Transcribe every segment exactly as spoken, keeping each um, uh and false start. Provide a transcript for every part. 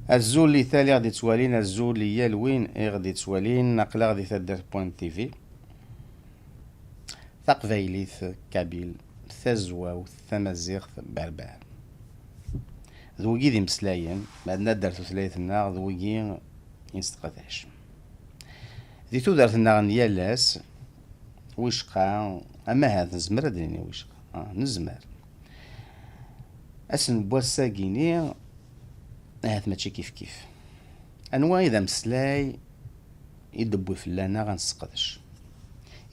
Azul i tal i ɣ-d-ittwalin, azul i yal win i ɣ-d-ittwalin, aql-aɣ di taddart point T V. Taqbaylit, Kabyle, tazwawt, tamaziɣt, berber. D wigi d imeslayen, ma d nadder tutlayt-nneɣ, d wigi i nesteqdac. Di tudert-nneɣ n yal ass, wicqa, ama ahat nezmer ad d-nini wicqa, ah, nezmer. Ass n wass-agi-ni, ahat mačči kifkif. Anwa i d ameslay i d-tewwi fell-aneɣ ad nesseqdec?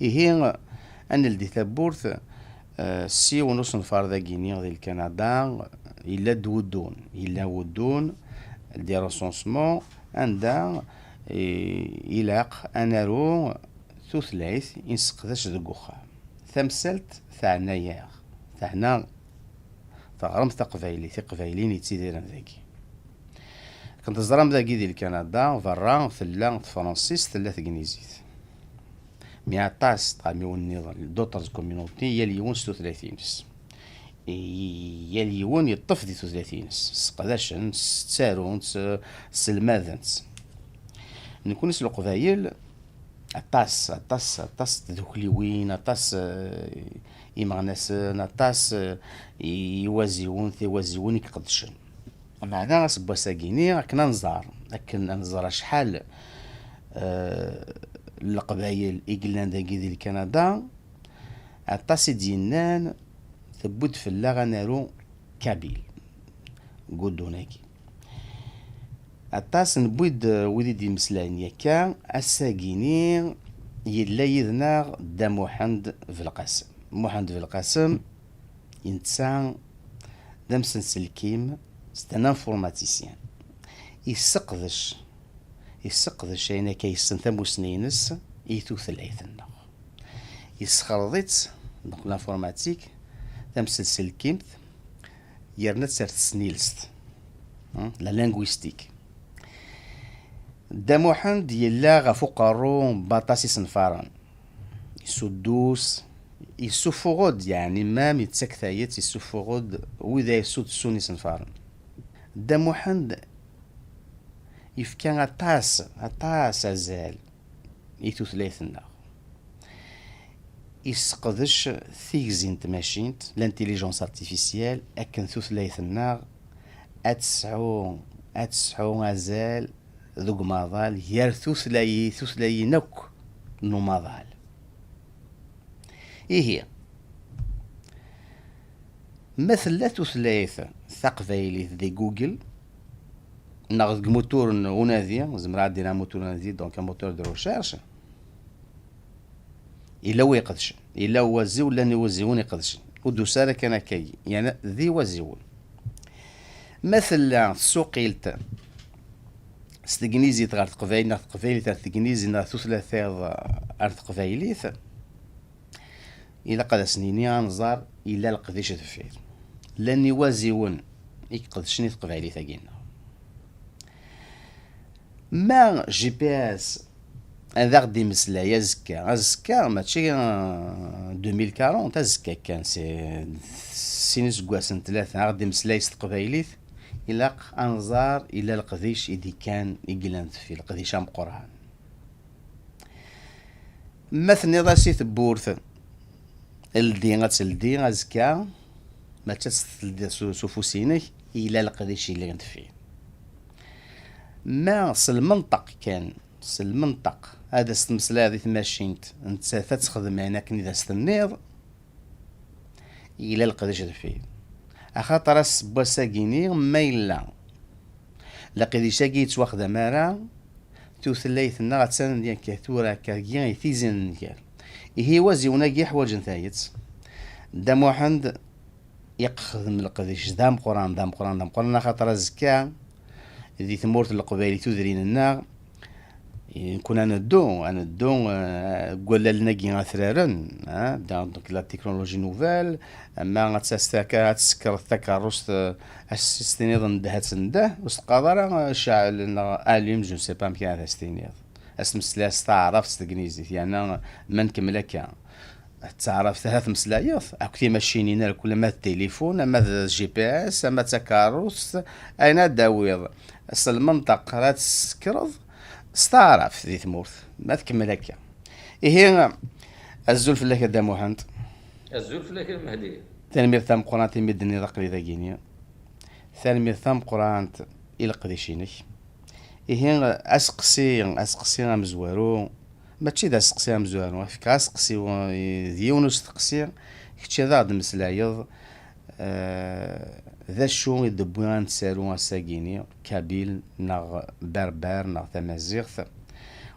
Ihi, ad neldi tawwurt, eh, s yiwen usenfar dagi-ni di Lkanada, yella-d wuddun, yella wuddun, des recensements, anda i, ilaq ad naru tutlayt i nesseqdac deg uxxam. Tamsalt teɛna-yaɣ, teɛna teɣremt taqbaylit, iqbayliyen yettidiren dagi. Akken teẓram dagi di Lkanada, berra tella tefransist, tella tegnizit. Mi aṭas tɣamiwin nniḍen, d'autres communautés, yal yiwen s tutlayt-ines. I-, yal yiwen yeṭṭef di tutlayt-ines. Sseqdacen-tt, ttarun-tt, sselmaden-tt. Nekkni s Leqbayel, aṭas, aṭas, aṭas n tdukliwin, aṭas, eh, imeɣnasen, aṭas, eh, i-, iwaziwen, tiwaziwin i iqeddcen. Meɛna aseggas-agi-ni, akken ad nẓer, akken ad nẓer acḥal, eh, n Leqbayel i yellan dagi di Lkanada, aṭas i d-yennan, tewwi-d fell-aɣ ad naru Kabyle deg uddun-agi. Aṭas newwi-d, eh, wid i d-imeslayen yakka, ass-agi-ni yella yid-neɣ Dda Muḥend Belqasem. Muḥend Belqasem, netta d amsenselkim, c'est un informaticien. Yesseqdec, yesseqdec ayen akka yessen tamussni-ines i tutlayt-nneɣ. Yessexleḍ-itt, donc l'informatique, tamsenselkimt, yerna-tt ar tesnilest, hein, la linguistique. Dda Muḥend yella ɣef uqerru n waṭas isenfaren. Yessuddus, yessuffuɣ-d, yeɛni, même yettak tayet, yessuffuɣ-d wid ay yessudsun isenfaren. Dda Muḥend yefka aṭas, aṭas azal i tutlayt-nneɣ. Yesseqdec tigzi n tmacint, l'intelligence artificielle, akken tutlayt-nneɣ ad tesɛu, ad tesɛu azal deg umaḍal gar tutlayi-, tutlayin akk n umaḍal. Ihi, ma tella tutlayt taqbaylit di Google, neɣ deg mutur n unadi, zemreɣ ad d-iniɣ mutur n unadi, donc un moteur de recherche, yella wi iqedcen, yella waziw, llan iwaziwen iqedcen. Ur d-tusi ara kan akkagi, yeɛni d iwaziwen. Ma tella tsuqilt s tegnizit ɣer teqbaylit, neɣ teqbaylit ar tegnizit, neɣ tutlayt-iḍ ar teqbaylit, ilaq ad as-nini ad nẓer yella leqdic deffir. Llan iwaziwen i iqedcen i teqbaylit-agi-nneɣ. Ma G P S ad aɣ-d-imeslay azekka, azekka mačči, euh, deux mille quarante, azekka kan, c'est sin iseggasen, tlata, ad aɣ-d-imeslay s teqbaylit, ilaq ad nẓer yella leqdic i d-ikkan, i yellan deffir, leqdic ameqqran. Ma tenniḍ-as i tewwurt, ldi, ad teldi azekka, mačči ad teldiḍ s, s ufus-inek, yella leqdic yellan deffir. Ma s lmenṭeq kan, s lmenṭeq, ad as-tmeslayeḍ i tmacint, nettat ad texdem ayen akken i d as-tenniḍ, yella leqdic deffir. Axaṭer ass n wass-agi-ni, ma yella leqdic-agi yettwaxdam ara, tutlayt-nneɣ attan akka tura, akkagi, i tizi n nnger. Ihi iwaziwen-agi ḥwaǧen tayet. Dda Muḥend yexdem leqdic d ameqqran, d ameqqran, d ameqqran, axaṭer azekka di tmurt n Leqbayel i tudrin-nneɣ, nekkni ad neddu, ad neddu, eh, deg wallalen-agi atraren, eh, donc la technologie nouvelle, ama ad tas-, ad tsekkreḍ takeṛṛust, eh, ad s-tiniḍ ndeh, ad tendeh, ur s-teqqareḍ ara, eh, cɛel neɣ allume, je ne sais pas amek ara as-tiniḍ. Ad s-tmeslayeḍ s taɛrabt, s tegnizit, yerna ma nkemmel akka, d taɛrabt ara tmeslayeḍ, akk timacinin, ar kul, ama d tilifun, ama d G P S, ama d takeṛṛust, ayen ad d-tawiḍ, s lmenṭeq ara tt-tessekreḍ s taɛrabt di tmurt. Ma tkemmel akka. Ihi, azul fell-ak a Dda Muḥend. Azul fell-ak a Mehdi. Tanemmirt tameqqrant imi d-tenniḍ aql-i dagini. Tanemmirt tameqqrant i leqdic-inek. Ihi, aseqsi, aseqsi amezwaru, mačči d aseqsi amezwaru, fkeɣ aseqsi d yiwen usteqsi, kečč ad aɣ-d-meslayeḍ, eh, d acu i d-wwi ad nettaru ass-agini, Kabyle neɣ Berber neɣ Tamaziɣt,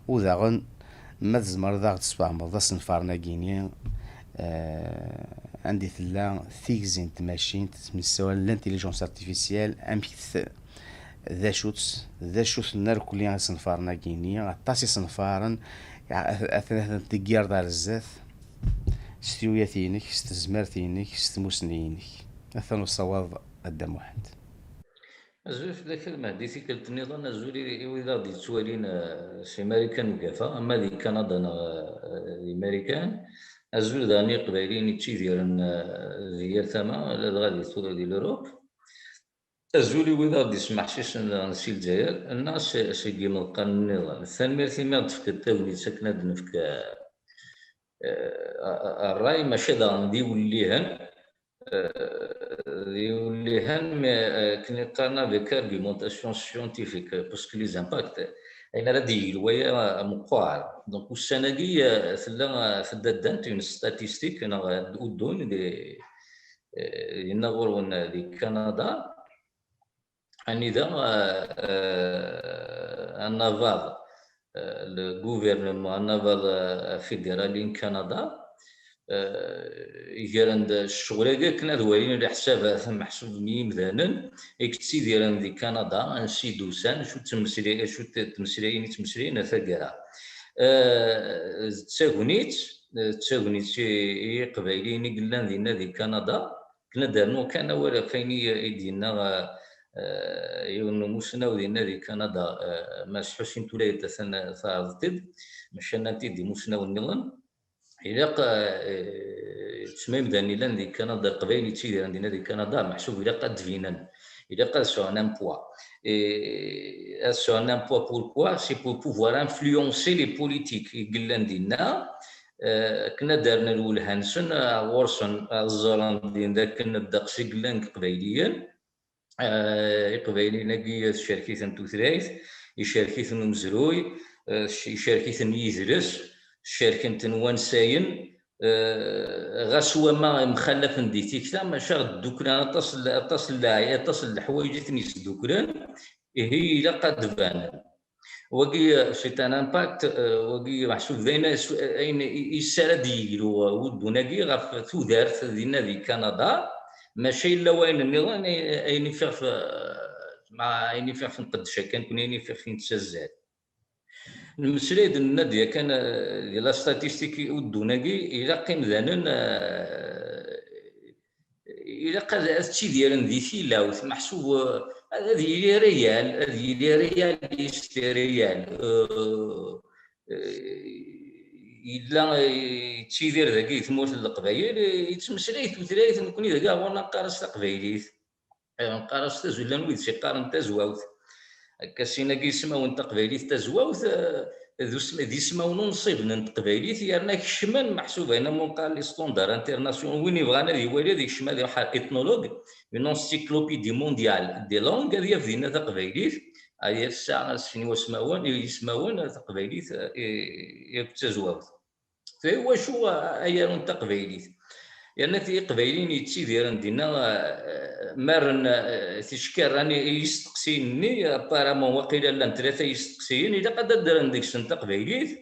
u daɣen ma tzemreḍ ad aɣ-d-tesfehmeḍ asenfaren-agini, eh, anda i tella tigzi n tmacint, ttmessawalen l'intelligence artificielle, amek t-, d acu-tt, d acu-ten irkelli isenfaren-agini, aṭas isenfaren, a-, atan, atan deg yired ar zdat, s tuyat-inek, s tezmert-inek, s tmussni-inek. Atan usawaḍ a Dda Muḥend. Azul fell-ak a Mehdi, tikkelt nniḍen, azul i, i wid aɣ-d-yettwalin, eh, si Marikan ugafa, ama di Kanada neɣ, eh, di Marikan. Azul daɣen i Iqbayliyen yettidiren, eh, di yal tama, ladɣa di tu-, di l'Europe. Azul i wid aɣ-d-yesmeḥsisen daɣen si Lezzayer, neɣ se-, seg imeḍqan nniḍen. Tanemmirt imi aɣ-d-tefkiḍ tagnit akken ad d-nefk, eh, eh, ṛṛay, maca daɣen d iwellihen, eh, d iwellihen, mais, eh, akken i qqaren avec argumentation scientifique, parce que les impacts, ayen ara d-yeg lwaya meqqar. Donc, ussan-agi, eh, tella, eh, tedda ddant une statistique, neɣ, eh, uddun, des, eh, yenna ɣur-wen, eh, di Kanada, anida, eh, eh, anabaḍ, eh, le gouvernement, anabaḍ, eh, fédéral n Kanada, eh, gren-d ccɣel-agi akken ad walin leḥsabat, meḥsub n yimdanen i yettidiren di Kanada, ansi d-usan, acu d tmesli-, acu d tmeslayin i ttmeslayen ar taggara. Eh, d tagnit, d tagnit i, i Yiqbayliyen i yellan dinna di Kanada, akken ad d-rnuɣ kan awal ɣef wayen i, i d-yenna, eh, yiwen n umusnaw dinna di Kanada, eh, Mass Ḥusin Tulayt, atan teɛreḍ-t-id, maca nnan-t-id d imusnawen nniḍen. Ilaq, eh, ttma imdanen yellan di Kanada, Leqbayel yettidiren dinna di Kanada, meḥsub ilaq ad d-binen, ilaq ad sɛun un poids. Et ad sɛun un poids, pourquoi? C'est pour pouvoir influencer les politiques i yellan dinna, eh, akken ad d-rren lwelha-nsen, eh, ɣur-sen, ad ẓren din d akken ddeqs i yellan deg Iqbayliyen. Eh, Iqbayliyen-agi tcerk-iten tutlayt, icerk-iten umezruy, eh, icerk-iten yidles, cerken-ten wansayen, eh, ɣas wama mxallafen di tikta, maca dduklen aṭas n, aṭas n lɛay-, aṭas n leḥwayeǧ i ten-yesduklen, ihi ilaq ad d-banen. Wagi, eh, c'est un impact, eh, wagi meḥsub d ayen, ayen i, i yessara ad yeglu, eh, uddun-agi ɣef tudert dinna di Kanada, maca yella wayen nniḍen, eh, ayen i fiɣef, eh, ma ayen i fiɣef nqeddec akken, kun ayen i fiɣef nettazzal. Nemmeslay-d, nenna-d yakan, eh, di la statistique uddun-agi, ilaq imdanen, eh, ilaq ad, ad ttidiren di tilawt, meḥsub, eh, ad, ad yili réel, ad yili réaliste, réel. Eh, eh, yella, eh, yettidir dagi di tmurt n Leqbayel, eh, yettmeslay tutlayt, nekkni dagi ɣur-neɣ neqqar-as taqbaylit. Eh, neqqar-as tazullan wid s-iqqaren tazwawt. Akka sin-agi ismawen taqbaylit tazwawt, eh, d usm-, d ismawen unṣiben n teqbaylit, yerna kecmen meḥsub ayen am unqal les standards internationaux. Win yebɣan ad iwali, ad ikcem, ad iruḥ ar ethnologue, une encyclopédie mondiale des langues, ad yaf dinna taqbaylit, ad yaf tesɛa sin wasmawen, ismawen, taqbaylit, eh, akked tazwawt. Iwacu ayaru n taqbaylit? Yerna ti-, Iqbayliyen yettidiren dinna, eh, ma rren, eh, ticki rran i, i yisteqsiyen-nni, apparemment waqila llan tlata yisteqsiyen, ilaq ad d-rren deg-sen taqbaylit.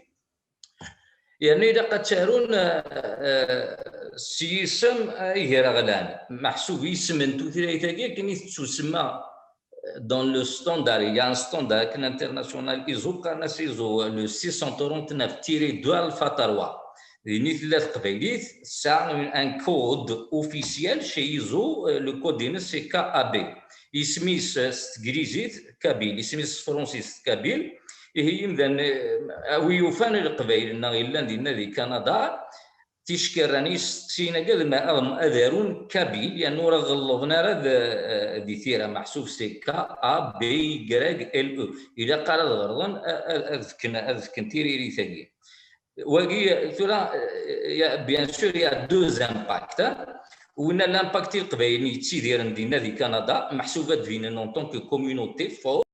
Yerna ilaq ad tt-arun, eh, eh, s yisem, eh, agraɣlan. Meḥsub isem n tutlayt-agi akken i tettusemma, dans le standard, il y a un standard akken international, ISO, qqaren-as ISO, le six cent trente-neuf tiret deux alpha trois. Din i tella teqbaylit, tesɛa un code officiel chez ISO, euh, le code-ines c'est K A B. Isem-is, euh, s teglizit, Kabyle, isem-is s tefransist, Kabyle. Ihi imdanen, euh, a wi yufan Leqbayel-nneɣ yellan dinna di Kanada, ticki rran yisteqsiyen-agi ad, ad, ad arun kabyle, yernu ur ɣelḍen ara d, eh, di tira, meḥsub c'est K A B Y L E. Ilaq ara ad ɣelḍen, a-, a-, ad fken, ad fken tiririt-agi. Wagi, tura, eh, ya, bien sûr, il y a deux impacts, hein. Winna l'impact i Leqbayel yettidiren dinna di Canada, meḥsub ad d-binen en tant que communauté forte,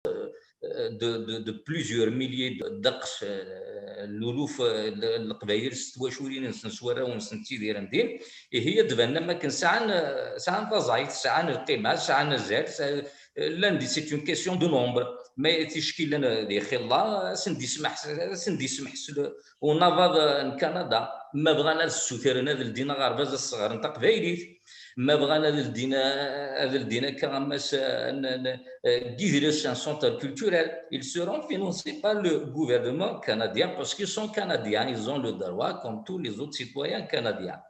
euh, de, de, de plusieurs milliers de, ddeqs, euh, luluf, euh, n Leqbayel s twaculin-nsen, s warraw-nsen ttidiren din, ihi ad d-banen am akken sɛan, euh, sɛan taẓayt, sɛan lqima, sɛan azal, sɛan, euh, llan di, c'est une question de nombre. Ma ticki llan, euh, di xilla, ad sen-d-ismeḥ-, ad sen-d-ismeḥsel unabaḍ, euh, n Kanada. Ma bɣan ad ssutren ad ldin aɣerbaz, ad sseɣren taqbaylit. Ma bɣan ad ldin, ad ldin akka am ass, euh, n, n, euh, n yidles, un centre culturel, ils seront financés par le gouvernement canadien parce qu'ils sont canadiens, ils ont le droit comme tous les autres citoyens canadiens.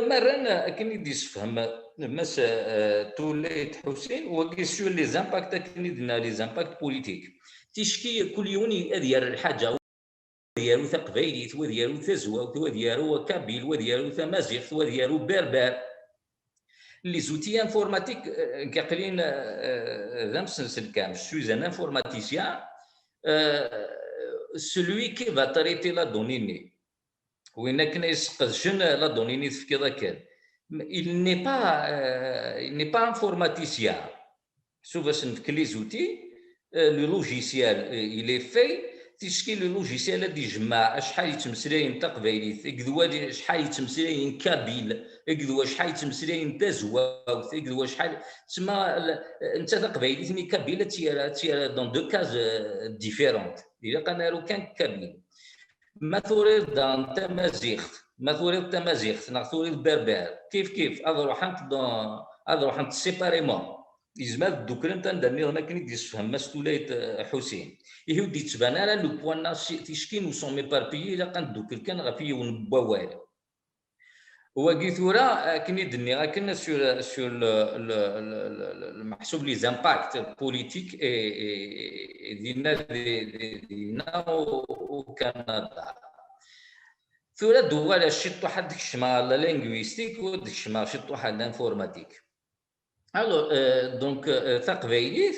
Ma rran akken i d-yessefhem Mass, euh, Tullayt Ḥusin, wagi sur les impacts, akken i d-nenna, les impacts politiques. Ticki kul yiwen ad yerr lḥaǧa, ad yaru taqbaylit, wa ad yaru tazwawt, wa ad yaru kabyle, wa ad yaru tamaziɣt, wa ad yaru berber. Les outils informatiques, euh, nekk aql-in, euh, d amsenselkam, je suis un informaticien, euh, celui qui va traiter la donnée-nni. Win akken ay yesqedcen la donnée-nni tefkiḍ akken. Il n'est pas, euh, il n'est pas informaticien. Sauf à se les outils, euh, le logiciel, euh, il est fait, ticki le logiciel ad d-ijemmeɛ acḥal yettmeslayen taqbaylit, akked wa acḥal yettmeslayen kabyle, akked wa acḥal yettmeslayen tazwawt, akked wa acḥal, tsemma, l-, netta taqbaylit-nni kabyle ad tt-yerr, ad tt-yerr dans deux cases, euh, différentes. Ilaq ad naru kan kabyle. Ma turiḍ daɣen tamaziɣt, ma turiḍ tamaziɣt, neɣ turiḍ berber, kif kif, ad ruḥent dans, ad ruḥent séparément. Yezmer ad dduklent anda nniḍen akken i d-yessefhem Mass Tullayt, eh, Ḥusin. Ihi ur d-yettban ara le point-nneɣ si, ticki nous sommes éparpillés, ilaq ad ndukkel kan ɣef yiwen n wawal. Wagi tura, akken i d-nniɣ akken sur, sur le, le, le, le, le, le meḥsub les impacts politiques et, et, et dinna, di, di, dinna au, au Canada. Tura d-uɣaleɣ ciṭuḥ ad d-kecmeɣ ɣer la linguistique u ad d-kecmeɣ ciṭuḥ ɣer l'informatique. Alors, euh, donc, euh, taqbaylit,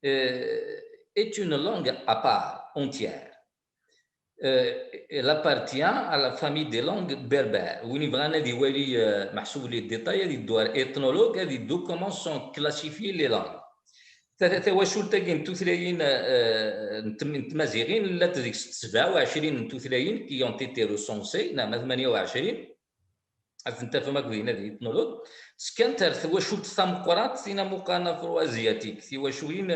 euh, est une langue à part entière. Euh, elle appartient à la famille des langues berbères. Win yebɣan ad iwali, euh, meḥsub les détails, ad iddu ar Ethnologue, ad iddu comment sont classifiées les langues. Ta-, tawacult-agi n tutlayin, euh, n tm-, n tmaziɣin, llant deg-s sebɛa u ɛecrin n tutlayin qui ont été recensées, neɣ ma tmanya u ɛecrin, ad ten-tafem akk dinna di Ethnologue. Ttekkant ar twacult tameqqrant, tin amuqan afro-asiatique, tiwaculin,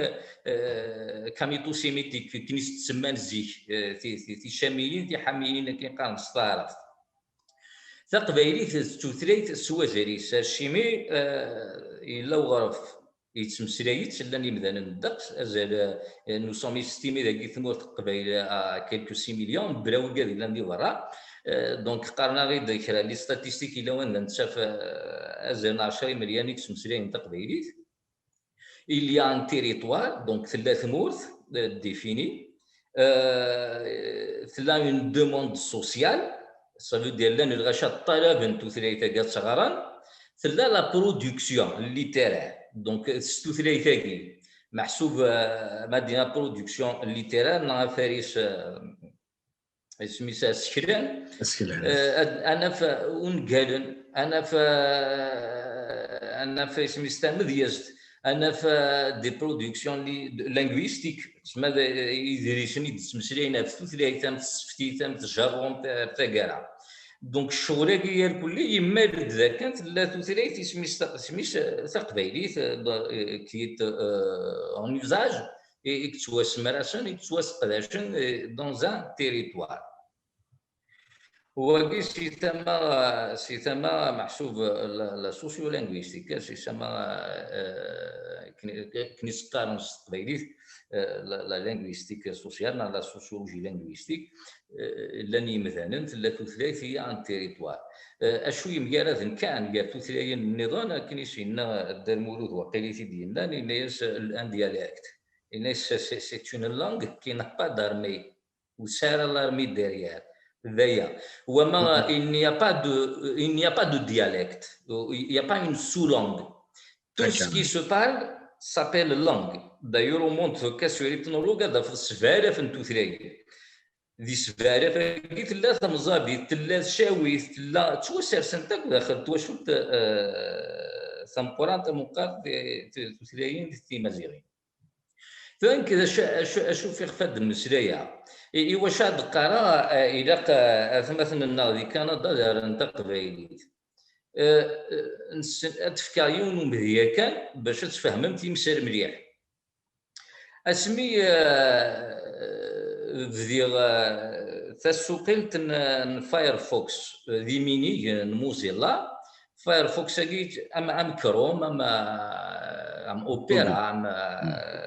euh, kamito-sémitique, akken i s-ttsemman zik, euh, ti-, ti-, ticamiyin, tiḥamiyin, akken qqaren s taɛrabt. Taqbaylit d tutlayt s wazal-is, acimi, euh, yella uɣref yettmeslay-itt, llan imdanen ddeqs, azal, euh, nous sommes estimés dagi tmurt n Qbayl à quelques six millions, mebla wigad yellan di berra. Euh, donc, qqaren-aɣ-id kra n les statistiques yella wanda nettaf, euh, azal n ɛecra imelyan i yettmeslayen taqbaylit. Il y a un territoire, donc tella tmurt, euh, définie. Euh, tella une demande sociale, ça veut dire llan lɣaci ṭṭalaben tutlayt-agi ad tt-ɣren. Tella la production littéraire, donc s tutlayt-agi, meḥsub, euh, ma d-nini production littéraire, neɣ afaris, euh, isem-is aseklan. Aseklan. Euh, ad, ad naf ungalen, ad naf, euh, ad naf isem-is tamedyazt, ad naf, euh, des productions li-, linguistiques, tsemma d, idrisen i d-ttmeslayen ɣef tutlayt, am tseftit, am tjerrumt, ar taggara. Donc, ccɣel-agi irkelli yemmal-d d akken tella tutlayt isem-is ta-, isem-is, euh, taqbaylit, euh, qui est, euh, en usage, i, i yettwasemrasen, i yettwaseqdacen, euh, dans un territoire. Wagi si tama, si tama meḥsub la, la sociolinguistique, si tama, euh, akken i s-qqaren s teqbaylit, euh, la, la linguistique sociale, neɣ la sociologie linguistique, euh, llan yimdanen, tella tutlayt, il y a un territoire. Euh, acu yemgaraden kan gar tutlayin nniḍen, akken i s-yenna Dda Lmulud, waqil i t-id-yennan, yenna-yas, euh, un dialecte. Yenna-yas, c'est, c'est une langue qui n'a pas d'armée. Ur tesɛi ara l'armée derrière. D aya. Wama, il n'y a pas de, il n'y a pas de dialecte. Il n'y a pas une sous-langue. Tout ce qui se parle s'appelle langue. D'ailleurs, au monde, sur l'ethnologue, ad tafeḍ sebɛa alaf n tutlayin. Di sebɛa alaf-agi tella tamẓabit, tella tcawit, tella, ttwasersent akk daxel twacult, eh, tameqqrant, tameqqrant, eh, tutlayin timaziɣin. Tura nekk d acu, acu, acu fiɣef ad d-mmeslayeɣ? I, i wacu ad d-qqareɣ, eh, ilaq, eh, atmaten-nneɣ di Kanada ad arun taqbaylit? Eh, eh, nessen, ad d-fkeɣ yiwen umedya kan bac ad tfehmem timsal mliḥ. Asmi, eh, bdiɣ, eh, tasuqilt n, n Firefox, eh, d iminig n Mozilla, Firefox-agi, am, am Chrome, am, am Opera, am,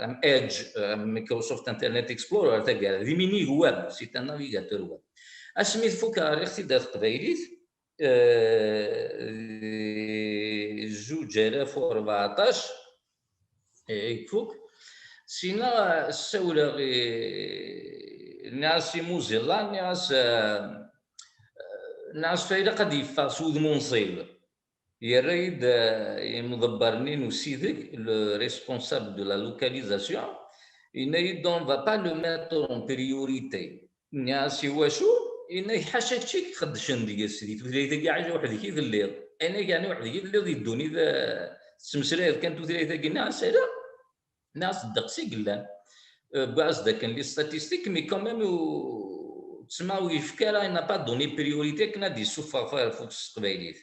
am Edge, am Microsoft Internet Explorer, taggara, d iminig web, c'est un navigateur web. Asmi tfuk, rriɣ-t-id ar teqbaylit, eh, di zuǧ alaf u rbeɛṭac, eh, i ifuk. Sina ssawleɣ i, nniɣ-as i Mozilla, nniɣ-as, eh, nniɣ-as ilaq ad yeffeɣ s wudem unṣib. Yerra-yi-d, eh, imḍebber-nni n usideg, le responsable de la localisation, yenna-yi-d: "On va pas le mettre en priorité." Nniɣ-as: "I wacu?" Yenna-k: "Ḥaca kečč i ixeddcen deg-s, di tutlayt-agi, ḥaca weḥd-k i telliḍ." Yenna-k: "Yeɛni weḥd-k i telliḍ di ddunit, eh, tettmeslayeḍ kan tutlayt-agi?" Nniɣ-as: "Ala." Nniɣ-as: "Ddeqs i yellan." Eh, wwiɣ-as-d akken les statistiques, mais quand même, ur, tma ur yefka ara, il n'a pas donné priorité akken ad d-yessufeɣ Firefox s teqbaylit.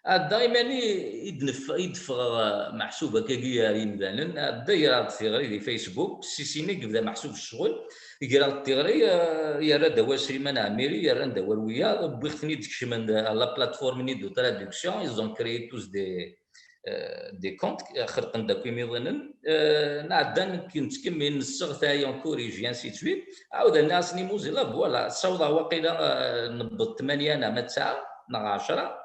Ɛedda imani i d-nef-, i d-ffɣeɣ, eh, meḥsub akkagi ar yimdanen, ɛedda greɣ-d tiɣri di Facebook, si sin i yebda meḥsub ccɣel, greɣ-d tiɣri, eh, yerra-d awal Sliman Ɛmiri, yerran-d awal wiyaḍ, wwiɣ-ten-id kecmen à la plateforme-nni de traduction, ils ont créé tous des, eh, des comptes, eh, xelqen-d akk imiḍinen, eh, nɛedda nekk nettkemmil, nesseɣtay, on corrige, et ainsi de suite. Ɛawdeɣ nniɣ-asen i Mozilla, voilà, ssawḍeɣ waqila, eh, newweḍ tmanya neɣ ma tesɛa neɣ ɛecra.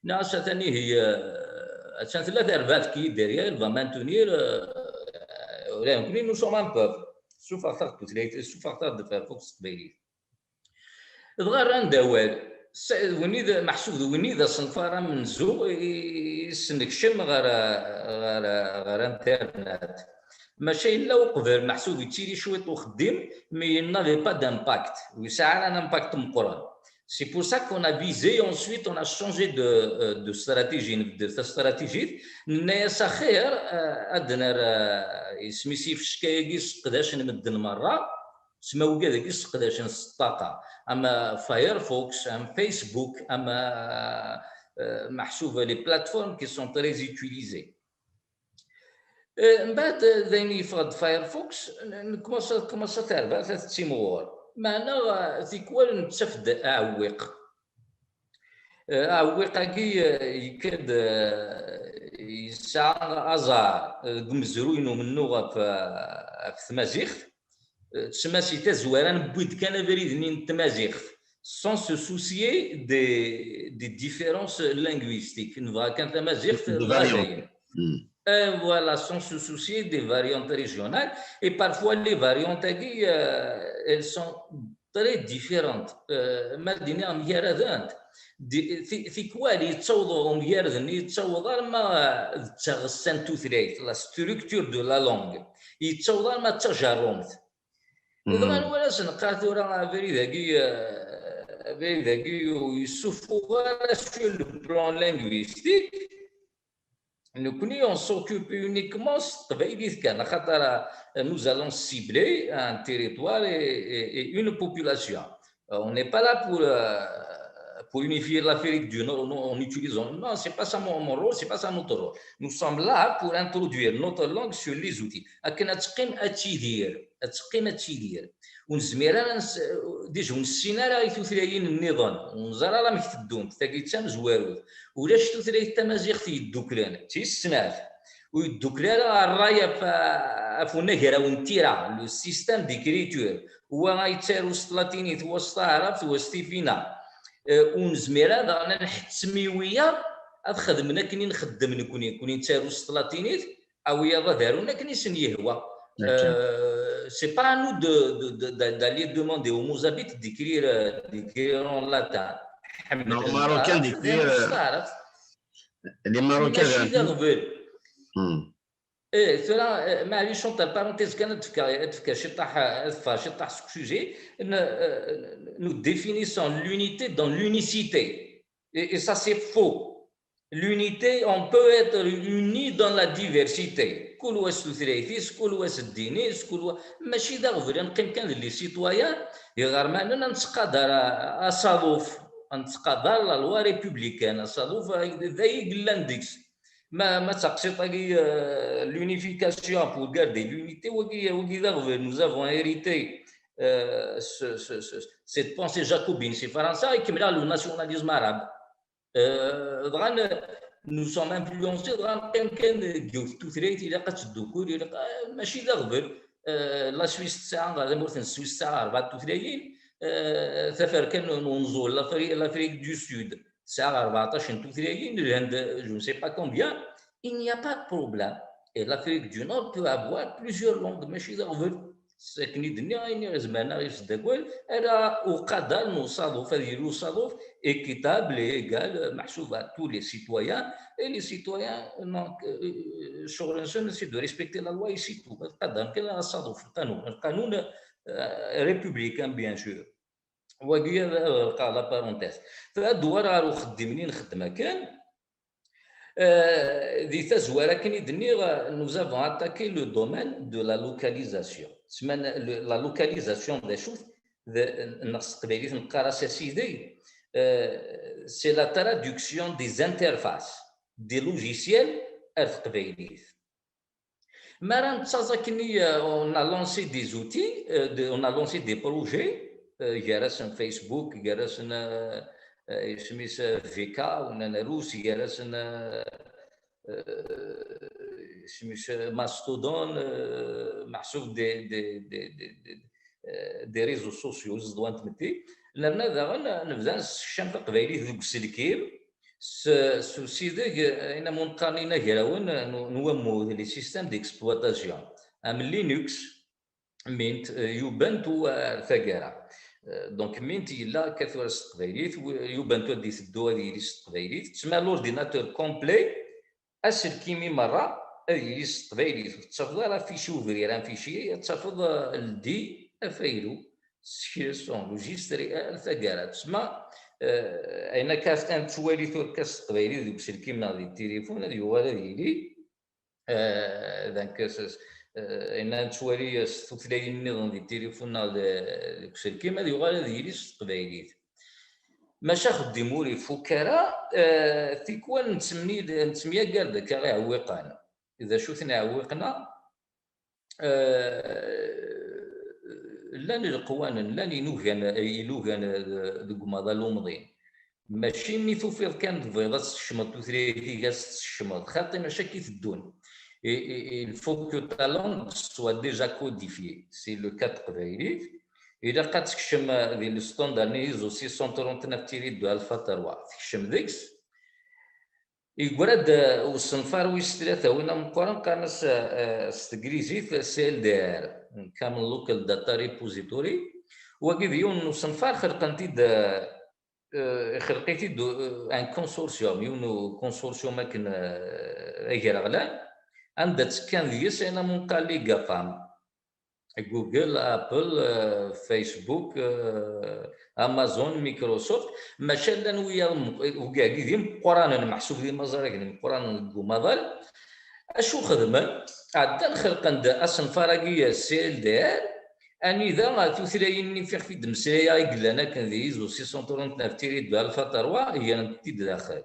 Nniɣ-as atan ihi, eh, attan tella terbaɛt qui est derrière, elle va maintenir, eh, ula d nekkni nous sommes un peuple. Sufeɣ-aɣ-d tutlayt, sufeɣ-aɣ-d Firefox s teqbaylit. Dɣa rran-d awal. S-, win i d, meḥsub d win i d asenfar amenzu i, i s-nekcem ɣer, ɣer, ɣer internet. Maca yella uqbel, meḥsub yettili cwiṭ uxeddim, mais il n'avait pas d'impact. Ur yesɛi ara un impact meqqren. C'est pour ça qu'on a visé, ensuite on a changé de, euh, de stratégie, de, de stratégie. Nenna-yas axir, euh, ad nerr, euh, isem-is ifecka-agi seqdacen medden merra, Sma wigad-agi sseqdacen s ṭṭaqa, am Firefox, am Facebook, am, euh, meḥsub les plateformes qui sont très utilisées. Euh, mbeɛd, euh, d ayen yeffeɣ-d Firefox, n-, nkumaṣa, tkumaṣa terbaɛt ad tettimɣur. Meɛna, euh, tikwal nettaf-d aɛewwiq. Eh, aɛewwiq-agi, eh, yekka-d, eh, yesɛa aẓar, eh, deg umezruy n umennuɣ ɣef, eh, ɣef tmaziɣt. Eh, tsemma si tazwara newwi-d kan abrid-nni n tmaziɣt, sans se soucier des, des différences linguistiques. Nebɣa kan tamaziɣt, des variantes. Eh, voilà, sans se soucier des variantes régionales. Et parfois, les variantes-agi, euh, elles sont très différentes. Euh, ma d-iniɣ mgaradent. Di-, ti-, tikwal yettaweḍ umgarad-nni, yettaweḍ arma d taɣessa n tutlayt, la structure de la langue. Yettaweḍ arma d tajerrumt. Dɣa anwa ara s-neqqar tura abrid-agi, euh, abrid-agi ur yessufuɣ ara sur le plan linguistique. Nekkni, on s'occupe uniquement s teqbaylit kan, axaṭer, euh, nous allons cibler un territoire et, et, et une population. Euh, on n'est pas là pour, euh, pour unifier l'Afrique du Nord, non, en utilisant, non, c'est pas ça mon, mon rôle, c'est pas ça notre rôle. Nous sommes là pour introduire notre langue sur les outils. Akken ad teqqim ad tidir, ad teqqim ad tidir. Ur nezmir ara, déjà ur nessin ara i tutlayin nniḍen, ur neẓri ara amek teddunt, tagi d tamezwarut. Ulac tutlayt tamaziɣt yedduklen, d tis snat. Ur yeddukel ara ṛṛay ɣef, ɣef unagraw n tira, le système d'écriture. Wa yettaru s tlatinit, wa s taɛrabt, wa s tifina. Eh, ur nezmir ara daɣen ad nḥettem i wiyaḍ ad xedmen akken i nxeddem nekni. Nekni nettaru s tlatinit, a wiyaḍ ad arun akken i sen-yehwa. Eh, C'est pas à nous de, de, de, de- d'aller demander aux Mozambites d'écrire, euh, d'écrire en latin. Non, Marocain d'écrire, euh, les Marocains. Hmm. Eh, tura, eh, معليش, entre parenthèses, كان تفكر تفكر شي طاح تفكر شي طاح سك sujet. Nous définissons l'unité dans l'unicité. Et, et ça, c'est faux. L'unité, on peut être uni dans la diversité. كل واحد ستريتيس، كل واحد الدينيس، كل واحد ماشي دا غبري نقيم كان les citoyens. يغير ما اننا نتقادر اصادف، نتقادر la loi républicaine اصادف. ذا يقلن ديكس ما ما تقصد l'unification pour garder l'unité. وقي وقي دا غبري nous avons hérité cette pensée jacobine. C'est فرنسا يكمل le nationalisme arabe. Dɣa nous sommes influencés, dɣa neqqim kan deg yiwet tutlayt ilaq ad teddukkul, ilaq, ah, mačči d aɣbel. La Suisse tesɛa, tamurt n Sswis tesɛa rebɛa tutlayin. Taferka n unẓul, l'Afrique du Sud tesɛa rbeɛṭac n tutlayin, Lhend, je ne sais pas combien. Il n'y a pas de problème. Et l'Afrique du Nord peut avoir plusieurs langues, mačči d aɣbel. Akken i d-nniɣ, ayen i ɣ-izemren ad ɣ-yesdagal, ala uqadar n usaḍuf, ad yili usaḍuf équitable et égal, meḥsub à tous les citoyens. Et les citoyens, donc, ccɣel-nsen, c'est de respecter la loi et c'est tout. Ad qadren kan asaḍuf, lqanun, lqanun républicain, bien sûr. Wagi ad ɣelqeɣ la parenthèse. Ad d-uɣaleɣ ɣer uxeddim-nni nxeddem akken. Di tazwara akken i d-nniɣ, nous avons attaqué le domaine de la localisation. Tesma la localisation d acu-t? Neɣ s teqbaylit neqqar-as asideg, c'est la traduction des interfaces des logiciels ar teqbaylit. Mi ara nettaẓ akkenni, on a lancé des outils, on a lancé des projets, gar-asen Facebook, gar-asen isem-is V K, win n Rus, gar-asen isem-is Mastodon, meḥsub des, des, des, des, des réseaux sociaux, ẓeḍwa n tmetti. Nerna daɣen nebda nessekcam taqbaylit deg uselkim s usideg ayen am qqaren inagrawen n wammud, les systèmes d'exploitation, am Linux, Mint, Ubuntu ar taggara. Donc Mint yella akka tura s teqbaylit, Ubuntu ad d-iteddu ad yili s teqbaylit. Tesma l'ordinateur complet, aselkim-i merra ad yili s teqbaylit. Ur tettafeḍ ara fichier ouvrier, un fichier, ad tafeḍ ldi afaylu, sécuriser, enregistrer ar taggara. Tesma ayen akka ad nettwali tura s teqbaylit deg uselkim neɣ di tilifun, ad yuɣal ad yili donc ayen nettwali s tutlayin nniḍen di tilifun neɣ deg uselkim, ad yuɣal ad yili s teqbaylit. Maca axeddim ur ifuk ara. Tikwal nettemyagar-d akka iɛewwiqen. D acu-ten iɛewwiqen-a? Llan ileqwanen, llan ilugan, ilugan deg umaḍal umḍin. Mačči mi tufiḍ kan tebɣiḍ ad tsekcmeḍ tutlayt-ik, ad tt-tsekcmeḍ, xaṭi, mačči akka i teddun. Il faut que ta langue soit déjà codifiée. C'est le cas n teqbaylit. Ilaq ad tekcem di le standard-nni ISO six cent trente-neuf tiret deux alpha trois. Tekcem deg-s. Yeggra-d usenfar wis tlata, win ameqqran, qqaren-as s teglizit C L D R, Common Local Data Repository. Wagi d yiwen n usenfar xelqen-t-id, ixelq-it-id un consortium, yiwen n consortium akken agraɣlan, anda ttekkan deg-s ayen am nqal les GAFAM. Google, Apple, Facebook, Amazon, Microsoft, maca llan wiyaḍ, wigagi d imeqqranen, meḥsub d imaẓragen imeqqranen deg umaḍal. Acu xedmen? Ɛeddan xelqen-d asenfar-agi C L D R, anida tutlayin-nni fiɣef i d-mmeslayeɣ i yellan akken di ISO six cent trente-neuf tiret deux alpha trois, grent-t-id daxel.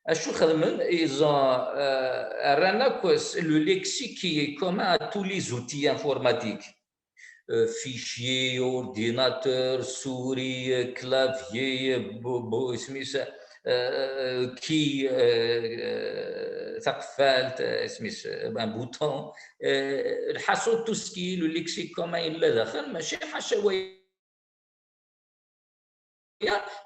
Acu xedmen? Ils ont, euh, rran akk le lexique qui est commun à tous les outils informatiques. Euh, fichier, ordinateur, souris, clavier, isem-is, euh, key, euh, taqeffalt, isem-is, un bouton. Lḥaṣul, tout ce qui est le lexique commun yella daxel, mačči ḥaca wayen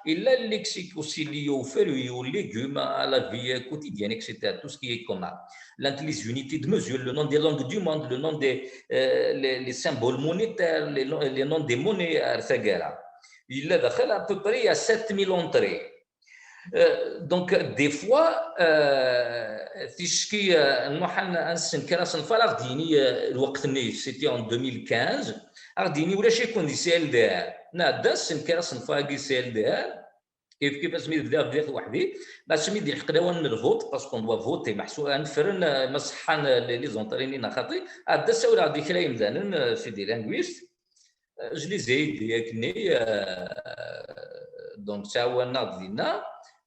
il a le lexique aussi lié aux fruits, aux légumes, à la vie quotidienne, et cetera. Tout ce qui est commun. L'un des unités de mesure, le nom des langues du monde, le nom des, euh, les, les symboles monétaires, les, les noms des monnaies, et cetera. Il a à peu près à sept mille entrées. Euh, donc, des fois, euh, ticki, euh, nruḥ ad n-, ad nessenker asenfar, ad aɣ-d-yini, euh, lweqt-nni, c'était en deux mille quinze, ad aɣ-d-yini ulac-iken di C L D R. Nɛedda nessenker asenfar-agi C L D R, kif kif asmi d-, bdiɣ, bdiɣ weḥd-i, asmi d-ilḥeq lawan n lvot, parce qu'on doit voter, meḥsub ad nefren, euh, ma ṣeḥḥan, euh, les, les entrées-nni neɣ xaṭi, ɛedda ssawleɣ-d i kra yemdanen, euh, c'est des linguistes, euh, je les ai aidés akken-nni, euh, donc ttɛawanen-aɣ-d dinna.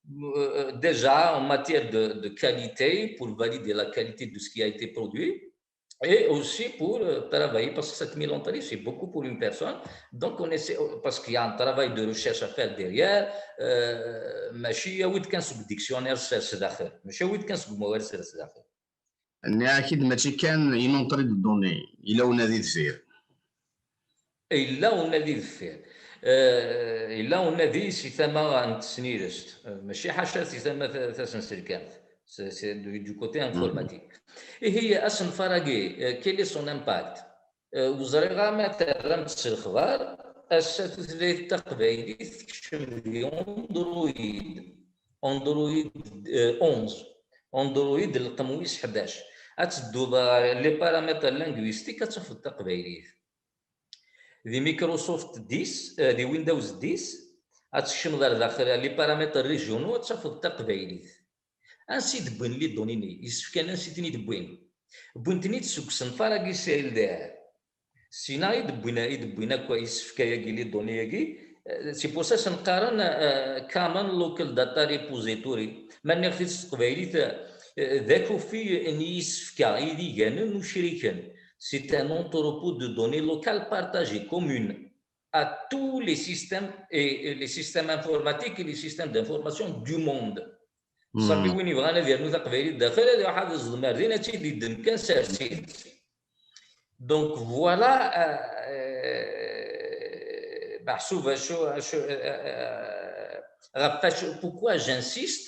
Euh, déjà en matière de, de qualité, pour valider la qualité de ce qui a été produit, et aussi pour, euh, travailler, parce que sept mille entrées, c'est beaucoup pour une personne. Donc, on essaie, parce qu'il y a un travail de recherche à faire derrière, euh, mačči awi-d kan seg dictionnaire s, s daxel, mačči awi-d kan seg umawal s, s daxel. Nniɣ-ak-id, mačči kan une entrée de données, yella unadi deffir. Yella unadi deffir. Euh, yella unadi si tama n tesnilest. Euh, mačči ḥaca si tama ta-, tasenselkamt. C'est, c'est du, du côté informatique. Ihi, asenfar-agi, euh, quel est son impact? Euh, ur ẓriɣ ara ma terram-t s lexbar, ass-a tutlayt taqbaylit tekcem di Android. Android, euh, onze. Android rqem wis ḥdac. Ad tedduḍ ɣer les paramètres linguistiques, ad tafeḍ taqbaylit. Di Microsoft dix, euh, di Windows dix, ad tekcmeḍ ar daxel les paramètres régionaux, ad tafeḍ taqbaylit. Ansi i d-wwin les données-nni? Isefkan ansi ten-id-wwin? Wwin-ten-id seg usenfar-agi C L D R. Sina i d-wwin, i d-wwin akk isefka-agi, les données-agi. Euh, c'est pour ça sen-qqaren, euh, Common Local Data Repository. Ma nniɣ-t-id s teqbaylit, euh, d akufi n yisefka idiganen ucriken. C'est un entrepôt de données locales partagées, communes à tous les systèmes et, et les systèmes informatiques et les systèmes d'information du monde. Ṣafi, win yebɣan ad yernu taqbaylit daxel, ad iruḥ ad iẓḍem ar din, ad tt-id-iddem kan, sers-itt. Donc voilà, euh, euh, meḥsub acu, acu, euh, euh, ɣef wacu, pourquoi j'insiste,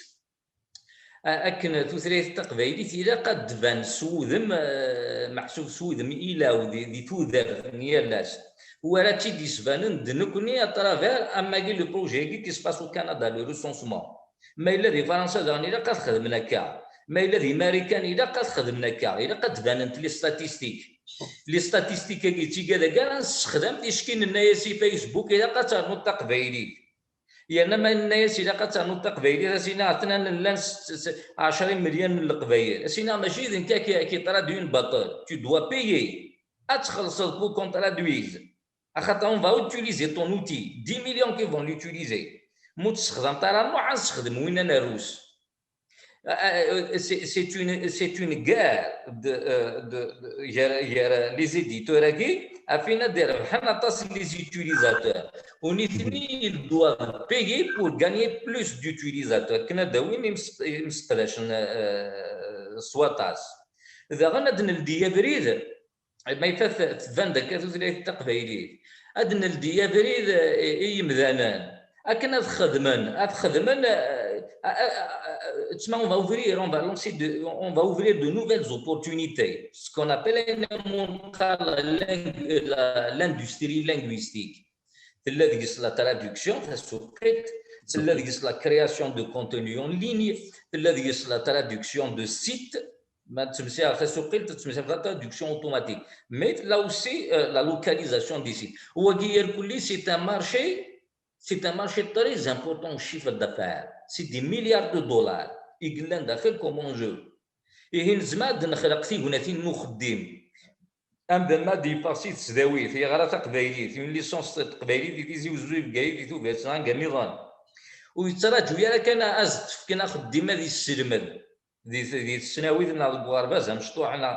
a-, akken tutlayt taqbaylit ilaq ad d-tban s wudem, euh, meḥsub s wudem ilaw di, di tudert n yal ass. Wara tt-id-yesbanen d nekkni à travers amagi le projet-agi qui se passe au Canada, le recensement. Ma yella di Fransa daɣen ilaq ad xedmen akka. Ma yella di Marikan ilaq ad xedmen akka. Ilaq ad d-banent les statistiques. Les statistiques-agi d tigad-agi ara nessexdam, ticki nenna-yas i Facebook ilaq ad ternuḍ taqbaylit. Yerna ma nenna-yas ilaq ad ternuḍ taqbaylit, ad s-iniɣ atnan llan s, s, ɛecra imelyan n leqbayel. Ad s-iniɣ mačči d nekk ad k-, ad k-itraduin baṭel. Tu dois payer. Ad txellṣeḍ pour qu'on traduise. Axaṭer on va utiliser ton outil. Dix millions qui vont l'utiliser. Ma ur t-sexdameḍ ara, nruḥ ad nessexdem winna n rrus. Euh, euh, c'est, c'est une, c'est une guerre de, euh, de, de, gar, gar les éditeurs-agi, afin ad d-rebḥen aṭas n les utilisateurs. U nitni, ils doivent payer pour gagner plus d'utilisateurs. Akken ad d-awin imes-, imseqdacen, euh, s waṭas. Daɣen ad d-neldi abrid, ma yefat tban-d akka tutlayt taqbaylit, ad d-neldi abrid, eh, i yimdanen akken ad xedmen, ad xedmen, eh, eh, eh, eh, on va ouvrir, on va lancer de, on va ouvrir de nouvelles opportunités, ce qu'on appelle la, la, l'industrie linguistique. Tella deg-s la traduction, tasuqilt, tella deg-s la création de contenu en ligne, tella deg-s la traduction de sites, ma ttmesxireɣ tasuqilt, ttmesxireɣ la traduction automatique. Mais là aussi, euh, la localisation des sites. Wagi irkelli, c'est un marché, c'est un marché très important en chiffre d'affaires. C'est des milliards de dollars. I yellan daxel comme enjeu. Ihi nezmer ad nexleq tignatin n uxeddim. Amdan ma d-yeffeɣ si tesdawit, yeɣra taqbaylit, une licence s teqbaylit di Tizi Uzzu, di Bgayet, di Tubiret, neɣ anga nniḍen. Ur yettraǧu ara kan ad as-d-fken axeddim ad yesselmed di, di tesnawit neɣ deg uɣerbaz amecṭuḥ, neɣ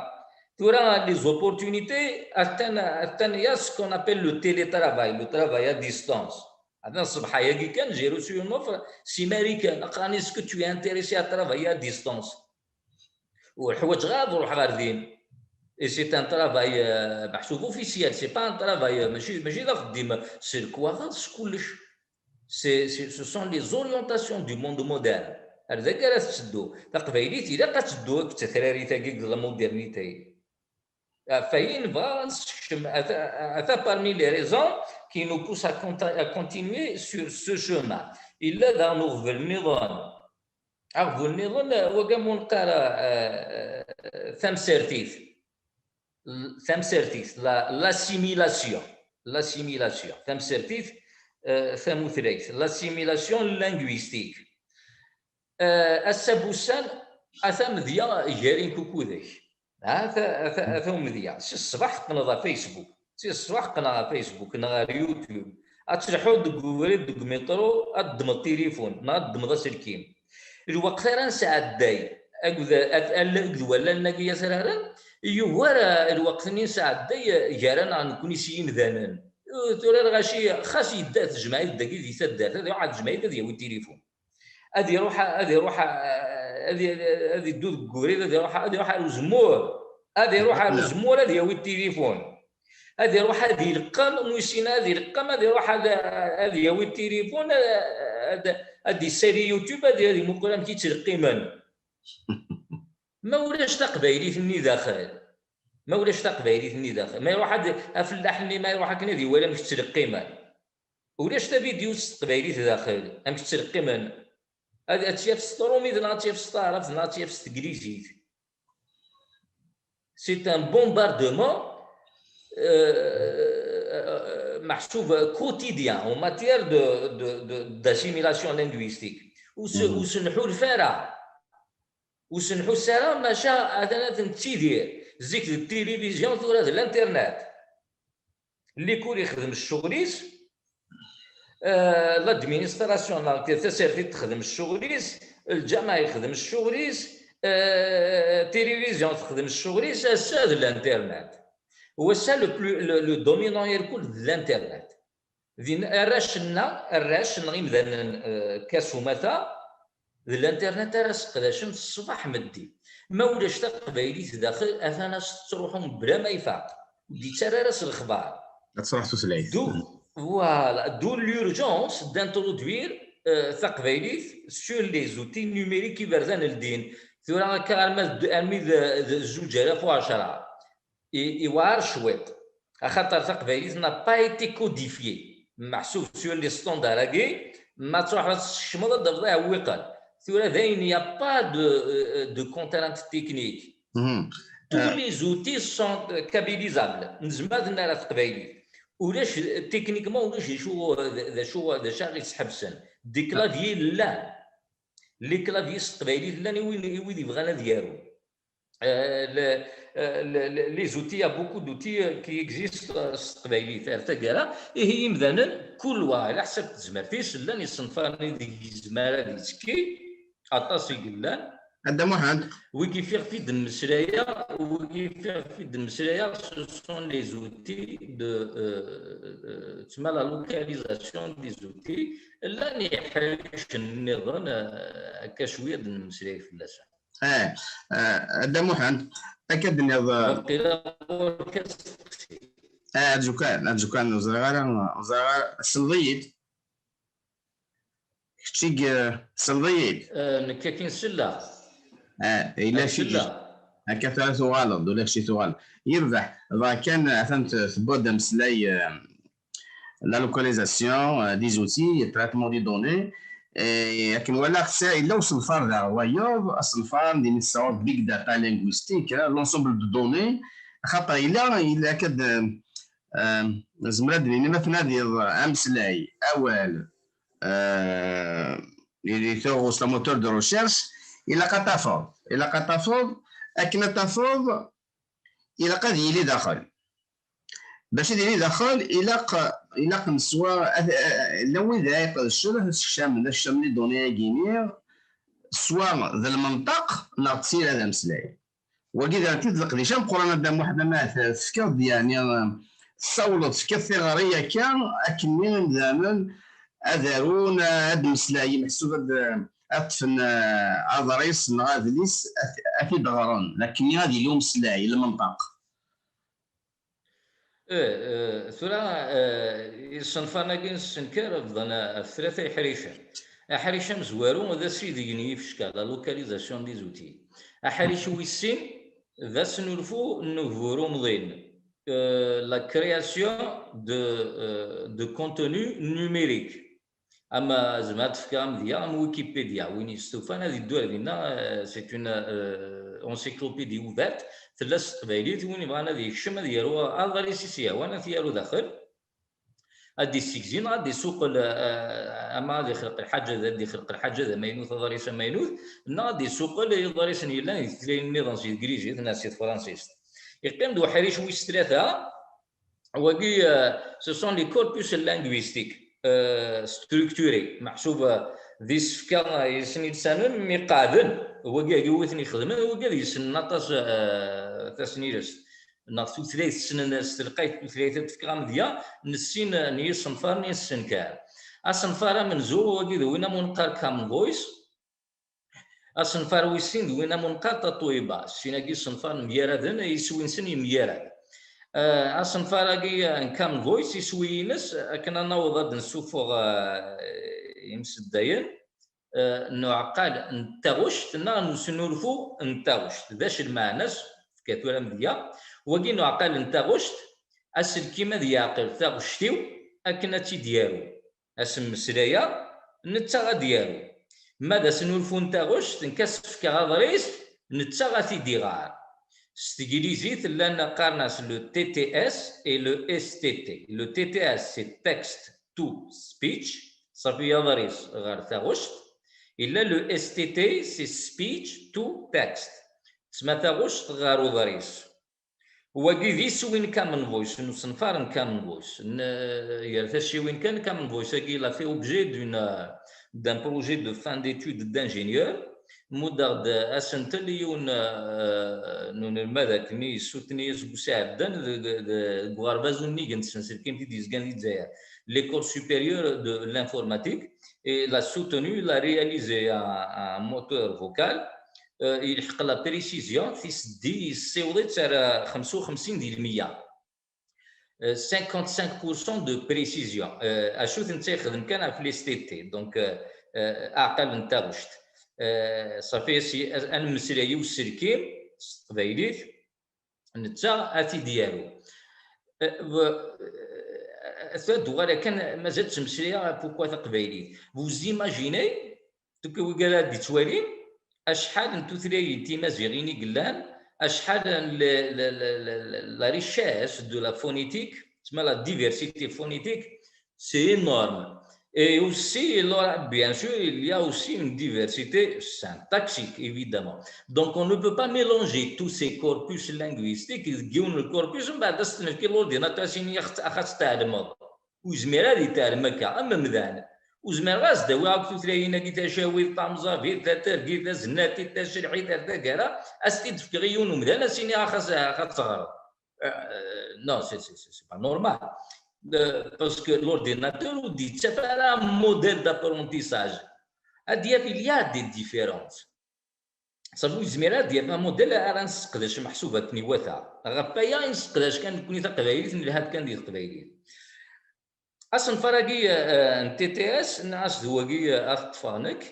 tura les opportunités attan, attan, il y a ce qu'on appelle le télétravail, le travail à distance. Atan ṣṣbeḥ-agi kan, j'ai reçu une offre si Marikan, qqaren, est-ce que tu es intéressé à travailler à distance? Ur ḥwaǧeɣ ara ad ruḥeɣ ɣer din. Et c'est un travail, euh, meḥsub officiel, c'est pas un travail, euh, mačči, mačči d axeddim s lekwaɣeḍ, s kullec. C'est, c'est, ce sont les orientations du monde moderne. Ar dagi ara tetteddu. Taqbaylit ilaq ad teddu akked tatrarit-agi deg la modernité. Ɣef wayen nebɣa ad nessekcem, ata, ata parmi les raisons qui nous poussent à conti-, à continuer sur ce chemin. Illa daɣen uɣbel nniḍen. Aɣbel nniḍen, wagi mu neqqar, eh, eh, tamsertit. L-, tamsertit, la, l'assimilation. L'assimilation. Tamsertit, eh, tamutlayt. L'assimilation linguistique. Eh, ass-a n wussan, ata amedya gar-i nekk ukkud-k. Ata, ata, ata umedya. Si ṣṣbeḥ teqqneḍ ɣer Facebook. Si ṣṣbeḥ qqneɣ ɣer Facebook neɣ ɣer YouTube. Ad telḥuḍ deg ubrid, deg umiṭru, ad ddmeḍ tilifun, neɣ ad ddmeḍ aselkim. Lweqt ara nesɛedday akked, akked wallalen-agi atraren, yugar, eh, lweqt-nni nesɛedday, eh, gar-aneɣ nekkni s yimdanen. Eh, tura lɣaci, xas yedda tejmeɛ-it dagi di taddart, ad iruḥ ad tejmeɛ-it ad yawi tilifun. Ad iruḥ, ad iruḥ, ad i-, ad iddu deg ubrid, ad iruḥ, ad iruḥ ar uzemmur. Ad iruḥ ar uzemmur, ad yawi tilifun. Ad iruḥ ad ileqqem, mu yessin ad ileqqem, ad iruḥ ad, ad yawi tilifun, ad, ad, ad d-issali YouTube, ad, ad imuqel amek i ttleqqimen. Ma ulac taqbaylit-nni daxel, ma ulac taqbaylit-nni daxel, ma iruḥ ad, afellaḥ-nni ma iruḥ akken ad iwali amek ttleqqimen. Ulac tavidyut s teqbaylit daxel, amek ttleqqimen. Ad, ad tt-yaf s trumit, neɣ ad tt-yaf s taɛrabt, neɣ ad tt-yaf s teglizit. C'est un bombardement, euh, euh, euh, meḥsub quotidien en matière de, de, de, d'assimilation linguistique. Ur s-, ur s-nḥulfa ara. Ur s-nḥuss ara, maca atan ad nettidir. Zik d tilivizyu, tura d l'internet. Likul ixdem ccɣel-is, eh, l'administration, neɣ tasertit texdem ccɣel-is, lǧameɛ yexdem ccɣel-is, eh, tilivizyu texdem ccɣel-is, ass-a d l'internet. Wass-a le plus, le, le dominant irkul d l'internet. Din arrac-nneɣ, arrac neɣ imdanen, eh, akka s umata, d l'internet ara seqdacen ṣṣbeḥ meddi. Ma ulac taqbaylit daxel, atan ad s-tettruḥu mebla ma ifaq. Ur d-ittarra ara s lexbar. Ad truḥ tutlayt. D'où, voilà, d'où l'urgence d'introduire, euh, taqbaylit sur les outils numériques iberdan ldin. Tura akka arma d, armi d, d zuǧ alaf u ɛecṛa. I, iwɛer cwiṭ, axaṭer taqbaylit n'a pas été codifiée. Meḥsub sur les standards-agi, ma truḥeḍ ad tsekcmeḍ ad d-tafeḍ iɛewwiqen. Tura dayen, il n'y a pas de, euh, de contrainte technique. Tous les outils sont, euh, kabylisables. Nezmer ad nerr ɣer teqbaylit. Ulac, techniquement, ulac d acu, d acu, d acu i ɣ-isḥebsen. Des claviers llan. Les claviers s teqbaylit llan i win, i wid yebɣan ad yarun. Euh, le, euh, le, le, les outils, il y a beaucoup d'outils, euh, qui existent, euh, s teqbaylit ar taggara. Ihi imdanen, kul wa ɛla ḥsab tezmert-is, llan isenfaren ideg yezmer ad yettekki, aṭas i yellan. A Dda Muḥend. Wigi fiɣef i d-mmeslayeɣ, wigi fiɣef i d-mmeslayeɣ, ce sont les outils de, euh, euh, tma la localisation des outils, llan iḥricen nniḍen, euh, akka cwiya ad d-nemmeslay fell-asen. Eh, eh, a Dda Muḥend, akka d-tenniḍ, eh, Waqila ɣur-k asteqsi. Eh, arǧu kan, arǧu kan, ur ẓriɣ ara, ur ẓriɣ ara, tselleḍ-iyi-d. Kečč i, eh, tselleḍ-iyi-d. Eh, nekk akin selleɣ. Eh, yella kečč i selleɣ. Akka tura tuɣaleḍ, ula kečč i tuɣaleḍ. Yerbeḥ, dɣa kan, atan t-, tewwi-d ameslay, eh, la localisation, euh, des outils, traitement des données. Et akken walaɣ, yella usenfar daɣ wayeḍ, asenfar din tesɛuḍ big data linguistique, hein, l'ensemble de données. Xaṭer yella, yella akka d, euh, nezmer ad d-nini ma tnadiḍ ameslay, awal, euh, di, di tuɣust, un moteur de recherche, ilaq ad tafeḍ, ilaq ad tafeḍ, akken ad tafeḍ, ilaq ad yili daxel. Bac ad yili daxel, ilaq, ilaq neswa, at-, a-, a-, llan wid ara iqedcen, ad sekcamen, ad sekcamen les données-agi-nni, swa d lmenṭeq, neɣ d tira d ameslay. Wagi d arti d leqdic ameqqran, a Dda Muḥend, ma t-, tefkiḍ-d, yeɛni, tessawleḍ, tefkiḍ tiɣri akka, akken imdanen ad arun, ad meslayen, meḥsub ad, ad ṭṭfen, eh, aḍris neɣ adlis, ad, ad t-id-ɣren, d akken ad yili umeslay, lmenṭeq. Eh, eh, tura, eh, isenfaren-agi n ssenker bḍan ɣef tlata iḥricen. Aḥric amezwaru d asideg n yifecka, la localisation des outils. Aḥric wis sin d asnulfu n ugbur umḍin, eh, la création de, eh, de contenu numérique. Ama zemreɣ ad d-fkeɣ amedya am Wikipedia, win yestufan ad iddu ar dinna, eh, c'est une, eh, encyclopédie ouverte, tella s teqbaylit, win yebɣan ad yekcem ad yaru aḍris i s-yehwan ad t-yaru daxel, ad d-issegzi neɣ ad d-isuqel, eh, ama ad ixleq lḥaǧa, ad d-ixleq lḥaǧa d amaynut, aḍris amaynut, neɣ ad d-isuqel iḍrisen yellan di tutlayin nniḍen, si teglizit neɣ si tefransist. Iqqim-d uḥric wis tlata, wagi, eh, ce sont les corpus linguistiques, eh, structurés, meḥsub, eh, d isefka, eh, yesnilsanen mi qeɛden, wagi agi wi ten-ixedmen, wagi ad yessnen aṭas, eh, tasnilest neɣ tutlayt, ssnen s telqayt tutlayt ad d-fkeɣ amedya n sin n yisenfaren i nessenkar. Asenfar amenzu, wagi d win am neqqar Common Voice, asenfar wis sin d win am neqqar Tatoeba. Sin-agi isenfaren myaraden, iswi-nsen yemyarad. Eh, asenfar-agi, eh, n Common Voice, iswi-ines, akken ad naweḍ ad d-nessufeɣ, eh, imseddayen, eh, n uɛeqqal n taɣect neɣ n usnulfu n taɣect. D acu lmeɛna-s? Fka tura amedya. Wagi n uɛeqqal n taɣect, aselkim ad yeɛqel taɣect-iw akken ad tt-id-yaru. Asemmeslay-a, netta ad d-yaru. Ma d asnulfu n taɣect, nekk ad s-fkeɣ aḍris, netta ad t-id-iɣer. S teglizit llan qqaren-as le T T S et le S T T. Le T T S, c'est text to speech, ṣafi aḍris ɣer taɣect. Illa le S T T, c'est speech to text. Tesma taɣect ɣer uḍris. Wagi d iswi n Common Voice, n usenfar n Common Voice. N-, gar tacciwin kan, Common Voice-agi, il a fait objet d'une, d'un projet de fin d'études d'ingénieur. Muddeɣ-d asentel i yiwen, eh, n unelmad akken i yessutni aseggas iɛeddan deg, deg, deg uɣerbaz unnig n tsenselkimt i d-yezgan di Lezzayer, l'École supérieure de l'informatique, et l'a soutenu, il a réalisé un, un moteur vocal, eh, yelḥeq la précision, tiseddi yessiweḍ-itt ar xemsa u xemsin di lmeyya. Eh, cinquante-cinq pour cent de précision. Eh, acu-t netta yexdem kan ɣef l'S T T, donc, eh, eh, aɛqal n taɣect. Eh, ṣafi, as-, as-, ad nemmeslay i uselkim s teqbaylit, netta ad t-id-yaru. Eh, w-, eh, tura d-uɣal kan, mazal ttmeslayeɣ pourquoi taqbaylit. Vous imaginez, donc, wigad ad d-ittwalin, acḥal n tutlayin timaziɣin i yellan, acḥal n le, le, le, le, le, la richesse de la phonétique, tma la diversité phonétique, c'est énorme. Et aussi, il y aura, bien sûr, il y a aussi une diversité syntaxique, évidemment. Donc, on ne peut pas mélanger tous ces corpus linguistiques, deg yiwen n corpus, mbeɛd ad s-t-nefk i l'ordinateur, ad s-yini, "Ax-, ax-, ad tɛelmeḍ." Ur yezmir ad itɛellem akka, am umdan. Ur zmireɣ ad s-d-awiɣ akk tutlayin-agi, tacawit, tamẓabit, tatergit, tazennatit, tacelḥit, ar taggara, ad s-t-id-fkeɣ i yiwen umdan, ad s-iniɣ, "Ax-, ax-, ax-, ad teɣreḍ." Euh, non, c'est, c'est, c'est, c'est pas normal. Euh, parce que l'ordinateur ur d-yettaf ara un modèle d'apprentissage. Ad yaf, il y a des différences. Ṣafi, ur yezmir ad yaf amudel ara nesseqdec meḥsub akken iwata. Ɣef waya i nesseqdac kan nekkni taqbaylit, nelha-d kan di teqbaylit. Asenfar-agi, eh, n T T S, nniɣ-as d wagi, eh, ad t-ṭṭfeɣ nekk.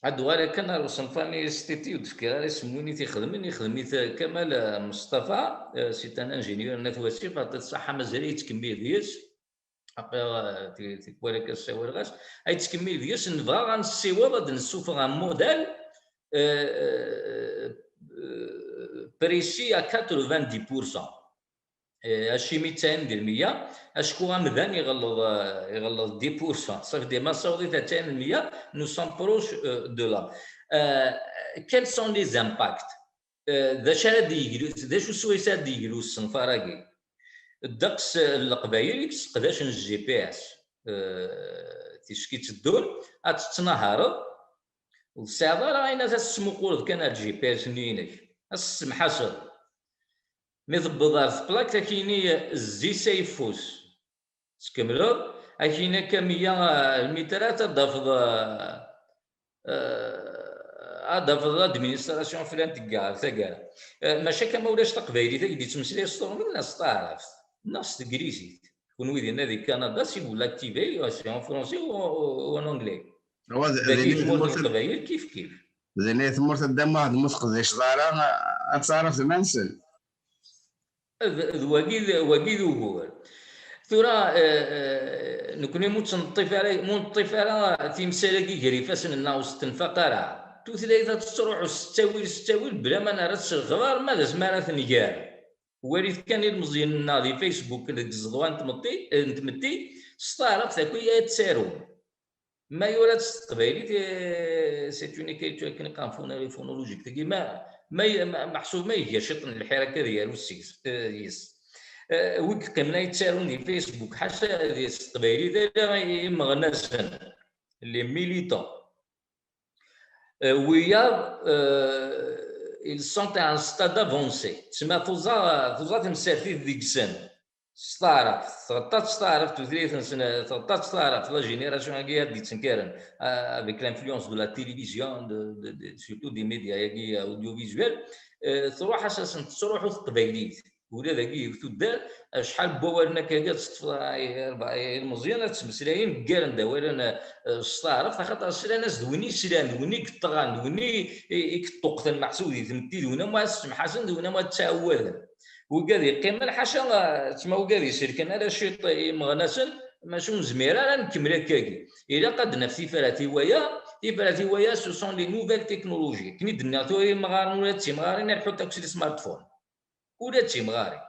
Ad d-uɣaleɣ kan ar usenfar-nni S T T, ur d-fkiɣ ara isem win i t-ixedmen, ixdem-it, eh, Kamal, eh, Mustafa, eh, c'est un ingénieur n At Wasif, aṭṭi ṣṣaḥa mazal yettkemmil deg-s. Aql-aɣ, eh, ti-, tikwal akka ssawaleɣ-as. Ay yettkemmil deg-s, nebɣa ad nessiweḍ ad d-nessufeɣ un modèle, eh, eh, eh, précis à quatre-vingt-dix pour cent. Eh, acimi tesɛin di lmeyya? Acku amdan iɣelleḍ, eh, iɣelleḍ dix pour cent. Safi, dima nessaweḍ-it ar tesɛin di lmeyya, nous sommes proches, eh, de là. Eh, quels sont les impacts? Eh, d acu ara d-yeglu, d acu swayes ara d-yeglu usenfar-agi? Ddeqs n Leqbayel i yesseqdacen G P S, eh, ticki tteddun, ad tettnahareḍ, ur tesɛiḍ ara ayen ad tesmuquleḍ kan ar G P S-nni-inek, ad s-tessemḥaseḍ. Mi tewweḍ ar teplakt, ad k-yini zzi s ayeffus. Tkemmleḍ, ad k-yini akka meyya, eh, lmitrat, ad d-tafeḍ, eh, eh, ad d-tafeḍ l'administration flan tegga ɣer taggara. Eh, maca akka ma ulac taqbaylit, ad k-d-yettmeslay s turmit neɣ s taɛrabt? neɣ s teglizit. Kunwi dinna di Canada, si vous l'activez, c'est en français ou, ou, ou en anglais. Wa d- Dagi din tmurt n tmurt- Leqbayel kif kif. din ay tmurt a Dda Muḥ, ma teqdiced ara ad taɛrabt iman-nsen. D d wagi d wagi d ugur. Tura, eh, eh, nekkni mu ttneṭṭif ara mu neṭṭif ara timsal-agi gar ifassen-nneɣ ur s-tenfaq ara. Tutlayt ad tettruḥu s ttawil s ttawil bla ma nerra-tt s lexbar, ma d asmi ara tenger. Walit kan ilmeẓyen-nneɣ di Facebook deg ẓḍwa n tmetti, eh, n tmetti, s taɛrabt akk i ad ttarun. Ma yura-tt s teqbaylit, eh, c'est une écriture akken iqqaren phono-, phonologique. Tagi ma, ma, ma, meḥsub ma iga ciṭ n lḥir akka ad yaru seg-s, eh, yes. Eh, wi yeqqimen ay ttarun di Facebook, ḥaca di s teqbaylit ala imeɣnasen, les militants. Eh, wiyaḍ, eh, ils sont à un stade avancé. Tma tuẓa, tuẓa temsertit deg-sen. S taɛrabt, tɣeṭṭa-tt s taɛrabt tutlayt-nsen, tɣeṭṭa-tt s taɛrabt, la génération-agi ad d-yettenkaren, euh, avec l'influence de la télévision, de, de, de, surtout des médias agi, euh, audiovisuels, euh, truḥ-as asen tettruḥu teqbaylit. Ula dagi deg tuddar, acḥal n wawalen akka ad teṭṭfeḍ, ay, ay, ilmeẓyen ad ttmeslayen, ggaren-d awalen, euh, s taɛrabt, axaṭer slan-as d win i slan, d win i yeṭṭɣan, d win i, i, i yeṭṭuqten meḥsub di tmetti, d win am ad ssemḥasen, d win am ad ttɛawaden. Wigad yeqqimen, ḥaca, eh, tma wigad iselken ala ciṭ imeɣnasen, maca ur nezmir ara ad nkemmel akkagi. Ilaq ad d-naf tifrat i waya, tifrat i waya, ce sont les nouvelles technologies. Akken i d-nniɣ tura imɣaren ula d timɣarin ad ḥutt akk s les smartphones. Ula d timɣarin.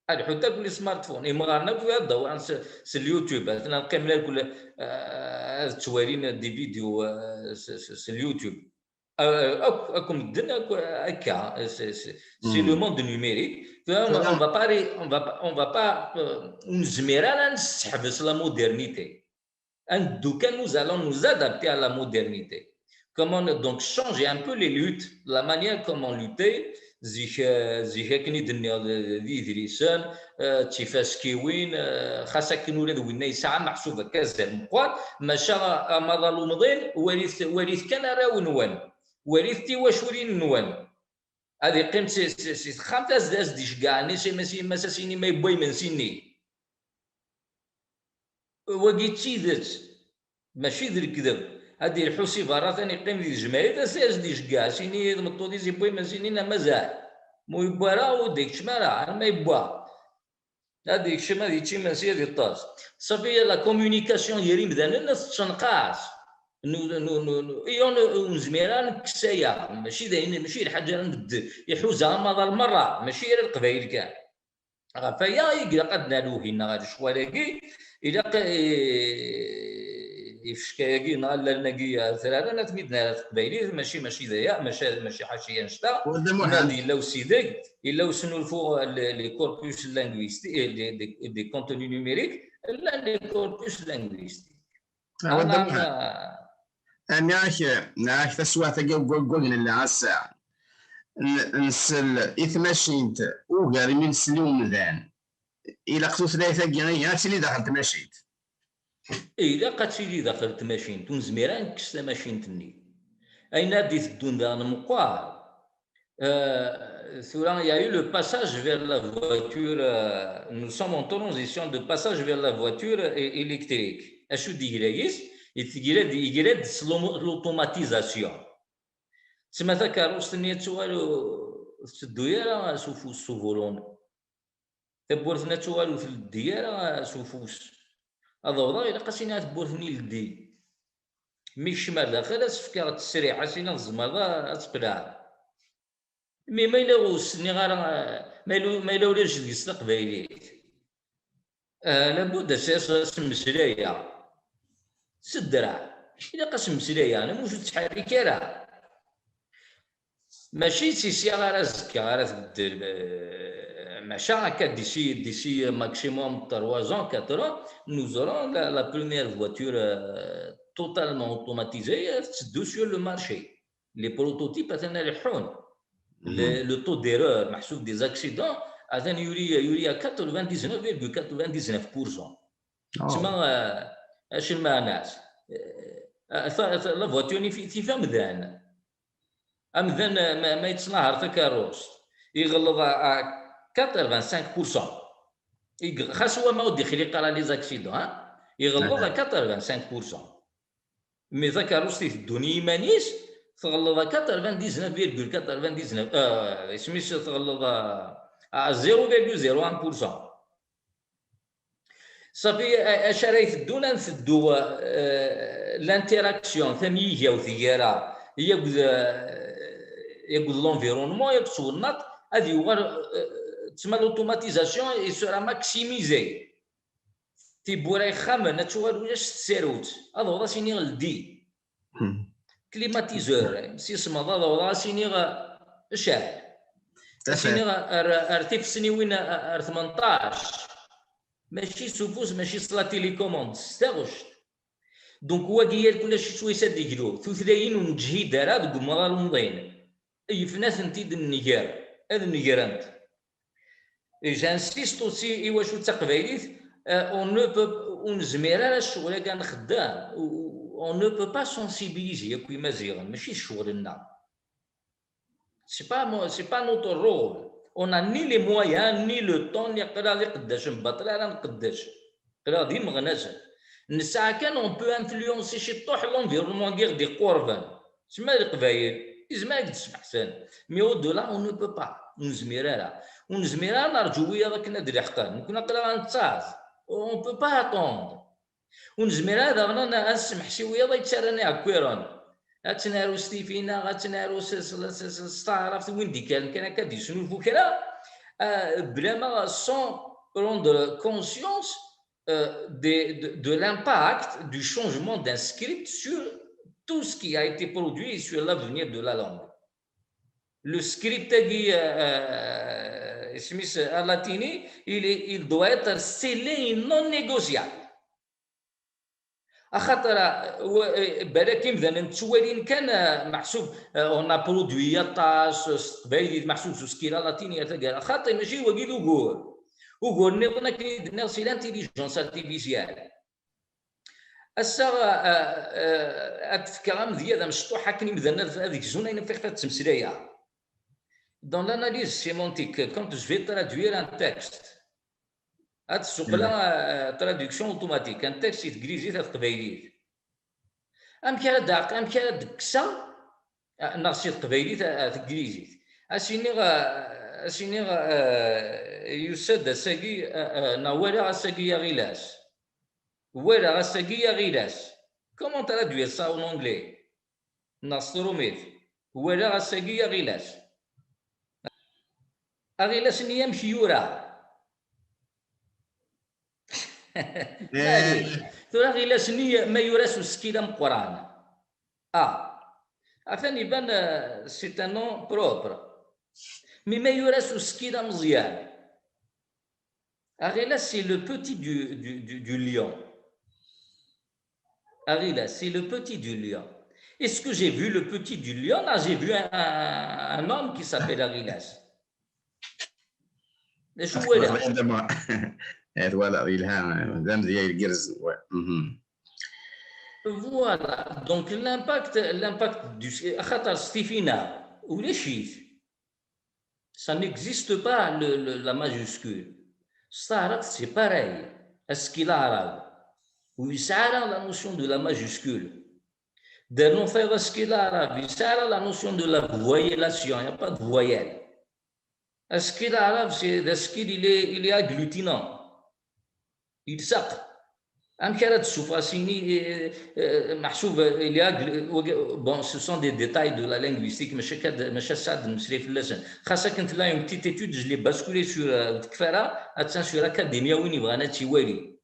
Ad ḥutt akk les smartphones. Imɣaren akk ad dawren s, s YouTube. Atnan qqimen akk, eh, ad ttwalin des vidéos, eh, s, s, s YouTube. Euh, akk, akk medden, akk, akka, c'est, c'est, c'est le monde numérique. Tu vois, on, on va pas, ré- on va pas, on va pas, euh, ur nezmir ara ad nesseḥbes la modernité. Ad neddu kan, nous allons nous adapter à la modernité. Comment on- donc changer un peu les luttes, la manière comment lutter, zik, euh, zik akken i d-nniɣ d, d idlisen, euh, d tifaskiwin, euh, xas akken ula d winna yesɛa meḥsub akka azal meqqar, maca amaḍal umḍin, walit, walit kan arraw-nwen. Walit tiwaculin-nwen. Ad iqqim si, si, si texxamt, ad s-, ad s-d-iceggeɛ, nni s yemma-s, yemma-s, ad s-yini ma yewwa imensi-nni. Wagi d tidet, mačči d lekdeb. Ad d-ilḥu si berra, atan iqqim di tejmaɛit, ad s-, ad s-d-iceggeɛ, ad s-yini i tmeṭṭut-is yewwa imensi-nni neɣ mazal. Ma ur yewwi ara, ur d-ikeččem ara, arma yewwa. Ad yekcem, ad yečč imensi, ad yeṭṭes. Safi, la communication gar imdanen tettenqas. Nu-, nu-, nu-, nu-, i ur nezmir ara ad nekkes aya. Mačči d ayen, mačči d lḥaǧa ara nbeddel. Iḥuza amaḍal merra, mačči ala Leqbayel kan. Ɣef aya i ilaq ad nerr uhin ɣer lecɣal-agi. Ilaq, eh, ifecka-agi neɣ allalen-agi atraran ad ten-id-nerr ɣer teqbaylit, mačči, mačči d aya, mačči, mačči ḥaca annect-a. Wadda Nniɣ-d Muḥend. Yella usideg, yella usnulfu, les, les corpus linguistiques, les, les, les contenus numériques, llan les corpus linguistiques. Ah, Wadda Ana, Muḥend. Nniɣ-ak, nniɣ-ak taswiɛt-agi n wayyur nella ass-a. N-, nsell i tmacint ugar mi nsell i umdan. Ilaq tutlayt-agi ihi ad tili daxel tmacint. Ilaq ad tili daxel tmacint, ur nezmir ad nekkes tamacint-nni. Ayen ad d-iteddun daɣen meqqar. Euh, tura, il y a eu le passage vers la voiture, euh, nous sommes en transition de passage vers la voiture é-, électrique. Acu d-yegla yis? Yegla-d, yegla-d s l'automatisation. Tma takeṛṛust-nni ad tuɣal ur tetteddu ara s ufus, s ubulun. Tawwurt-nni ad tuɣal ur tleddi ara s ufus. Ad awḍeɣ, ilaq ad s-iniɣ tawwurt-nni ldi. Mi kecmeɣ daxel, ad s-fkeɣ ttesriḥ, ad s-iniɣ tzemreḍ ad tqelɛeḍ. Mi ma yella ur s-nniɣ ara, ma yella, ma yella ulac deg-s taqbaylit, ah, labud ad s-, ad s-mmeslayeɣ. S ddreɛ, ilaq ad s-mmeslayeɣ, neɣ ur tettḥerrik ara. Mačči si ssya ara azekka ara tbeddel, eh, maca akka d'ici, d'ici maximum trois ans, quatre ans, nous aurons la, la première voiture, euh, totalement automatisée, euh, tetteddu sur le marché. Les prototypes atan leḥḥun. Le, le taux d'erreur, meḥsub des accidents, atan yuli, yuli à quatre-vingt-dix-neuf virgule quatre-vingt-dix-neuf pour cent. Tma, euh, acu lmeɛna-s? Euh, ta-, ta-, la voiture-nni fi-, tif amdan. Amdan, euh, ma, ma yettnahar takeṛṛust, iɣelleḍ à, à quatre-vingt-cinq pour cent. Xas wama ur d-ixliq ara les accidents, hein, iɣelleḍ à quatre-vingt-cinq pour cent. Mais takeṛṛust iteddun i yiman-is, tɣelleḍ à quatre-vingt-dix-neuf virgule quatre-vingt-dix-neuf, euh, isem-is tɣelleḍ à, à zéro virgule zéro un pour cent. Safi, a-, acu ara iteddun, ad nteddu, euh, l'interaction, tamyigawt gar-aɣ, akked, euh, akked l'environnement, akked twennaḍt, ad yuɣal, euh, tma l'automatisation, il sera maximisé. Tiwwura ixxamen, ad tuɣal ulac tsarut. Ad awḍeɣ ad s-iniɣ ldi. Climatiseur, imsismeḍ, ad awḍeɣ ad s-iniɣ, eh, cɛel. Ad s-iniɣ ar, ar tifesniwin, ar tmenṭac. Mačči s ufus, mačči s la télécommande, s taɣect. Donc, wagi yal kullec s wayes ad d-iglu. Tutlayin ur neǧhid ara deg umḍal umḍin. Yifen ad tent-id-nnger, ad negrent. Et j'insiste aussi, i wacu d taqbaylit, euh, on ne peut, ur nezmir ara ccɣel-agi ad nxeddem, on ne peut pas sensibiliser akk imaziɣen, mačči d ccɣel-nneɣ. C'est pas mo-, c'est pas notre rôle. On n'a ni les moyens, ni le temps, ni qrib iqeddacen baṭel ara nqeddec. Qrib d imeɣnasen. Nesɛa kan, on peut influencer ciṭṭuḥ l'environnement-agi ɣ-d-iqurben. Tma Leqbayel, izmer ad k-d-smeḥsen. Mais au-delà, on ne peut pas. Ur nezmir ara. Ur nezmir ara nerǧu wiyaḍ akken ad d-leḥqen. Nekkni aql-aɣ ad nettaẓ. On peut pas attendre. Ur nezmir ara daɣen ad, ad nesmeḥsi wiyaḍ ay yettarran iɛekkiren. Ad tt-naru s tifi-nneɣ, ad tt-naru s, s, s, s, s taɛrabt, win d-ikkren kan akka ad d-yesnulfu kra, euh, blama sans prendre conscience, euh, de, de, de l'impact du changement d'un script sur tout ce qui a été produit et sur l'avenir de la langue. Le script-agi, euh, euh, isem-is, alatini, il est, il doit être scellé et non négociable. Axaṭer, euh, wa-, euh, balak imdanen ttwalin kan, euh, meḥsub, euh, on a produit aṭas, euh, s teqbaylit, meḥsub s uskil alatini ar taggara. Xaṭi, mačči wagi d ugur. Ugur nniḍen akken i d-nniɣ, c'est l'intelligence artificielle. Ass-a, euh, euh, ad d-fkeɣ amedya d amecṭuḥ akken imdanen ad, ad gzun ayen ɣef iɣef ad ttmeslayeɣ. Dans l'analyse sémantique, quand je vais traduire un texte, ad d-ssuqqleɣ, euh, traduction automatique, un texte si teglizit ar teqbaylit. Amek ara d-, amek ara d-kkseɣ, euh, neɣ si teqbaylit ar, ar teglizit? Ad s-iniɣ, euh, ad s-iniɣ, euh, yusa-d ass-agi, euh, euh, neɣ walaɣ ass-agi Aɣilas. Walaɣ ass-agi Aɣilas. Comment traduire ça en anglais? Neɣ s trumit. Walaɣ ass-agi Aɣilas. Aɣilas-nni amek yura? Maɛlic. Tura aɣilas-nni ma yura s usekkil ameqqran. Ah. Atan iban, euh, c'est un nom propre. Mais ma yura s usekkil ameẓyan. Aɣilas, c'est le petit du, du, du, du lion. Aɣilas, c'est le petit du lion. Est-ce que j'ai vu le petit du lion? Non, j'ai vu un, un, un homme qui s'appelle Aɣilas. D acu walaɣ? Eh, twalaḍ, yelha, d amedya igerrzen, ouais. Mhm. Voilà, donc l'impact, l'impact du, axaṭer s tifi-nneɣ, ulac-it. Ça n'existe pas, le, le, la majuscule. S taɛrabt, c'est pareil. Asekkil aɛrab, ur yesɛi ara la notion de la majuscule. Dernu tayeḍ asekkil aɛrab, yesɛi ara la notion de la voyellation, il n'y a pas de voyelle. Asekkil aɛrab, c'est, d asekkil, il est, il est agglutinant. Yelseq. Amek ara d-ssufɣeɣ s ini, eh, eh, meḥsub, eh, il y a gl-, wagi, bon, ce sont des détails de la linguistique, maca akka d-, maca ass-a ad d-nemmeslay fell-asen. Xas akken tella une petite étude, je l'ai basculée sur, euh, ur tekfi ara, attan sur Academia, win yebɣan ad tt-iwali.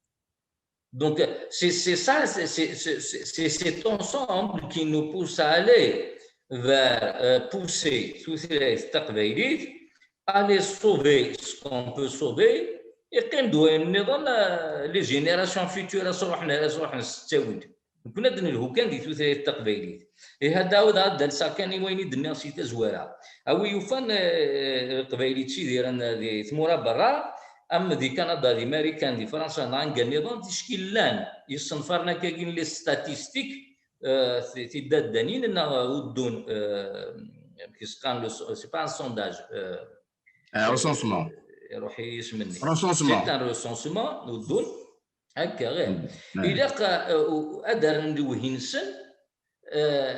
Donc, euh, c'est, c'est ça, c'est, c'est, c'est, c'est, c'est cet ensemble qui nous pousse à aller vers, euh, pousser tutlayt taqbaylit, aller sauver ce qu'on peut sauver, iqqim-d wayen nniḍen, euh, les générations futures ad s-ruḥen, ad s-ruḥen s ttawil. Nekkni ad d-nelhu kan di tutlayt taqbaylit. Ihi ad d-ɛawdeɣ ad d-alseɣ kan i wayen i d-nniɣ si tazwara. A wi yufan, eh, Leqbayel yettidiren di tmura berra, am di Kanada, di Marikan, di Fransa, neɣ anga nniḍen, ticki llan yisenfaren akkagi n les statistiques, eh, ti-, tidaddanin neɣ uddun, eh, amek i s-qqaren, le so-, c'est pas un sondage, eh, Un recensement. iruḥ yisem-nni. Recensement. C'est un recensement, uddun. Akka, ɣir. Ilaq, uh, ad rren lewhi-nsen, uh,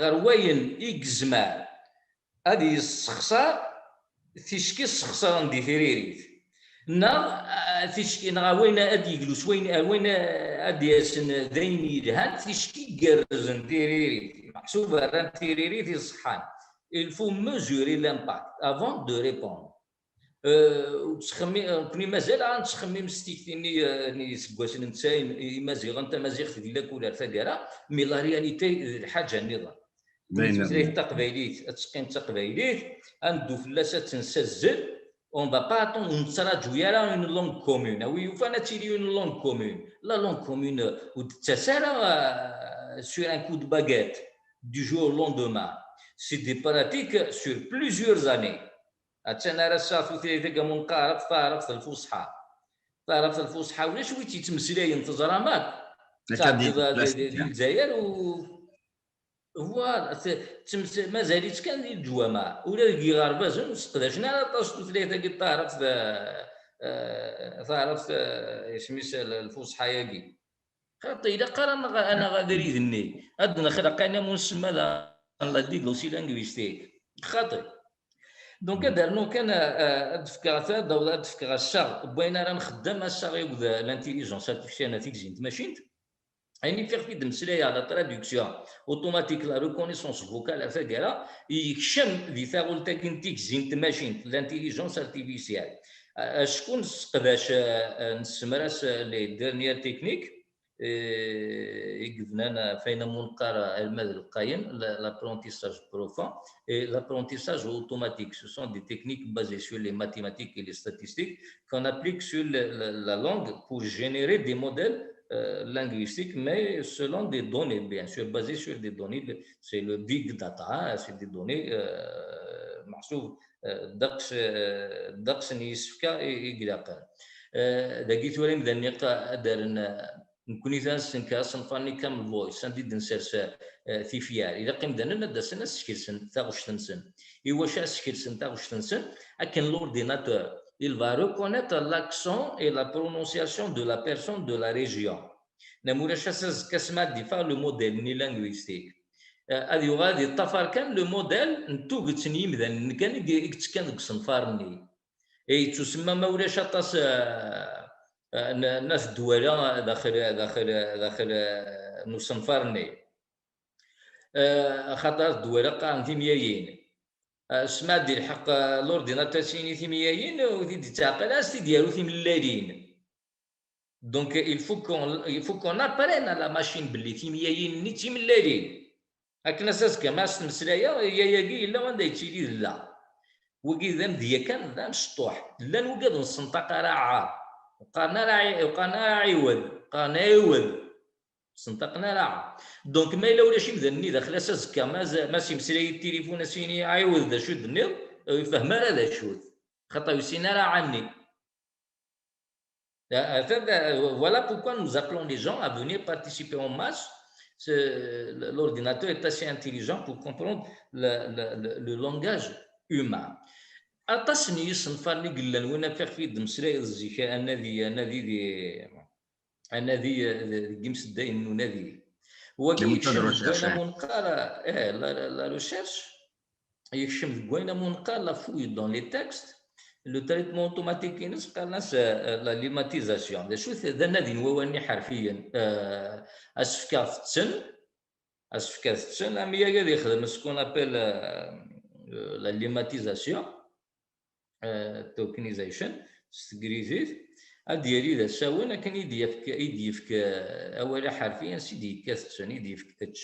ɣer wayen i yezmer ad yessexṣar ticki ssexṣaren di tiririt. Neɣ, uh, ticki, neɣ wayen ad yeglu s wayen, uh, wayen, uh, ad d-yasen d ayen yelhan, ticki gerrzen tiririt. Meḥsub rran tiririt iṣeḥḥan. Il faut mesurer l'impact avant de répondre. Euh, ur ttxemmi-, nekkni mazal ara nettxemmim s tikti-nni, euh, n yiseggasen n tesɛin, Imaziɣen, tamaziɣt di lakul ar taggara, mais la réalité d lḥaǧa nniḍen. Tutlayt taqbaylit ad teqqim d taqbaylit, ad neddu fell-as ad tt-nessazzel, on va pas attendre, ur nettraǧu ara une langue commune. A wi yufan ad tili une langue commune. La langue commune, euh, ur d-tettas ara, euh, sur un coup de baguette, du jour au lendemain. C'est des pratiques sur plusieurs années. Attan ar ass-a tutlayt-agi am unqar, taɛrabt, taɛrabt lfuṣḥa. Taɛrabt lfuṣḥa, ulac wi tt-yettmeslayen, teẓram akk. Akka di, di, di, di Lezzayer u, voilà, t-, tettmes-, mazal-itt kan di leǧwameɛ. Ula deg yiɣerbazen ur seqdacen ara aṭas tutlayt-agi, taɛrabt, eh, eh, taɛrabt, eh, isem-is, l-, lfuṣḥa-agi. Xaṭi, ilaq ara naɣ, naɣ abrid-nni. Ad nexleq ayen am unsemma daɣen, la déglossée linguistique. Xaṭi. Donc, ad rnuɣ kan, euh, ad d-fkeɣ ta-, ad d-fkeɣ assaɣ n wayen ara nxeddem, assaɣ akked l'intelligence artificielle, neɣ tigzi n tmacint. Ayen i fiɣef i d-mmeslayeɣ, la traduction automatique, la reconnaissance vocale, ar taggara, yekcem di taɣult-agi n tigzi n tmacint, l'intelligence artificielle. Euh, acku nesseqdac, euh, euh, nessemras, euh, les dernières techniques, eh, i yebnan ɣef wayen am unqar alma d lqayen, l-, l'apprentissage profond et l'apprentissage automatique. Ce sont des techniques basées sur les mathématiques et les statistiques qu'on applique sur le, le, la langue pour générer des modèles, euh, linguistiques, mais selon des données, bien sûr, basées sur des données. Le, c'est le big data, hein, c'est des données, euh, meḥsub, euh, ddeqs, euh, ddeqs n yisefka i, i ilaqen. Euh, dagi tura imdanen ad d-rren, euh, Nekkni ad nessenker asenfar-nni Camel Voice, anda i d-nsers, eh, tifyar. Ilaq imdanen ad d-asen ad skersen taɣect-nsen. I wacu ad skersen taɣect-nsen? Akken l'ordinateur, il va reconnaître l'accent et la prononciation de la personne de la région. Neɣ ma ulac ass azekka, asmi ad d-iffeɣ le modèle-nni linguistique. Eh, ad yuɣal ad yeṭṭafar kan le modèle n tuget n yimdanen kan i, i yettekkan deg usenfar-nni. Eh, yettusemma ma ulac aṭas, eh, eh, n, n at Dwala daxel, daxel, daxel, eh, n usenfar-nni. Eh, axaṭer at Dwala qqaren timyayin. Eh, asmi ad d-ilḥeq, eh, l'ordinateur s-yini timyayin, ur t-id-yettɛeqqil ara, s-t-id-yaru timellalin. Donc, il faut qu'on, il faut qu'on apprenne à la machine belli timyayin-nni d timellalin. Akken ass azekka ma as-ttmeslayeɣ, yayagi yella anda yettili d la. Wagi d amedya kan, d amecṭuḥ. Llan wigad ur nessenṭaq ara ɛa. Ur qqaren ara ɛi-, ur qqaren ara ɛiwed, qqaren ɛiwed. Ur ssenṭaqen ara ɛa. Donc, ma yella ulac imdanen-nni daxel ass azekka, ma z-, ma s-yemmeslay-d tilifun, as-yini ɛiwed d acu d-tenniḍ, ur yefhem ara d acu-t. Xaṭer ur yessin ara ɛa-nni. Euh, euh, voilà pourquoi nous appelons les gens à venir participer en masse. C'est, l'ordinateur est assez intelligent pour comprendre le, le, le, le langage humain. Aṭas n yisenfaren i yellan, win ɣef i d-mmeslayeɣ zik, anadi, anadi di, anadi, eh, deg imseddayen n unadi. Wagi yekcem deg wayen am unqar, eh, la, la, la recherche, yekcem deg wayen am unqar la fouille dans les textes, le traitement automatique-ines qqaren-as, eh, la lemmatisation. D acu-t? D anadi n wawalen iḥerfiyen, eh, asefk ad tetten, asefk ad tetten, am yagi ad yexdem ce qu'on appelle, eh, la lemmatisation, eh, tokenization, s teglizit, ad d-yali d asawen akken i d-yefk, i d-yefk, eh, awal aḥerfi, ansi d-yekka tetten, i d-yefk ečč.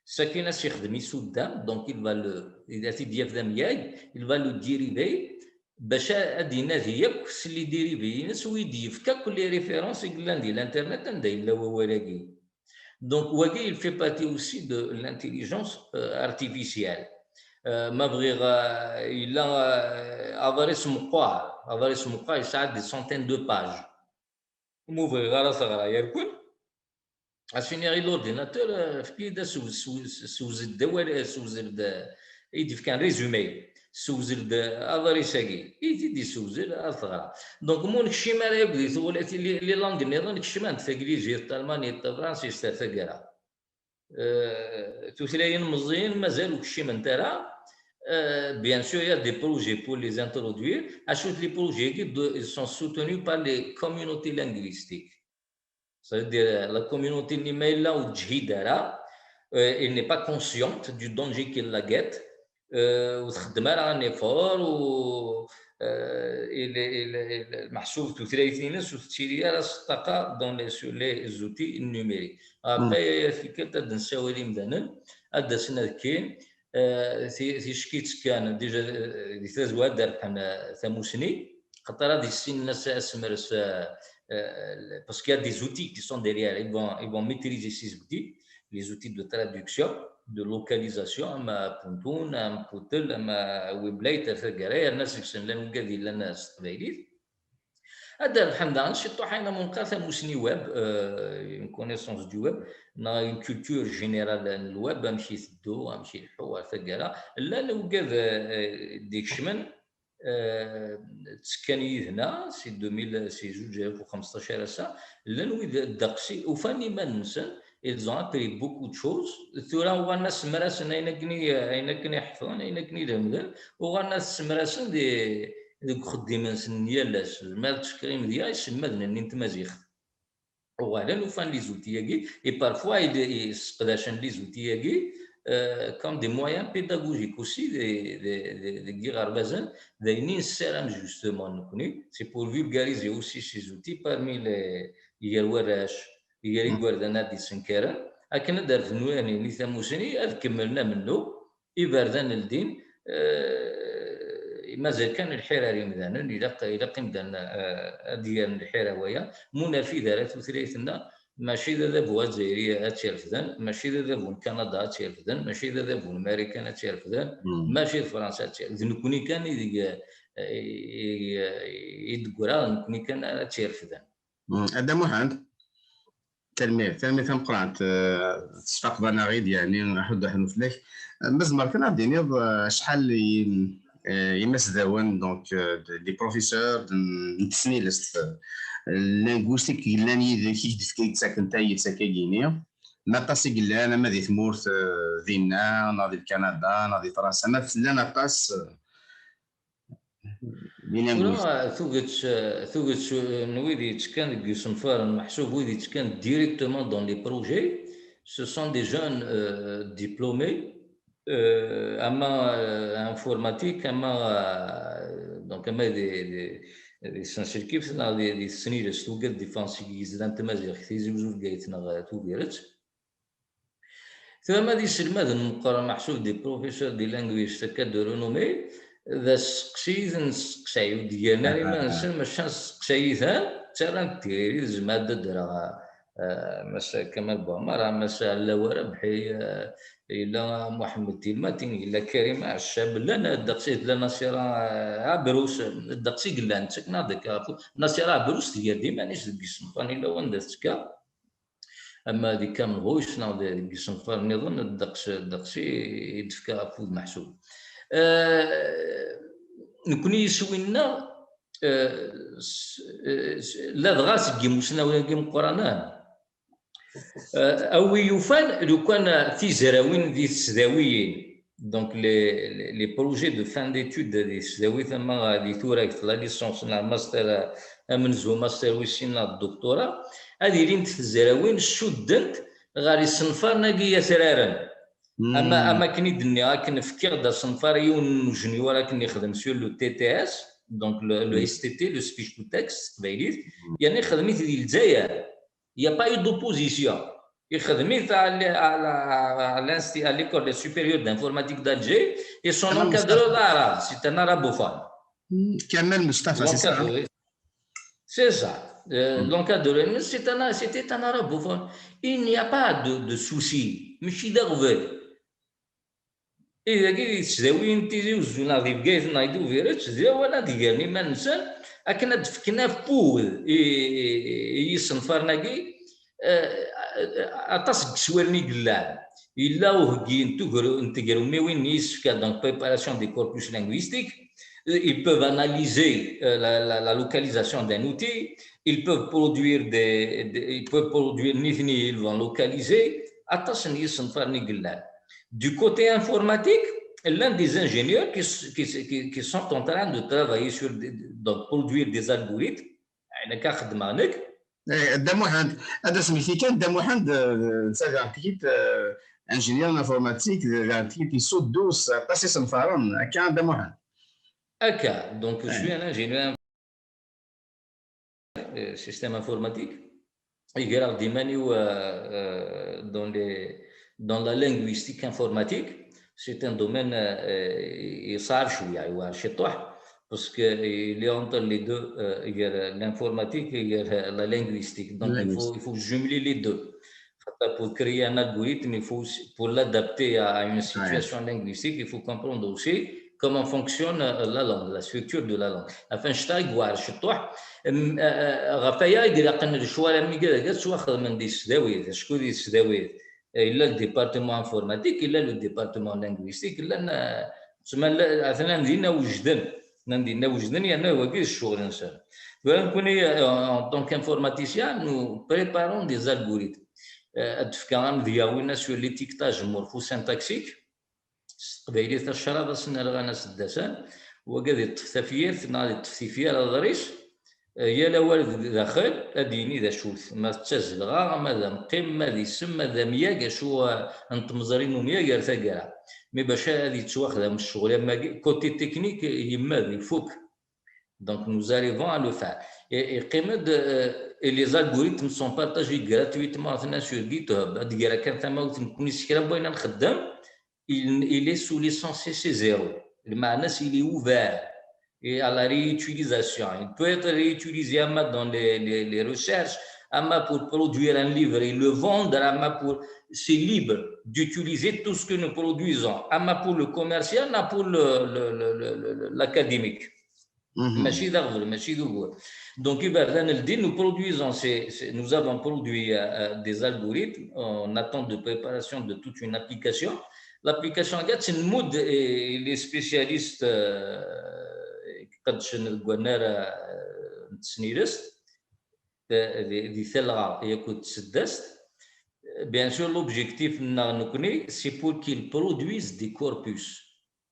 Sakin ad s-yexdem isuddam, donc il va le, ad t-id-yaf d amyag, il va le dériver, bac a-, ad d-inadi akk s les dérivés-ines, u i d-yefk akk les références i yellan di l'internet anda yella wawal-agi. Donc, wagi, il fait partie aussi de l'intelligence, euh, artificielle. Euh, ma bɣiɣ, euh, yella, euh, aḍris meqqar, aḍris meqqar yesɛa des centaines de pages. Ma ur bɣiɣ ara teɣra yerkul, as-iniɣ i l'ordinateur, euh, efk-iyi-d asewz-, sewz-, sewzel-d awal, sewzel-d, euh, i d-yefkan résumé. Ssewzel-d aḍris-agi. I t-id-issewzel, ad t-ɣreɣ. Donc, ma ur nekcim ara akk di tɣulat, les, les langues nniḍen kecmen-d, taglizit, talmanit, tafransist, ar taggara. Euh, tutlayin meẓẓiyin mazal ur kciment ara. Euh, bien sûr, il y a des projets pour les introduire. Acu-t les projets-agi, ils sont soutenus par les communautés linguistiques. C'est-à-dire, la communauté-nni ma yella ur teǧhid ara, euh, elle n'est pas consciente du danger qui la guette, euh, ur txeddem ara un effort, u, euh, il est, il est, il est, meḥsub tutlayt-ines ur tettili ara s ṭṭaqa dans les, sur les outils numériques. Après, tikkelt ad d-nessawal imdanen, ad d-asen ad kkin, euh, ti-, ticki ttekkan, déjà, euh, di tazwara ad d-rebḥen, euh, tamusni, xaṭer ad issinen as-, asemres, euh, euh, parce qu'il y a des outils qui sont derrière, ils vont, ils vont maîtriser ces outils, les outils de traduction, de localisation, am Puntun, am Putel, am Weblate, ar taggara, yerna seg-sen llan wigad yellan s teqbaylit. Ad d-rebḥen daɣen ciṭuḥ ayen umi neqqar tamusni web, euh, une connaissance du web, neɣ une culture générale n le web, amek iteddu, amek ileḥḥu ar taggara. Llan wigad, euh, d-ikecmen, euh, ttekkan yid-neɣ si deux mille, si zuǧ alaf u xemseṭṭac ar ass-a, llan wid ddeqs i ufan iman-nsen, ils ont appris beaucoup de choses. Tura uɣalen asemrasen ayen akken i, ayen akken i ḥefḍen, ayen akken i lemden, uɣalen ad semrasen di, deg uxeddim-nsen n yal ass. Zemreɣ ad tcekkrim deg-i iselmaden-nni n tmaziɣt. Uɣalen ufan les outils-agi, et parfois, ils, ils sseqdacen les outils-agi, euh, comme des moyens pédagogiques aussi, des, des, des, deg yiɣerbazen, d ayen i nessaram justement nekni, c'est pour vulgariser aussi ces outils parmi les, gar warrac, gar igerdan ad d-isenkaren, akken ad d-refden wayen-nni tamusni, ad kemmlen amennuɣ, iberdan ldin, eh, mazal kan lḥir ar imdanen, ilaq, ilaq imdanen, eh, ad d-yerren lḥir ar waya, ma ur nerfid ara tutlayt-nneɣ, mačči d adabu azzayri ad tt-irefden, mačči d adabu n Kanada ad tt-irefden, mačči d adabu n Marikan ad tt-irefden, mačči d Fransa ad tt-irefden. D nekni kan i deg, eh, i, i, i d-ggra, d nekni kan ara tt-irefden. Mm, a Dda Muḥend, tanemmirt, tanemmirt tameqqrant, eh, tesfaqeḍ-aneɣ-id, yeɛni, aḥuddu aḥnu fell-ak. Eh, ma tzemreḍ kan ad d-tiniḍ, eh, acḥal n, eh, imasdawen, donc, eh, d-, des professeurs de, n tesnilest, eh, linguistique yellan yid-k, i k-d-, i k-d-yettaken tayet akkagi-ni. Ma aṭas i yellan, ama di tmurt, eh, dinna, neɣ di Kanada, neɣ di Fransa, ma llan aṭas, eh, Tura, tuget, tuget n wid yettekkan deg yisenfaren, meḥsub wid yettekkan directement dans les projets, ce sont des jeunes, euh, diplômés, euh, ama, euh, informatique, ama, euh, donc, ama di, di, di tsenselkift, neɣ di, di tesnilest, wigad d-iffɣen seg yigezdan n tmaziɣt, Tizi Uzzu, Bgayet neɣ Tubiret. Tura ma d iselmaden meqqren, meḥsub des professeurs, des linguistes, akka de renommée, d asteqsi i ten-nesteqsay, ur d-gren ara iman-nsen, maca nesteqsay-iten, ttarran-d tiririt, zemreɣ ad d-ddreɣ, eh, Mass Kamal Buɛmara, Mass Ɛellawa Rabḥi, eh, yella Muḥemmed Tilmatin, yella Karim Ɛeccab, llan ddeqs, yella Nasira, eh, Ɛebrus, ddeqs i yellan, ttaken-aɣ-d akka ɣef, Nasira Ɛebrus tger-d iman-is deg yisenfaren, yella wanda tettka. Ama di Kamenɣuc neɣ di, deg yisenfaren nniḍen, ddeqs, ddeqs i, i d-tefka afud meḥsub. Eh, nekni iswi-nneɣ, eh, s-, eh, s-, ladɣa seg yimusnawen-agi imeqqranen. Eh, a wi yufan, lukan tizrawin di tesdawiyin, donc les, les, les projets de fin d'études di tesdawit, ama di turagt, la licence neɣ master, eh, amenzu, master wis sin neɣ doctorat, ad ilint tezrawin cuddent ɣer yisenfaren-agi atraren. Ama, ama akken i d-nniɣ, akken fkiɣ-d asenfar i yiwen n ujenyur akken yexdem sur le T T S, donc le, le S T T, le speech to text s teqbaylit, yerna ixdem-it di Lezzayer. Il n'y a pas eu d'opposition. Ixdem-it à l-, à la, à l'insti-, à l'école supérieure d'informatique d'Alger, et son encadreur d aɛrab, c'est un arabophone. Kamel Mustafa, c'est ça, hein? C'est ça. Euh, l'encadreur, c'est un, c'était un arabophone. Il n'y a pas de, de souci. Mačči d aɣbel. I dagi di tesdawiyin n Tizi Uzzu neɣ di Bgayet neɣ di Tubiret, d lawan ad d-gren iman-nsen akken ad d-fken afud i, i, i yisenfaren-agi, euh, aṭas n yeswirn i yellan. Yella uheggi n tegru-, n tegrummiwin n yisefka, donc préparation des corpus linguistiques. Euh, ils peuvent analyser, euh, la, la, la localisation d'un outil. Ils peuvent produire des, des, ils peuvent produire, nitni, ils vont localiser. Aṭas n yisenfaren i yellan. Du côté informatique, l'un des ingénieurs qui, s- qui, s- qui, qui sont en train de travailler sur des- donc produire des algorithmes. Ayen akka xeddmeɣ nekk. Eh, Dda Muḥend, ad as-mmekti kan, Dda Muḥend, eh, d tagartit, eh, ingénieur en informatique, d tagartit yessuddu s aṭas isenfaren, akka Dda Muḥend. Akka, donc je suis un ingénieur, euh, système informatique. Iger-aɣ-d iman-iw, euh, euh, dans les, dans la linguistique informatique. C'est un domaine, euh, يصعب شوية, يوعر شطوح, parce que il est entre les deux, euh, il y a l'informatique et il y a la linguistique. Donc il faut, il faut jumeler les deux. Pour créer un algorithme, il faut aussi, pour l'adapter à, à une situation linguistique, il faut comprendre aussi comment fonctionne, euh, la langue, la structure de la langue. Enfin, je t'ai dit, je suis toi. Ɣef waya i ilaqen lecɣal am widak ad ttwaxedmen di tesdawit, acku di tesdawit, eh, yella le département informatique, yella le département linguistique, llan, eh, ttman-, atnan dinna wejden. Atnan dinna wejden, yerna wagi d ccɣel-nsen. Tura nekkni, eh, en tant qu'informaticien, nous préparons des algorithmes. Eh, ad d-fkeɣ amedya winna sur l'étiquetage morphosyntaxique. S teqbaylit, acraḍ asen rɣan aseddasan, wagi ad iṭṭef tafyirt neɣ ad iṭṭef tifyar aḍris, eh, yal awal d daxel ad d-yini d acu-t, ma d tazelɣa, ma d amqim, ma d isem, ma d amyag, acu, eh, n tmeẓri n umyag ar taggara. Mi bac ad yettwaxdam ccɣel am wagi, côté technique, yemmed, ifuk. Donc, nous arrivons à le faire. Et, et, et les algorithmes sont partagés gratuitement sur GitHub. Ad d-greɣ kan tamawt nekkni s kra n wayen ad nxeddem, il, il est sous licence C C zéro. Lmeɛna-s, il est ouvert et à la réutilisation. Il peut être réutilisé ama dans les, les, les recherches, ama pour produire un livre et le vendre, ama pour, c'est libre d'utiliser tout ce que nous produisons, ama pour le commercial, ama pour le, le, le, le, le, l'académique. Mačči d aɣbel, mačči d ugur. Donc, iberdan ldin, nous produisons, c'est, c'est, nous avons produit, euh, euh, des algorithmes en attente de préparation de toute une application. L'application, regarde, c'est une mode et les spécialistes, euh, iqeddcen deg wannar, euh, n tesnilest, euh, di, di talɣa yakk d tseddast. Bien sûr, l'objectif, c'est pour qu'ils produisent des corpus.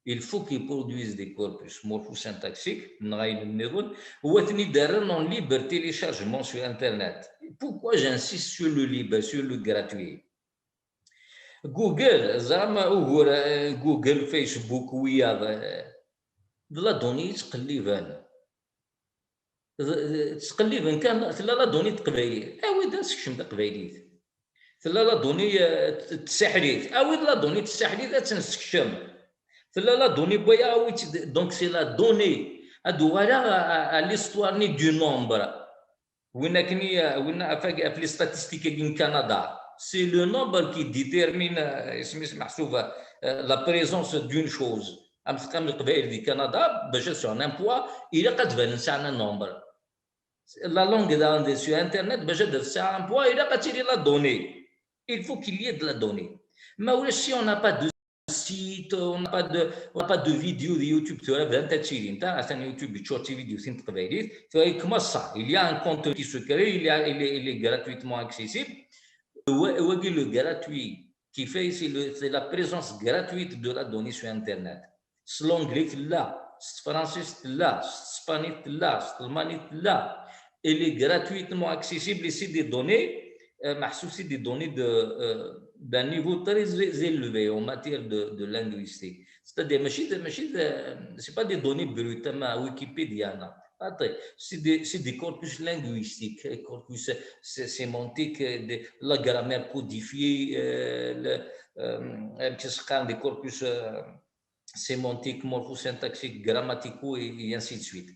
Il faut qu'ils produisent des corpus morphosyntaxiques, neɣ ayen nniḍen, u ad ten-id-rren en libre téléchargement sur Internet. Pourquoi j'insiste sur le libre, sur le gratuit ? Google, ẓram ugur, euh, Google, Facebook, wiyaḍ, euh, d la donnée i ttqelliben. Ttqelliben kan, tella la donnée n teqbaylit, awi-d ad nsekcem taqbaylit. Tella la donnée, euh, n tsaḥlit, awi-d la donnée n tsaḥlit ad tt-nessekcem. Tella la donnée n waya, awi-tt-id. Donc c'est la donnée. Ad uɣaleɣ à, à, à l'histoire-nni du nombre. Win akken i, euh, win ɣef, ɣef les statistiques-agi n Canada. C'est le nombre qui détermine, euh, isem-is meḥsub, euh, la présence d'une chose. Am teqqam Leqbayel di Canada, bac ad sɛun emploi, ilaq ad d-banen sɛan un nombre. La langue daɣen sur Internet, bac ad tesɛu emploi, ilaq ad tili la donnée. Il faut qu'il y ait de la donnée. Ma ulac, si on n'a pas de site, on n'a pas de, on n'a pas de vidéo de YouTube, tura bdant ad tilint, atan YouTube yeččur d tividyutin n teqbaylit, tura commence ça. Il y a un contenu qui se crée, il y a, il est, il est gratuitement accessible. Wa-, wagi le gratuit, qui fait, c'est le, c'est la présence gratuite de la donnée sur Internet. S l'anglais tella, s tefransist tella, s tespanit tella, s telmanit tella. Elle est gratuitement accessible et c'est des données, euh, meḥsub, c'est des données de, euh, d'un niveau très é-, élevé en matière de, de linguistique. C'est-à-dire, mačči d, mačči d, c'est pas des données brutes, am Wikipedia, non. Attends, c'est des, c'est des corpus linguistiques, euh, corpus, euh, sé-, sémantique, euh, de la grammaire codifiée, euh, le, euh, amek i s-qqaren, des corpus, euh, sémantiques, morphosyntaxiques, grammaticaux et, et ainsi de suite.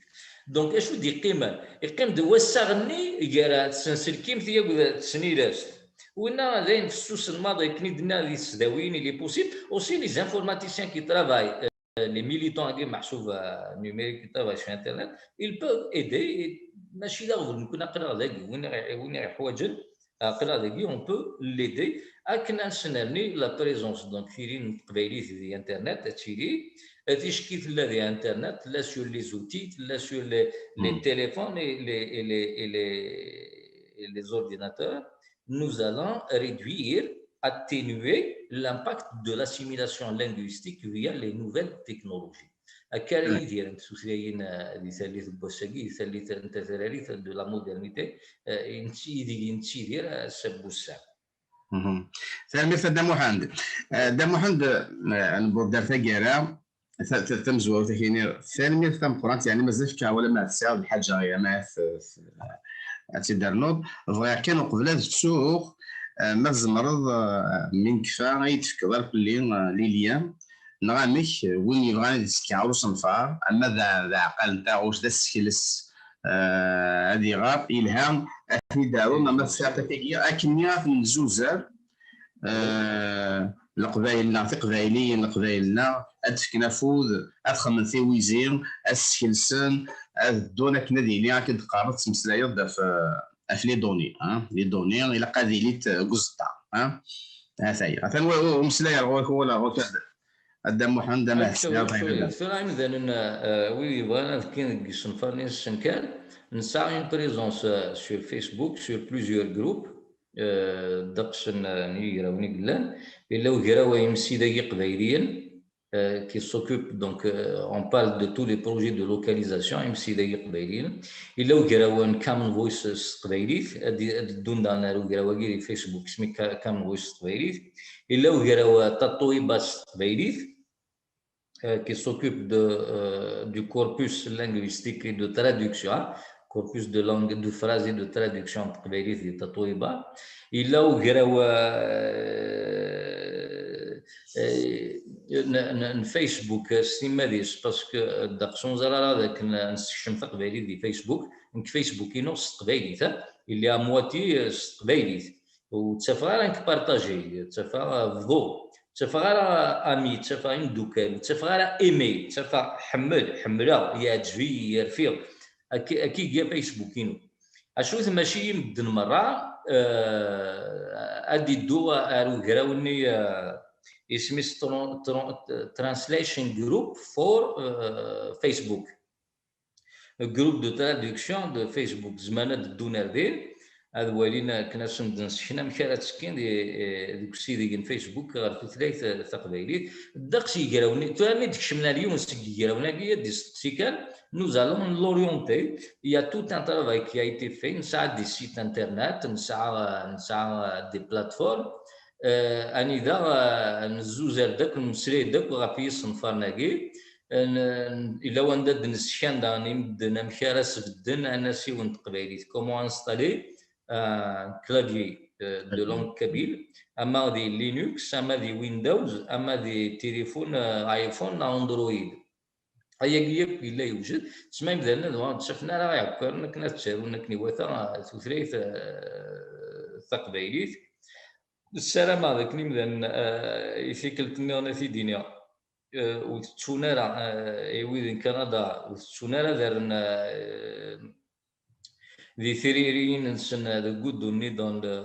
Donc, acu d-yeqqimen? Yeqqim-d wassaɣ-nni gar tsenselkimt akked tesnilest. Winna d ayen fessusen maḍi, akken i d-nniɣ, di tesdawiyin, il est possible. Aussi, les informaticiens qui travaillent, euh, les militants-agi meḥsub, euh, numériques qui travaillent sur Internet, ils peuvent aider. Et mačči d aɣbel, nekkni aql-aɣ dagi, win i ɣ-, win i ɣ-iḥwaǧen, Aql-aɣ dagi, on peut l'aider akken ad nesnerni la présence, donc, tili n teqbaylit di internet, ad tili, euh, ticki tella di internet, tella sur les outils, tella sur les, les téléphones et les, et les, et les, et les ordinateurs. Nous allons réduire, atténuer l'impact de l'assimilation linguistique via les nouvelles technologies. Akka ara yidirent tutlayin, eh, di tallit n wass-agi, di tallit n tatrarit, de la modernité, eh, i netti-, ideg i nettidir, eh, ass-a n wussan. Tanemmirt a Dda Muḥend. Eh, Dda Muḥend, eh, newweḍ-d ar taggara, ta-, ta-, tamezwarut akini, tanemmirt tameqqrant, yeɛni mazal fkiɣ wala ma tesɛiḍ lḥaǧa ɣer ma t-, t-, ad tt-id-ternuḍ. Bɣiɣ kan uqbel ad ttuɣ, eh, ma tzemreḍ, eh, mi nekfa, ad yi-d-tefkeḍ ar fell-i, eh, les liens, neɣ amek, eh, win yebɣan ad isekkeɛ ɣer usenfar, ama d a-, d aɛqal n taɣect, d asekles, eh, ad iɣer, yelha, ad t-id-arun, ama tesɛiḍ tagi, akken ad ten-nzuzer, eh, Leqbayel-nneɣ, Tiqbayliyin, Leqbayel-nneɣ, ad d-fken afud, ad xedmen tiwizi, ad skelsen, ad ddun akken ad yili, akken d-teqqareḍ, tettmeslayeḍ-d ɣef, ɣef les données, hein, les données, ilaq ad ilint deg uẓeṭṭa, hein. Atan, atan wa-, wa-, umeslay ar ɣur-k, wala ɣur-k, a Dda Muḥend, ama tesɛiḍ ayen. Tura imdanen, eh, wid yebɣan ad kkin deg yisenfaren-nsen kan, nesɛa une présence, eh, sur Facebook, sur plusieurs groupes, eh, ddeqs n, n yigrawen i yellan. Yella ugraw imsidag iqbayliyen, eh, qui s'occupe, donc, eh, on parle de tous les projets de localisation, imsidag iqbayliyen. Yella ugraw n Common Voice s teqbaylit, ad d-, ad d-ddun daɣen ar ugraw-agi di Facebook, isem-is Ka-, Common Voice s teqbaylit. Yella ugraw, eh, Tatoeba s teqbaylit, eh, qui s'occupe de, eh, du corpus linguistique et de traduction, hein, corpus de langue, de phrases et de traduction n teqbaylit di Tatoeba. Yella ugraw, eh, eh, n, n, n Facebook, eh, s timmad-is, parce que, eh, ddeqs ur neẓri ara d akken, eh, nessekcem taqbaylit di Facebook. Nekk Facebook-inu s teqbaylit, eh, il est à moitié, eh, s teqbaylit. Ur ttafeɣ ara nekk partager, ttafeɣ bḍu, ttafeɣ ara ami, ttafeɣ imeddukal, ttafeɣ ara aimer, ttafeɣ ḥemmel, ḥemmleɣ, yeɛǧeb-iyi, yerfiɣ. Akka, akka i iga Facebook-inu. Acu tmaci i medden merra, eh, ad d-iddu ar ugraw-nni, eh, isem-is tron-, tron-, Translation Group for, eh, Facebook. Groupe de traduction de Facebook, zemren ad ddun ar din, ad walin akken ad sen-d-nesken amek ara ttekkin di, eh, deg usideg n Facebook ɣer tutlayt, eh, taqbaylit. Ddeqs yigrawen, tura mi d-kecmen ar yiwen seg yigrawen-agi, ad d-isteqsi kan, nous allons l'orienter. Il y a tout un travail qui a été fait, nesɛa des sites internet, nesɛa, nesɛa des plateformes, eh, anida, eh, nezzuzer-d akk, nemmeslay-d akk ɣef yisenfaren-agi. N-, n-, yella wanda d-neskan daɣen i medden amek ara sbedden anasiw n teqbaylit, comment installer, euh, un clavier, euh, de langue kabyle, ama di Linux, ama di Windows, ama di téléphone, euh, iPhone neɣ Android. Ayagi yakk yella yewjed, tesma imdanen ad ur ttafen ara iɛekkaren akken ad ttarun akken iwata, euh, tutlayt, euh, taqbaylit. Ssarameɣ d akken imdanen, euh, i tikkelt nniḍen ad t-id-iniɣ, eh, ur tettun ara, eh, i wid n Kanada, ur tettun ara ad rren, eh, di tririyin-nsen, eh, deg uddu-nni dans le,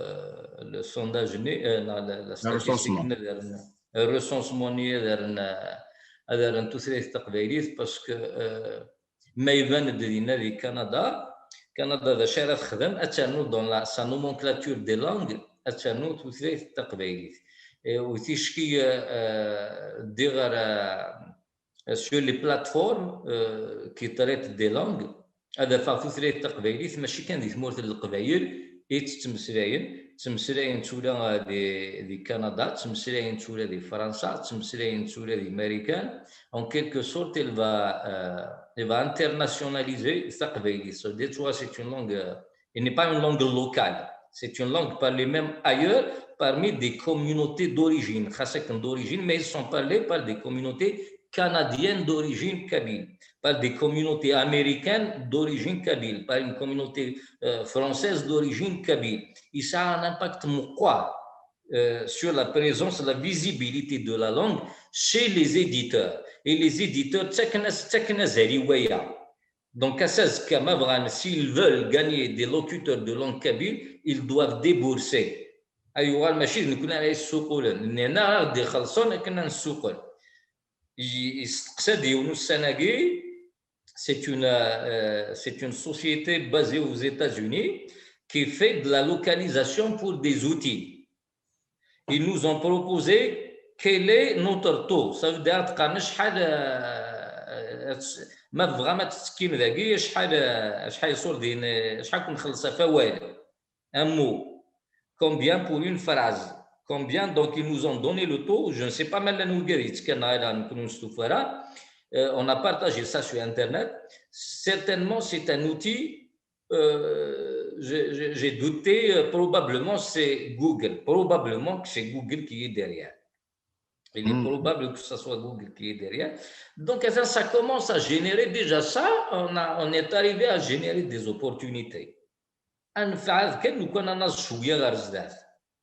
le sondage-nni, eh, neɣ la, la statistique-nni ad rren, recensement-nni ad rren, eh, ad rren tutlayt taqbaylit, parce que, eh, ma iban-d dinna di Kanada, Kanada d acu ara texdem? Ad ternu dans la, sa nomenclature des langues, ad ternu tutlayt taqbaylit. Eh, u ticki, eh, ddiɣ ɣer, eh, sur les plateformes, eh, qui traitent des langues, ad afeɣ tutlayt taqbaylit, mačči kan di tmurt n Leqbayel i tt-ttmeslayen, ttmeslayen tura di, di Kanada, ttmeslayen tura di Fransa, ttmeslayen tura di Marikan. En quelque sorte, elle va, euh, elle va internationaliser taqbaylit. So, de toi, c'est une langue, euh, elle n'est pas une langue locale. C'est une langue parlée même ailleurs, parmi des communautés d'origine. Xas akken d'origine, mais ils sont parlés par des communautés canadiennes d'origine kabyle, par des communautés américaines d'origine kabyle, par une communauté, euh, française d'origine kabyle. Yesɛa un impact meqqar, euh, sur la présence, la visibilité de la langue chez les éditeurs. Et les éditeurs, ttaken-as, ttaken azal i waya. Donc, ass-a azekka, ma bɣan, s'ils veulent gagner des locuteurs de langue kabyle, ils doivent débourser. Ayɣer mačči d nekkni ara yessuqqulen, nnan-aɣ ad ixellṣen akken ad nessuqqel. Yesteqsa-d yiwen ussan-agi, c'est une, euh, c'est une société basée aux États-Unis qui fait de la localisation pour des outils. Ils nous ont proposé quel est notre taux. Ça veut dire, acḥal, euh, ma tebɣam ad tettekkim dagi, acḥal, euh, acḥal iṣurdiyen, acḥal ken-nxelleṣ ɣef wawal. Un mot. Combien pour une phrase? Combien? Donc, ils nous ont donné le taux. Je ne sais pas, ma llan wigad yettekkan neɣ ala, nekkni ur nestufa ara. Euh, on a partagé ça sur Internet. Certainement, c'est un outil, euh, j'ai douté, euh, probablement c'est Google. Probablement que c'est Google qui est derrière. Il est probable que ce soit Google qui est derrière. Donc, ça, ça commence à générer déjà ça. On a, on est arrivé à générer des opportunités. Ad nefɛed kan lukan ad naẓ cwiya ɣer zdat.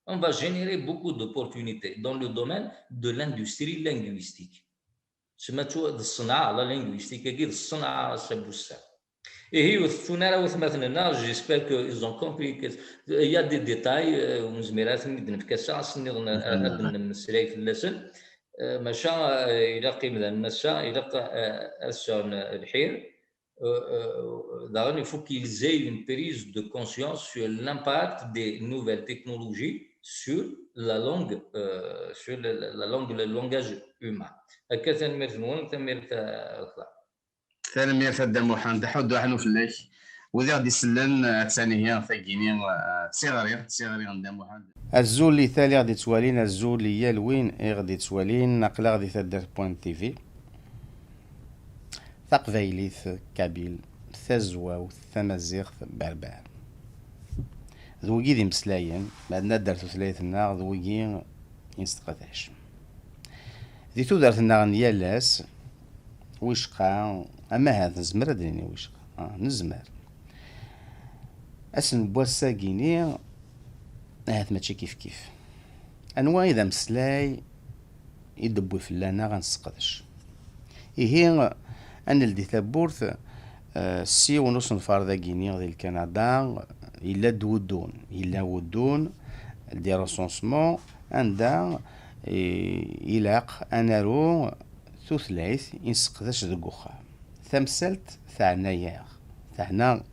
On va générer beaucoup d'opportunités dans le domaine de l'industrie linguistique. Tsemma d ṣṣenɛa, la linguistique-agi d ṣṣenɛa, a Sabussa. Ihi, ur tettun ara watmaten-nneɣ, j'espère qu'ils ont compris que il y a des détails, euh, ur nezmir ara ad ten-id-nefk ass-a, ass-nniḍen ad, ad d-nemmeslay fell-asen. Euh, maca, euh, ilaq imdanen ass-a, ilaq, euh, ad sɛun lḥir. Euh, euh, daɣen, il faut qu'ils aient une prise de conscience sur l'impact des nouvelles technologies sur la langue, euh, sur la, la langue, le langage humain. Akka, tanemmirt-nwen, tanemmirt, euh, Tanemmirt a Dda Muḥend, ḥuddu aḥnu fell-ak. Wid i ɣ-d-isellen, attan ihi tagini, d tiɣri, d tiɣri n Dda Muḥend. Azul i tal i ɣ-d-ittwalin, azul i yal win i ɣ-d-ittwalin, aql-aɣ di taddart point T V. Taqbaylit, kabyle, tazwawt, tamaziɣt, berber. D wigi d imeslayen, ma d nadder tutlayt-nneɣ, d wigi i nesteqdac. Di tudert-nneɣ n yal ass, wicqa, ama ahat nezmer ad d-nini wicqa, ah, nezmer. Ass n wass-agi-ni, ahat mačči kifkif. Anwa i d ameslay i d-tewwi fell-aneɣ ad nesseqdec? Ihi, ad neldi tawwurt, eh, s yiwen usenfar dagi-ni di Lkanada, yella-d wuddun, yella wuddun, des recensements, anda i, ilaq ad naru tutlayt i nesseqdac deg uxxam. Tamsalt teɛna-yaɣ, teɛna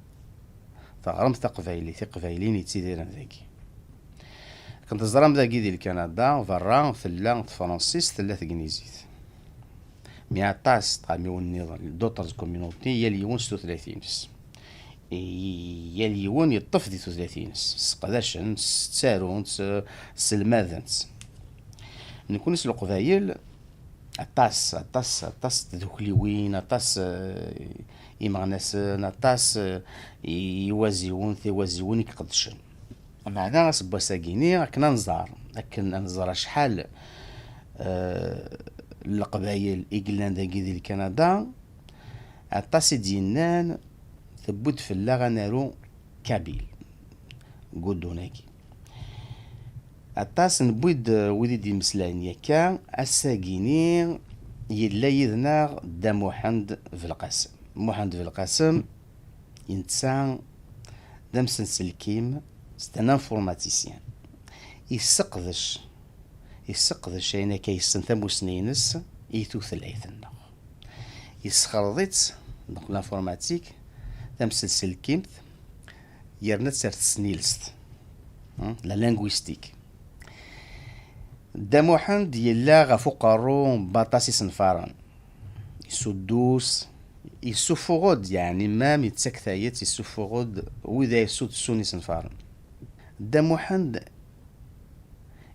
teɣremt taqbaylit, iqbayliyen yettidiren dagi. Akken teẓram dagi di Lkanada, berra tella tefransist, tella tegnizit. Mi aṭas tɣamiwin nniḍen, d'autres communautés, yal yiwen s tutlayt-ines. I-, yal yiwen yeṭṭef di tutlayt-ines, sseqdacen-tt, ttarun-tt, sselmaden-tt. Nekni s Leqbayel, aṭas, aṭas, aṭas n tdukliwin, aṭas, eh, imeɣnasen, aṭas, eh, i-, iwaziwen, tiwaziwin i iqeddcen. Meɛna aseggas-agi-ni, akken ad nẓer, akken ad nẓer acḥal, eh, n Leqbayel i yellan dagi di Lkanada, aṭas i d-yennan, tewwi-d fell-aɣ ad naru kabyle deg uddun-agi. Aṭas newwi-d, eh, wid i d-imeslayen yakka, ass-agi-ni yella yid-neɣ Dda Muḥend Belqasem. Muḥend Belqasem, netta d amsenselkim, c'est un informaticien. Yesseqdec, yesseqdec ayen akka yessen tamussni-ines i tutlayt-nneɣ. Yessexleḍ-itt, donc l'informatique, tamsenselkimt, yerna-tt ar tesnilest, hein, la linguistique. Dda Muḥend yella ɣef uqerru n waṭas isenfaren. Yessuddus, yessuffuɣ-d, yeɛni, même yettak tayet, yessuffuɣ-d wid ay yessudsun isenfaren. Dda Muḥend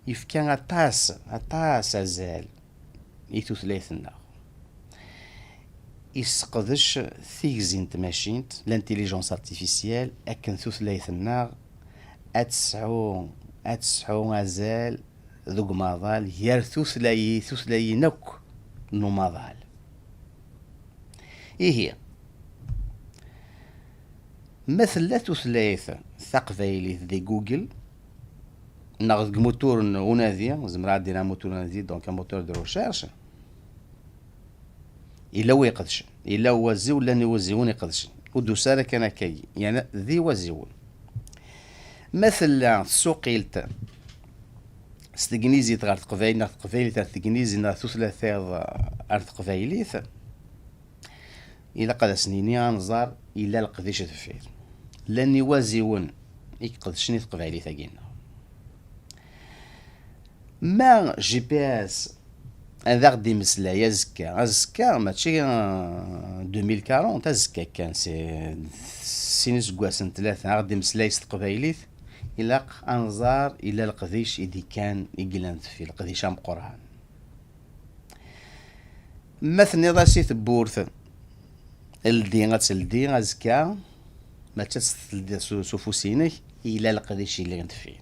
yefka aṭas, aṭas azal i tutlayt-nneɣ. Yesseqdec tigzi n tmacint, l'intelligence artificielle, akken tutlayt-nneɣ ad tesɛu, ad tesɛu azal deg umaḍal gar tutlayi-, tutlayin akk n umaḍal. Ihi, ma tella tutlayt taqbaylit di Google, neɣ deg mutur n unadi, zemreɣ ad d-iniɣ mutur n unadi, donc un moteur de recherche, yella wi iqedcen, yella waziw, llan iwaziwen iqedcen. Ur d-tusa ara kan akkagi, yerna d iwaziwen. Ma tella tsuqilt s tegnizit ɣer teqbaylit, neɣ teqbaylit ar tegnizit, neɣ tutla tayeḍ ar teqbaylit, ilaq ad as-nini anẓar yella leqdic deffir. Llan iwaziwen i iqedcen i teqbaylit-agi-nneɣ. Ma G P S ad aɣ-d-imeslay azekka, azekka mačči, euh, deux mille quarante, azekka kan, si sin iseggasen, tlata, ad aɣ-d-imeslay s teqbaylit, ilaq anẓar yella leqdic i d-ikkan, i yellan deffir, leqdic ameqqran. Ma tenniḍ-as i tewwurt, ldi, ad teldi azekka, mačči ad teldiḍ s, s ufus-inek, yella leqdic yellan deffir.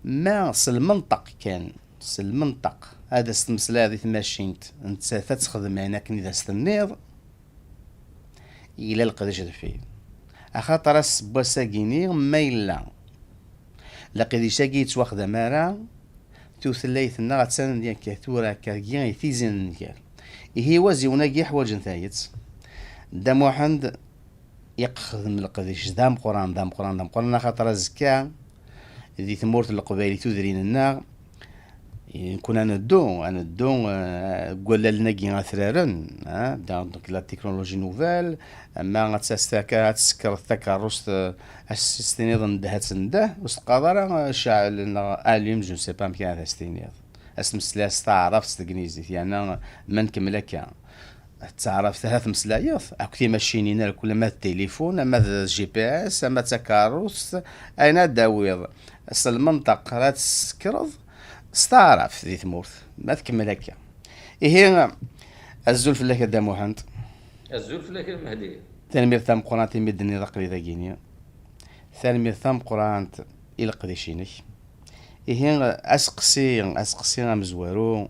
Ma s lmenṭeq kan, s lmenṭeq, ad as-tmeslayeḍ i tmacint, nettat ad texdem ayen akken i d as-tenniḍ, yella leqdic deffir. Axaṭer ass n wass-agi-ni, ma yella leqdic-agi yettwaxdam ara, tutlayt-nneɣ attan akka tura, akka-agi i tizi n nnger. Ihi iwaziwen-agi ḥwaǧen tayet. Dda Muḥend iqexdem leqdic d ameqqran, d ameqqran, d ameqqran, axaṭer azekka di tmurt n Leqbayel, tudrin-nneɣ, nekkni ad neddu, ad neddu, eh, deg wallalen-agi atraren, eh, donc la technologie nouvelle, ama ad tas-, taka-, ad tsekreḍ takeṛṛust, eh, ad s-tiniḍ ndeh, ad tendeh, ur s-teqqareḍ ara, eh, ceɛl neɣ alum, je ne sais pas amek ara as-tiniḍ. Ad s-tmeslayeḍ s taɛrabt, s tegnizit, yerna ma nkemmel akka, d taɛrabt ara tmeslayeḍ, akk timacinin, ar kul, ama d tilifun, ama d G P S, ama d takeṛṛust, ayen ad d-tawiḍ s lmenṭeq ara tt-tsekreḍ s taɛrabt di tmurt, ma tkemmel akka. Ihi, azul fell-ak a Dda Muḥend. Azul fell-ak a Mehdi. Tanemmirt tameqqrant imi d-tenniḍ aqli dagini. Tanemmirt tameqqrant i leqdic-inek. Ihi, aseqsi, aseqsi amezwaru,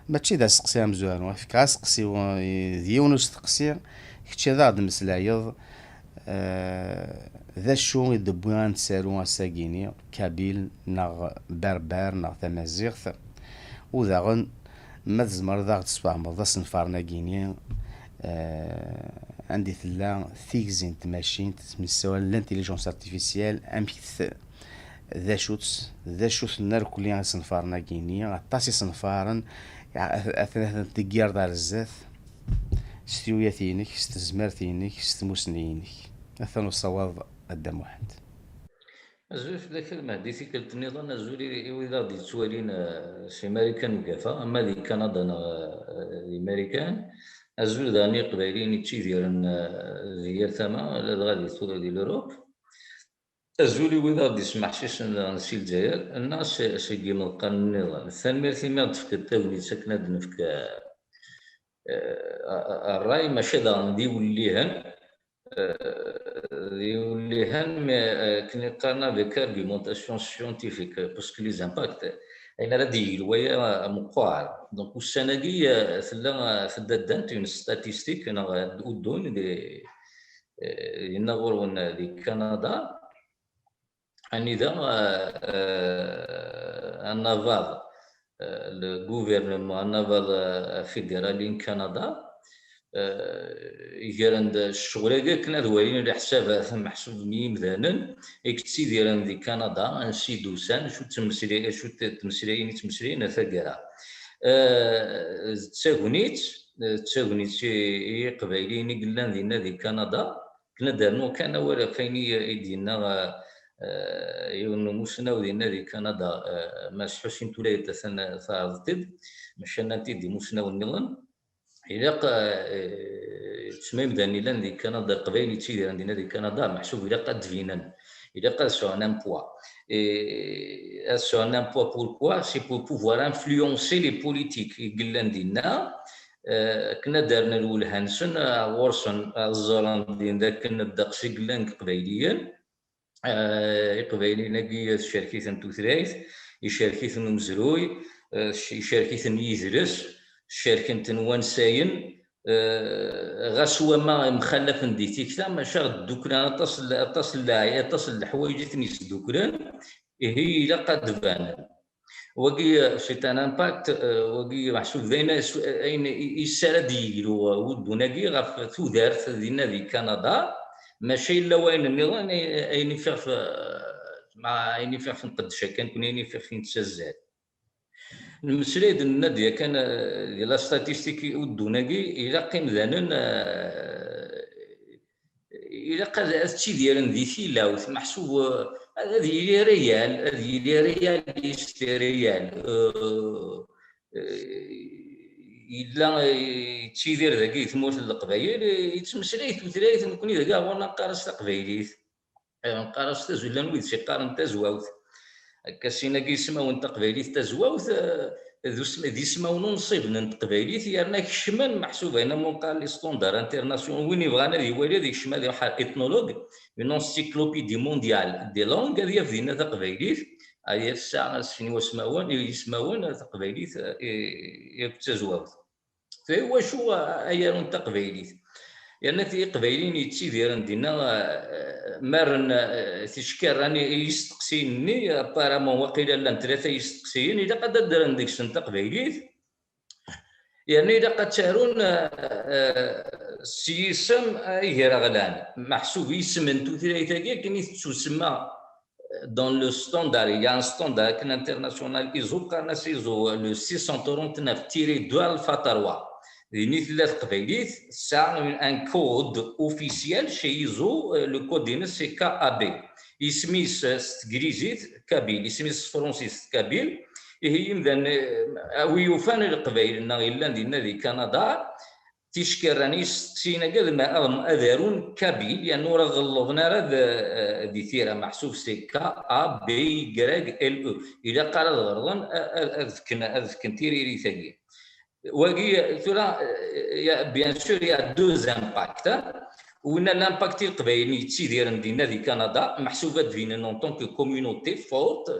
mačči d aseqsi amezwaru, fkeɣ aseqsi, d yiwen usteqsi, kečč ad aɣ-d-meslayeḍ, eh, d acu i d-wwi ad nettaru ass-agi-ni, kabil neɣ berber neɣ tamaziɣt, u daɣen ma tzemreḍ ad aɣ-d-tesfehmeḍ asenfaren-agi-ni, eh, anda i tella tigzi n tmacint, ttmessawalen l'intelligence artificielle, amek t-, d acu-tt, d acu-ten irkelli isenfaren-agi-ni, aṭas isenfaren, a-, a-, atan, atan deg yired ar zdat, s tuyat-inek, s tezmert-inek, s tmussni-inek. Atan usawaḍ a Dda Muḥend. Azul fell-ak a Mehdi, tikkelt nniḍen, azul i, i wid aɣ-d-yettwalin, eh, si Marikan ugafa, ama di Kanada neɣ, eh, di Marikan. Azul daɣen i Iqbayliyen yettidiren, eh, di yal tama, ladɣa di tura di l'Europe. Azul i wid aɣ-d-yesmeḥsisen daɣen si Lezzayer, neɣ se-, seg yimeḍqan nniḍen. Tanemmirt imi aɣ-d-tefkiḍ tagnit akken ad d-nefk, eh, eh, ṛṛay, maca daɣen d iwellihen, eh, d iwellihen, mais, eh, akken i qqaren avec argumentation scientifique, parce que les impacts, ayen ara d-yegl waya, eh, meqqar. Donc, ussan-agi, eh, tella, eh, tedda ddant une statistique, neɣ, eh, uddun, des, eh, yenna ɣur-wen, eh, di Kanada, anida, eh, eh, anabaḍ, eh, le gouvernement, anabaḍ, eh, fédéral n Kanada, eh, gren-d ccɣel-agi akken ad walin leḥsabat, meḥsub n yimdanen i yettidiren di Kanada, ansi d-usan, acu ttmesli-, acu t-, ttmeslayen i ttmeslayen ar taggara. Eh, d tagnit, d tagnit i, i Yiqbayliyen i yellan dinna di Kanada, akken ad d-rnuɣ kan awal ɣef wayen i, i d-yenna, eh, yiwen n umussnaw dinna di Kanada, eh, Mass Ḥusin Tulayt, atan taɛreḍt-id, maca nnan-t-id imussnawen nniḍen. Ilaq, eh, ttma imdanen yellan di Kanada, Leqbayel yettidiren dinna di Kanada, meḥsub ilaq ad d-binen. Ilaq ad sɛun un poids. Et ad sɛun un poids, pourquoi? C'est pour pouvoir influencer les politiques i yellan dinna, eh, akken ad d-rren lwelha-nsen, eh, ɣur-sen, ad ẓren din d akken ddeqs i yellan deg Iqbayliyen. Eh, Iqbayliyen-agi tcerk-iten tutlayt, icerk-iten umezruy, eh, icerk-iten yidles, cerken-ten wansayen, eh, ɣas wama mxallafen di tikta, maca dduklen aṭas n, aṭas n lɛay-, aṭas n leḥwayeǧ i ten-yesduklen, ihi ilaq ad d-banen. Wagi, c'est un impact, euh, wagi meḥsub d ayen, ayen i, i yessara ad yeglu, euh, uddun-agi ɣef tudert dinna di Kanada, maca yella wayen nniḍen, ayen i fiɣef, euh, ma ayen i fiɣef nqeddec akken, kun ayen i fiɣef nettazzal. Nemmeslay-d, nenna-d yakan, euh, di la statistique uddun-agi, ilaq imdanen, euh, ilaq ad, ad ttidiren di tilawt, meḥsub, eh, ad yili réel, ad yili réaliste, réel. Eh, eh, yella, eh, yettidir dagi di tmurt n Leqbayel, eh, yettmeslay tutlayt, nekkni dagi ɣur-neɣ neqqar-as taqbaylit. Eh, neqqar-as tazullan wid s-iqqaren tazwawt. Akka sin-agi ismawen taqbaylit tazwawt, eh, d usm-, d ismawen unṣiben n teqbaylit, yerna kecmen meḥsub ayen am unqal les standards internationaux. Win yebɣan ad iwali, ad ikcem, ad iruḥ ar ethnologue, une encyclopédie mondiale des langues, ad yaf dinna taqbaylit, ad yaf tesɛa asfin wasmawen, ismawen, taqbaylit, eh, akked tazwawt. F-, iwacu ay arun taqbaylit? Yerna ti-, iqbayliyen yettidiren dinna, eh, ma rren, eh, ticekkarin i, i yisteqsiyen-nni, apparemment waqila llan tlata yisteqsiyen, ilaq ad d-rren deg-sen taqbaylit, yerna ilaq ad tt-arun, eh, eh, s yisem, eh, igraɣlan. Meḥsub isem n tutlayt-agi akken i tettusemma dans le standard, il y a un standard akken international, ISO, qqaren-as ISO, le six cent trente-neuf tiret deux alpha trois. Din i tella teqbaylit, tesɛa un code officiel chez ISO, euh, le code-ines c'est K A B. Isem-is, euh, s teglizit, kabyle, isem-is s tefransist, kabyle. Ihi imdanen, euh, a wi yufan leqbayel-nneɣ yellan dinna di Kanada, ticekkarin, isteqsiyen-agi ad, ad, ad arun kabyle, yerna ur ɣellḍen ara d, eh, di tira, meḥsub c'est K A B Y L E. Ilaq ara ad ɣelḍen, a-, a-, ad fken, ad fken tiririt-agi. Wagi, tura, eh, ya, bien sûr, il y a deux impacts, hein. Winna l'impact i leqbayel yettidiren dinna di Kanada, meḥsub ad d-binen en tant que communauté forte,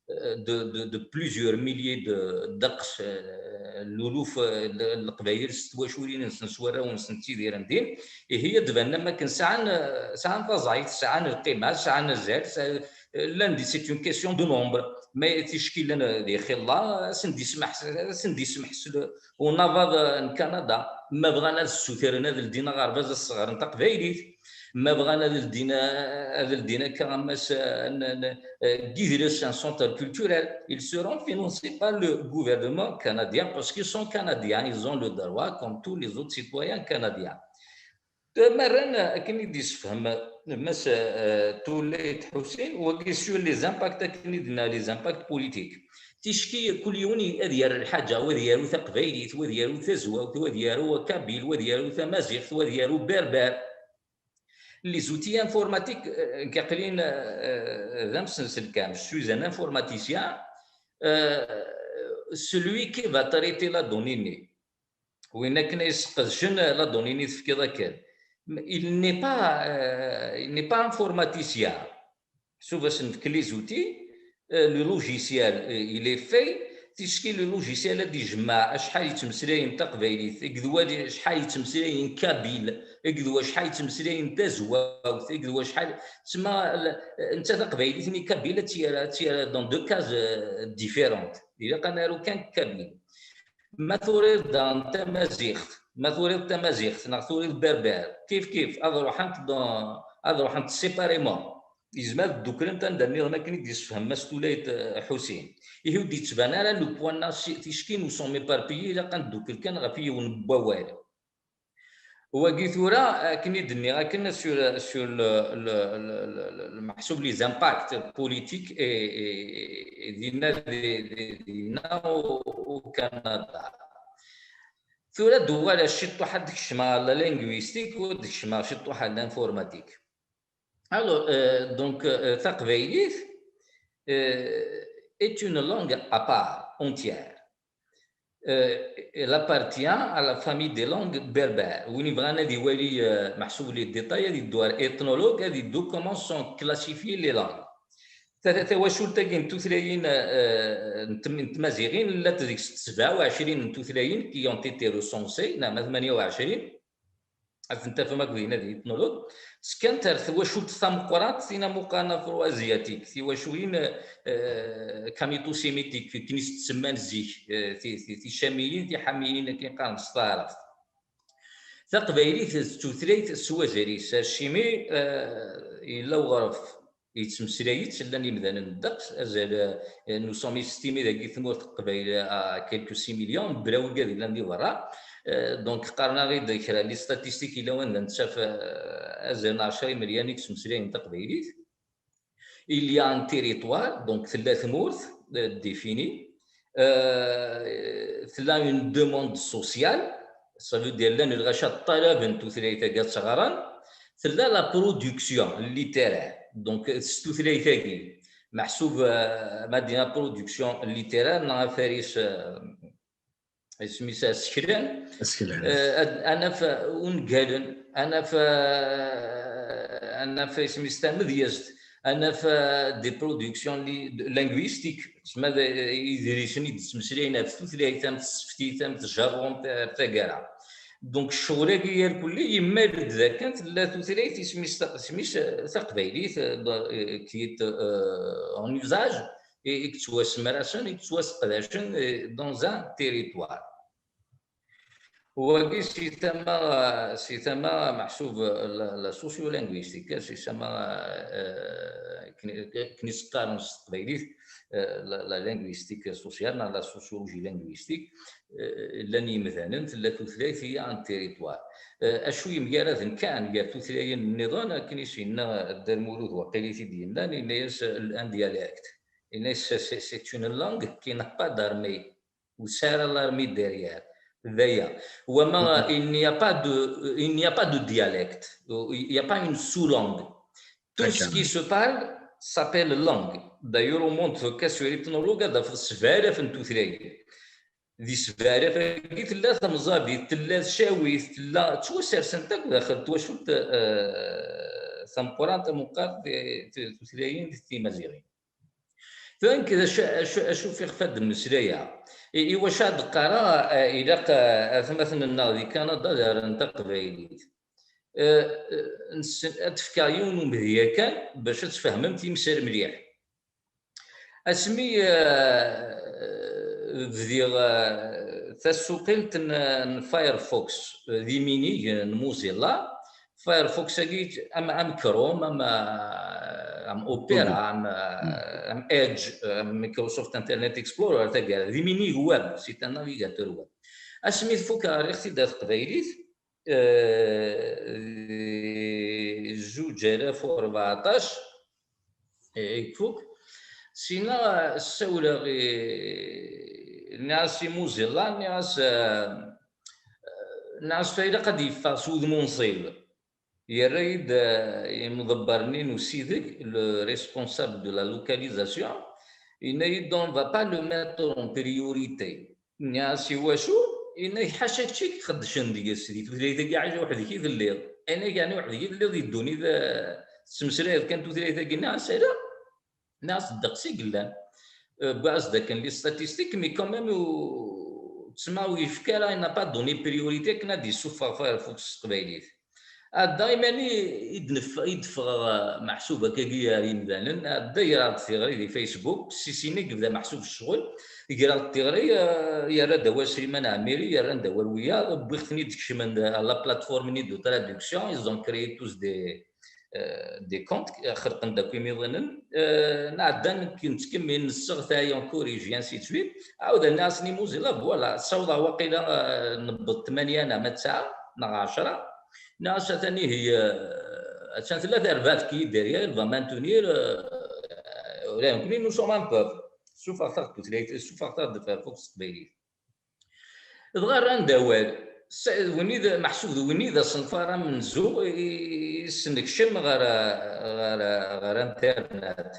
eh, de, de, de plusieurs milliers de, ddeqs, eh, luluf, eh, n Leqbayel s twaculin-nsen, s warraw-nsen ttidiren din, ihi ad d-banen am akken sɛan, eh, sɛan taẓayt, sɛan lqima, sɛan azal, sɛan, eh, llan di, c'est une question de nombre. Ma ticki llan, eh, di xilla, ad sen-d-ismeḥ-, ad sen-d-ismeḥsel unabaḍ, eh, n Kanada, ma bɣan ad ssutren ad ldin aɣerbaz, ad sseɣren taqbaylit, ma bɣan ad ldin, ad ldin akka am ass, eh, n, n, eh, Guy Dres, un centre culturel, ils seront financés par le gouvernement canadien parce qu'ils sont canadiens, ils ont le droit comme tous les autres citoyens canadiens. Ma rran akken i d-yessefhem Mass, eh, Tullayt Ḥusin, wagi sur les impacts, akken i d-nenna, les impacts politiques. Ticki kul yiwen i-, ad yaru lḥaǧa, wa ad yaru taqbaylit, wa ad yaru tazwawt, wa ad yaru kabyle, wa ad yaru tamaziɣt, wa ad yaru berber. Les outils informatiques, eh, nekk aql-in, eh, d amsenselkam, je suis un informaticien, eh, celui qui va traiter la donnée-nni, win akken ay sqedcen la donnée-nni tefkiḍ akken. Il n'est pas, eh, il n'est pas informaticien. Sauf à se les outils, euh, le logiciel, euh, il est fait, ticki le logiciel ad d-ijemmeɛ acḥal yettmeslayen taqbaylit, akked wa acḥal yettmeslayen kabyle, akked wa acḥal yettmeslayen tazwawt, akked wa acḥal, tsemma, l-, netta taqbaylit-nni kabyle ad tt-yerr, ad tt-yerr dans deux cases, euh, différentes. Ilaq ad naru kan kabyle. Ma turiḍ daɣen tamaziɣt, ma turiḍ tamaziɣt neɣ turiḍ berber, kif kif, ad ruḥent dans, ad ruḥent séparément. Yezmer ad dduklent anda nniḍen akken i d-yessefhem Mass Tullayt, eh, Ḥusin. Ihi ur d-yettban ara le point-nneɣ si, ticki nous sommes éparpillés, ilaq ad neddukel kan ɣef yiwen n wawal. Wagi tura, akken i d-nniɣ akken sur, sur le, le, le, le, le, le meḥsub les impacts politiques et, et, et dinna, di, di, dinna au, au Canada. Tura ad d-uɣaleɣ ciṭuḥ ad d-kecmeɣ ɣer la linguistique, u ad d-kecmeɣ ciṭuḥ ɣer l'informatique. Alors, euh, donc, euh, taqbaylit, euh, est une langue à part entière. Euh, elle appartient à la famille des langues berbères. Win yebɣan ad iwali, euh, meḥsub les détails, ad yeddu ɣer ethnologue, ad yeddu comment sont classifiées les langues. Ta-, ta-, tawacult-agi n tutlayin, euh, n tm-, n tmaziɣin, llant deg-s sebɛa u ɛecrin n tutlayin qui ont été recensées, neɣ ma tmanya u ɛecrin. ad ten-tafem akk dinna di Ethnologue, ttekkant ar twacult tameqqrant, tin amuqan afro-asiatique, tiwaculin, euh, kamito-sémitique, akken i s-ttsemman zik, euh, ti-, ti-, ticamiyin, tiḥamiyin, akken qqaren s taɛrabt. Taqbaylit d tutlayt s wazal-is, acimi, euh, yella uɣref yettmeslay-itt, llan imdanen ddeqs, azal, euh, nous sommes estimés dagi tmurt n Qbayl à quelques six millions, mebla wigad yellan di berra. Euh, donc, qqaren-aɣ-id kra n les statistiques yella wanda nettaf, euh, azal n ɛecra imelyan i yettmeslayen taqbaylit. Il y a un territoire, donc tella tmurt, euh, défini. Euh, tella une demande sociale, ça veut dire llan lɣaci ṭṭalaben tutlayt-agi ad tt-ɣren. Tella la production littéraire, donc s tutlayt-agi, meḥsub, euh, ma d-nini production littéraire, neɣ afaris, euh, isem-is aseklan. Aseklan. Euh, ad, ad naf ungalen, ad naf, euh, ad naf isem-is tamedyazt, ad naf, euh, des productions li-, linguistiques, tsemma d, idrisen i d-ttmeslayen ɣef tutlayt, am tseftit, am tjarrumt, ar taggara. Donc, ccɣel-agi irkelli yemmal-d dakken tella tutlayt isem-is ta-, isem-is, euh, taqbaylit, euh, euh, qui est, euh, en usage, i, i yettwasemrasen, i yettwaseqdacen, euh, dans un territoire. Wagi si tama, si tama meḥsub la, la sociolinguistique, si tama, euh, akken i s-qqaren s teqbaylit, euh, la, la linguistique sociale, neɣ la sociologie linguistique, euh, llan yimdanen, tella tutlayt, il y a un territoire. Euh, acu yemgaraden kan gar tutlayin nniḍen, akken i s-yenna Dda Lmulud waqil i t-id-yennan, yenna-yas, euh, un dialecte. Yenna-yas, c'est, c'est une langue qui n'a pas d'armée. Ur tesɛi ara l'armée derrière. D aya. Wama, il n'y a pas de, il n'y a pas de dialecte. Il n'y a pas une sous-langue. Tout ce qui se parle s'appelle langue. D'ailleurs, au monde, akka sur Ethnologue, ad tafeḍ sebɛa alaf n tutlayin. Di sebɛa alaf-agi tella tamẓabit, tella tcawit, tella, ttwasersent akk daxel twacult, euh, tameqqrant, tameqqrant, eh, tutlayin timaziɣin. Tura nekk d acu, acu, acu fiɣef ad d-mmeslayeɣ? I, i wacu ad d-qqareɣ, eh, ilaq, eh, atmaten-nneɣ di Kanada ad rren taqbaylit? Eh, eh, nessen, ad d-fkeɣ yiwen umedya kan bac ad tfehmem timsal mliḥ. Asmi, eh, bdiɣ, eh, tasuqilt n, n Firefox, eh, d iminig n Mozilla, Firefox-agi am, am Chrome, am, am Opera, am, am Edge, am Microsoft Internet Explorer, taggara, d iminig web, c'est un navigateur web. Asmi tfuk, rriɣ-t-id ar teqbaylit, eh, di zuǧ alaf u rbeɛṭac, eh, i ifuk. Sina ssawleɣ i, nniɣ-as i Mozilla, nniɣ-as, eh, nniɣ-as tura ilaq ad yeffeɣ s wudem unṣib. Yerra-yi-d, eh, imḍebber-nni n usideg, le responsable de la localisation, yenna-yi-d, on va pas le mettre en priorité. Nniɣ-as, i wacu? Yenna-k, ḥaca kečč i ixeddcen deg-s, di tutlayt-agi ɛac weḥd-k i telliḍ. Yenna-k, yeɛni weḥd-k i telliḍ di ddunit, eh, tettmeslayeḍ kan tutlayt-agi? Nniɣ-as, ala. Nniɣ-as, ddeqs i yellan. Eh, wwiɣ-as-d akken les statistiques, mais quand même, ur, tsemma ur yefki ara, il n'a pas donné priorité akken ad d-yessufeɣ Firefox s teqbaylit. Ɛedda imani i d-nef-, i d-ffɣeɣ, eh, meḥsub akkagi ar yimdanen, ɛedda greɣ-d tiɣri di Facebook, si sini yebda meḥsub ccɣel, greɣ-d tiɣri, eh, yerra-d awal Sliman Ɛmiri, yerran-d awal wiyaḍ, wwiɣ-ten-id kecmen-d ar la plateforme-nni de traduction, ils ont créé tous des, euh, des comptes, xelqen-d akk imiḍanen, euh, nɛedda nekk, nettkemmil, nesseɣtay, on corrige, et ainsi de suite. Ɛawdeɣ nniɣ-asen i Mozilla, voilà, ssawḍeɣ waqila, euh, newweḍ tmanya neɣ ma tesɛa, neɣ ɛecra. Nniɣ-as, atan ihi, euh, attan tella terbaɛt qui est derrière, elle va maintenir, euh, ula d nekkni, nous sommes un peuple. Ssufɣet-aɣ-d tutlayt, ssufɣet-aɣ-d Firefox s teqbaylit. Dɣa rran-d awal. S-, win i d, meḥsub d win i d asenfar amenzu i, i s-nekcem ɣer, ɣer, ɣer internet.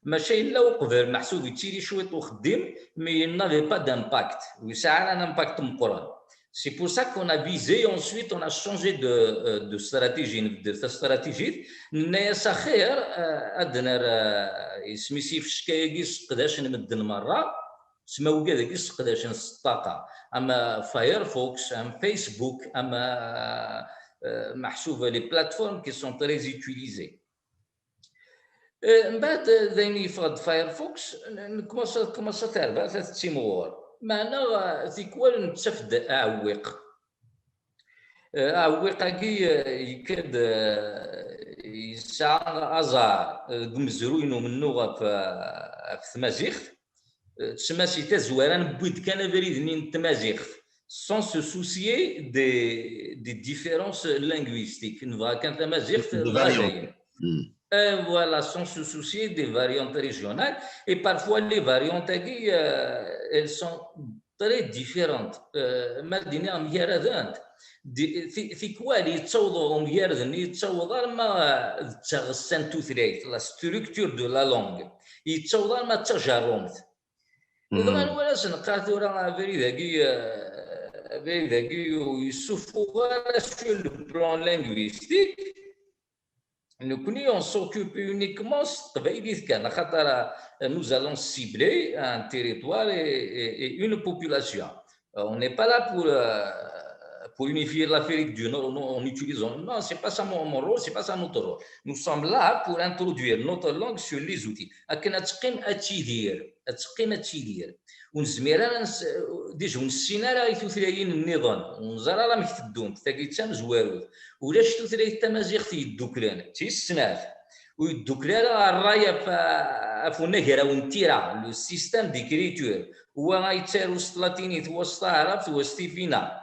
Maca yella uqbel, meḥsub yettili cwiṭ uxeddim, mais il n'avait pas d'impact. Ur yesɛi ara un impact meqqren. C'est pour ça qu'on a visé ensuite, on a changé de, euh, de stratégie, de, de stratégie. Nenna-yas axir, euh, ad nerr, euh, isem-is ifecka-agi sseqdacen medden merra, sma wigad-agi sseqdacen s ṭṭaqa, am Firefox, am Facebook, am, euh, euh, meḥsub les plateformes qui sont très utilisées. Euh, mbeɛd, euh, d ayen yeffeɣ-d Firefox, n- nkumaṣa, tkumaṣa terbaɛt ad tettimɣur. Meɛna, euh, tikwal nettaf-d aɛewwiq. Euh, aɛewwiq-agi, euh, yekka-d, euh, yesɛa aẓar, euh, deg umezruy n umennuɣ ɣef, euh, ɣef tmaziɣt. Euh, tsemma si tazwara newwi-d kan abrid-nni n tmaziɣt, sans se soucier des, des différences linguistiques. Nebɣa kan tamaziɣt. Des variantes. Dayen. Hmm. Euh, voilà, sans se soucier des variantes régionales. Et parfois, les variantes, euh, elles sont très différentes. Euh, ma d-iniɣ mgaradent. Di- ti- tikwal yettaweḍ umgarad-nni, yettaweḍ arma d taɣessa n tutlayt, la structure de la langue, yettaweḍ arma d tajerrumt. Dɣa nwala s-neqqar tura abrid-agi, euh, abrid-agi ur yessufuɣ ara sur le plan linguistique. Nekkni, on s'occupe uniquement s teqbaylit kan, axaṭer, euh, nous allons cibler un territoire et, et- et une population. Euh, on n'est pas là pour, euh, pour unifier l'Afrique du Nord, non, en utilisant, non, c'est pas ça mon, mon rôle, c'est pas ça notre rôle. Nous sommes là pour introduire notre langue sur les outils. Akken ad teqqim ad tidir, ad teqqim ad tidir. Ur nezmir ara, déjà ur nessin ara i tutlayin nniḍen, ur neẓri ara amek teddunt, tagi d tamezwarut. Ulac tutlayt tamaziɣt yedduklen, d tis snat. Ur yeddukel ara ṛṛay ɣef, ɣef unagraw n tira, le système d'écriture. Wa yettaru s tlatinit, wa s taɛrabt, wa s tifina.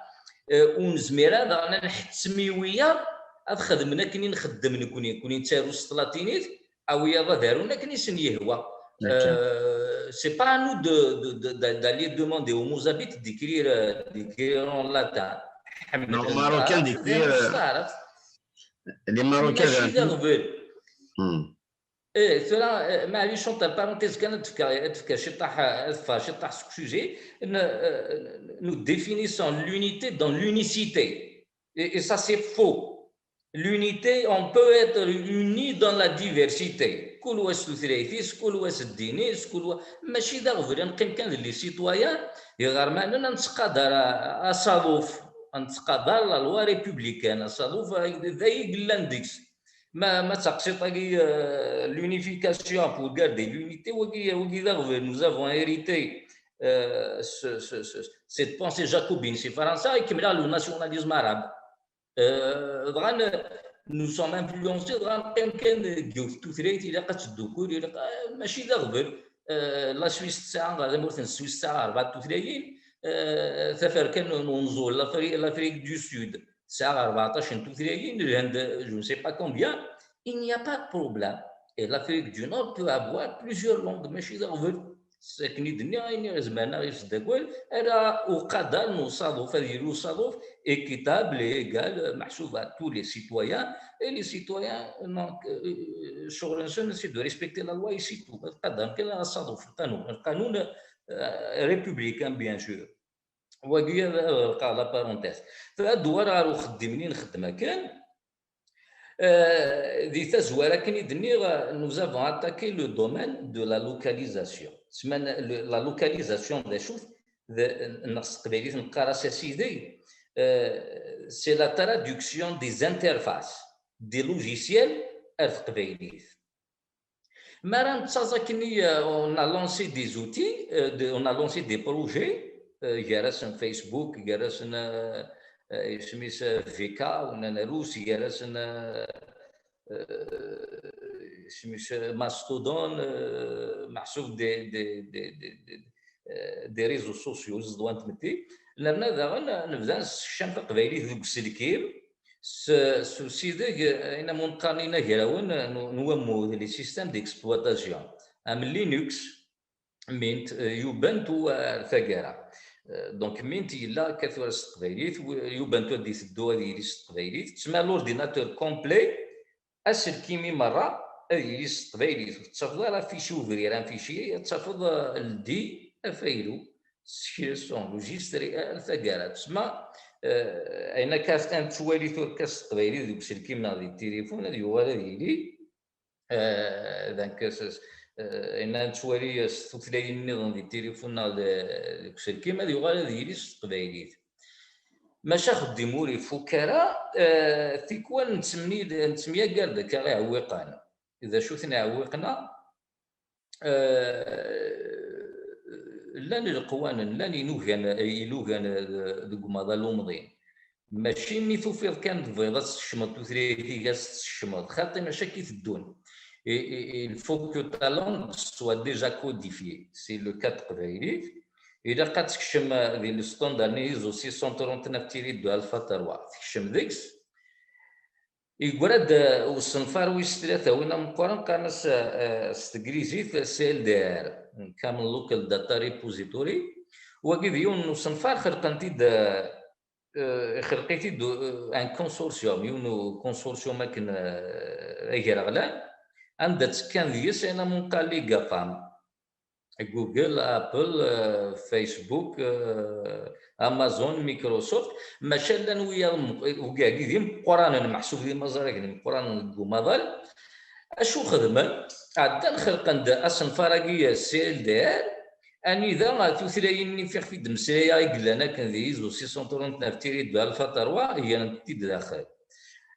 Eh, ur nezmir ara daɣen ad nḥettem i wiyaḍ ad xedmen akken i nxeddem nekkni. Nekkni nettaru s tlatinit, a wiyaḍ ad arun akken i sen-yehwa. Euh, c'est pas à nous de, de, de- de- d'aller demander aux Mozabites d'écrire, euh, d'écrire en latin. Non, aux Marocains d'écrire, euh, les Marocains. Mačči d aɣbel. Eh, tura, eh, maɛlic, entre parenthèses kan, ad d-fkeɣ, ad d-fkeɣ ciṭṭaḥ, ad ffeɣ ciṭṭaḥ seg sujet. N- euh, nous définissons l'unité dans l'unicité. Et, et ça, c'est faux. L'unité, on peut être uni dans la diversité. Kul wa s tutlayt-is, kul wa s ddin-is, kul wa, mačči d aɣbel, ad neqqim kan d les citoyens, iɣermanen, ad nettqadar a- asaḍuf, ad nettqadar la loi républicaine, asaḍuf d ay yellan deg-s. Ma, ma d taqsiṭ-agi, euh, l'unification pour garder l'unité, wagi, wagi d aɣbel, nous avons hérité, euh, ce, ce, ce, cette pensée jacobine si Fransa, ikemmel le nationalisme arabe. Euh, dɣa n- nous sommes influencés, dɣa neqqim kan deg yiwet tutlayt, ilaq ad teddukul, ilaq, euh, mačči d aɣbel. Euh, la Suisse tesɛa, tamurt n Suisse tesɛa rebɛa tutlayin, euh, taferka n unẓul, l'Afri- l'Afrique du Sud tesɛa rebɛeṭṭac n tutlayin, Lhend, je ne sais pas combien. Il n'y a pas de problème. Et l'Afrique du Nord peut avoir plusieurs langues, mačči d aɣbel. S akken i d-nniɣ, ayen i izemren ad aɣ-yesdagwal, ala uqadar n usaḍuf, ad yili usaḍuf équitable et égal, meḥsub à tous les citoyens, et les citoyens, donc, euh, ccɣel-nsen, c'est de respecter la loi et c'est tout. Ad qadren kan asaḍuf, lqanun, lqanun, euh, républicain, bien sûr. Wagi ad ad ɣelqeɣ la parenthèse. Ad d-uɣaleɣ ɣer uxeddim-nni nxeddem akken. Euh, di tazwara akken i d-nniɣ, nous avons attaqué le domaine de la localisation. Tsemma le- la localisation d acu-t? D- neɣ s teqbaylit neqqar-as asideg, euh, c'est la traduction des interfaces des logiciels ar teqbaylit. Mi ara nettaẓ akken i, euh, on a lancé des outils, euh, de- on a lancé des projets, euh, gar-asen Facebook, gar-asen, euh, euh, isem-is, euh, V K, unanarus, gar-asen, euh, euh, isem-is, euh, Mastodon, euh, meḥsub des, des, des, des, des, euh, des réseaux sociaux, ẓeḍwa n tmetti. Nerna daɣen nebda nessekcam taqbaylit deg uselkim, s, s usideg, ayen am qqaren inagrawen n, n wammud, les systèmes d'exploitation, am Linux, Mint, euh, Ubuntu ar taggara. Euh, donc Mint yella akka tura s teqbaylit, w- Ubuntu ad d-iteddu ad yili s teqbaylit. Tsemma l'ordinateur complet, aselkim i merra ad yili s teqbaylit. Ur tettafeḍ ara fichier ouvrir, un fichier, ad tafeḍ, euh, ldi afaylu, sekres, enregistrer, ar taggara. Tsemma, euh, ayen akka ad nettwali tura s teqbaylit deg uselkim neɣ di tilifun, ad yuɣal ad yili, euh, donc, s- s- euh, ayen ad nettwali s tutlayin nniḍen di tilifun neɣ de- deg uselkim, ad yuɣal ad yili s teqbaylit. Maca axeddim ur ifuk ara, eh, tikwal nettemyagar-d akka iɛewwiqen. D acu-ten iɛewwiqen-a? Eh, llan ileqwanen, llan ilugan, ilugan, eh, deg umaḍal umḍin. Mačči mi tufiḍ kan tebɣiḍ ad teskecmeḍ tutlayt-ik, ad tt-teskecmeḍ. Xaṭi, mačči akka i teddun. Et, et, et il faut que ta langue soit déjà codifiée. C'est le cas de teqbaylit. Ilaq ad tekcem, euh, di le standard-nni ISO six cent trente-neuf tiret deux alpha trois. Tekcem deg-s. Yeggra-d, euh, usenfar wis tlata, win ameqqran, qqaren-as, euh, s teglizit C L D R, Common Local Data Repository. Wagi d yiwen n usenfar xelqen-t-id, euh, euh, ixelq-it-id, euh, un consortium, yiwen n consortium akken, euh, agraɣlan, anda ttekkan deg-s ayen am unqal les GAFAM. Google, Apple, euh, Facebook, euh, Amazon, Microsoft, maca llan wiyaḍ m-, wigagi d imeqqranen, meḥsub d imaẓragen imeqqranen deg umaḍal. Acu xedmen? Ɛeddan xelqen-d asenfar-agi C L D R, anida tutlayin-nni ɣef i d-mmeslayeɣ i yellan akken di ISO six cent trente-neuf tiret deux alpha trois, grent-t-id daxel.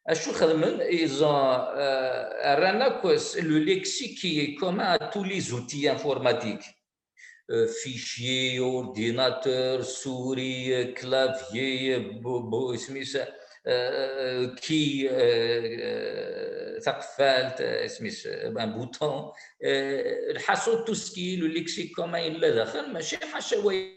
Acu xedmen? Ils ont, euh, rran akk s-, le lexique qui est commun à tous les outils informatiques. Euh, fichier, ordinateur, souris, euh, clavier, euh, bo-, bo-, isem-is, euh, key, euh, euh, taqeffalt, euh, isem-is, euh, un bouton. Euh, lḥaṣul, tout ce qui est le lexique commun yella daxel, mačči ḥaca waya.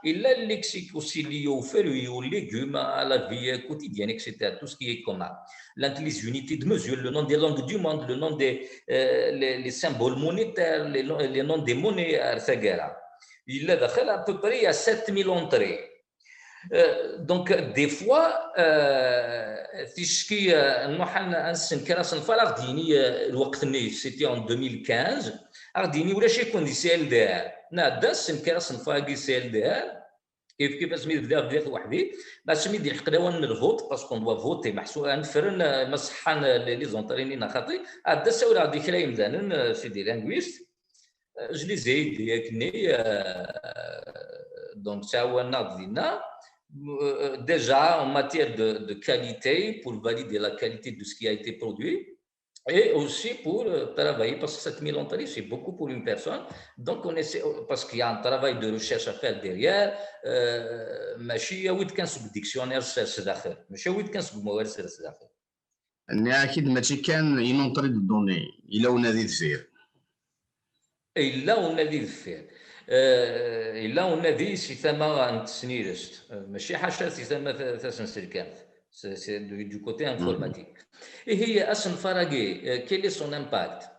Il a le lexique aussi lié aux fruits, aux légumes, à la vie quotidienne, et cetera. Tout ce qui est commun. L'un des unités de mesure, le nom des langues du monde, le nom des, euh, les, les symboles monétaires, les, les noms des monnaies, et cetera. Il a à peu près à sept mille entrées. Euh, donc, des fois, euh, ticki, euh, nruḥ ad n-, ad nessenker asenfar, ad aɣ-d-yini, euh, lweqt-nni, c'était en deux mille quinze, ad aɣ-d-yini ulac-iken di C L D R. Nɛedda nessenker asenfar-agi C L D R, kif kif asmi d-bdiɣ bdiɣ weḥd-i, asmi d-ilḥeq lawan n lvot, parce qu'on doit voter, meḥsub ad nefren, euh, ma ṣeḥḥan, euh, les, les entrées-nni neɣ xaṭi, ɛedda ssawleɣ-d i kra yemdanen, euh, c'est des linguistes. Euh, je les ai aidés akken-nni, euh, donc ttɛawanen-aɣ-d dinna. Euh, déjà en matière de, de qualité, pour valider la qualité de ce qui a été produit, et aussi pour, euh, travailler, parce que sept mille entrées, c'est beaucoup pour une personne. Donc on essaie, parce qu'il y a un travail de recherche à faire derrière, euh, mačči awi-d kan seg dictionnaire sers daxel, mačči awi-d kan seg umawal sers daxel. Nniɣ-ak-id mačči kan une entrée de données, yella unadi deffir. Yella unadi deffir. Euh, yella unadi si tama n tesnilest, euh, mačči ḥaca si tama ta-, tasenselkamt, c'est, c'est du, du côté informatique. Ihi, asenfar-agi, euh, quel est son impact?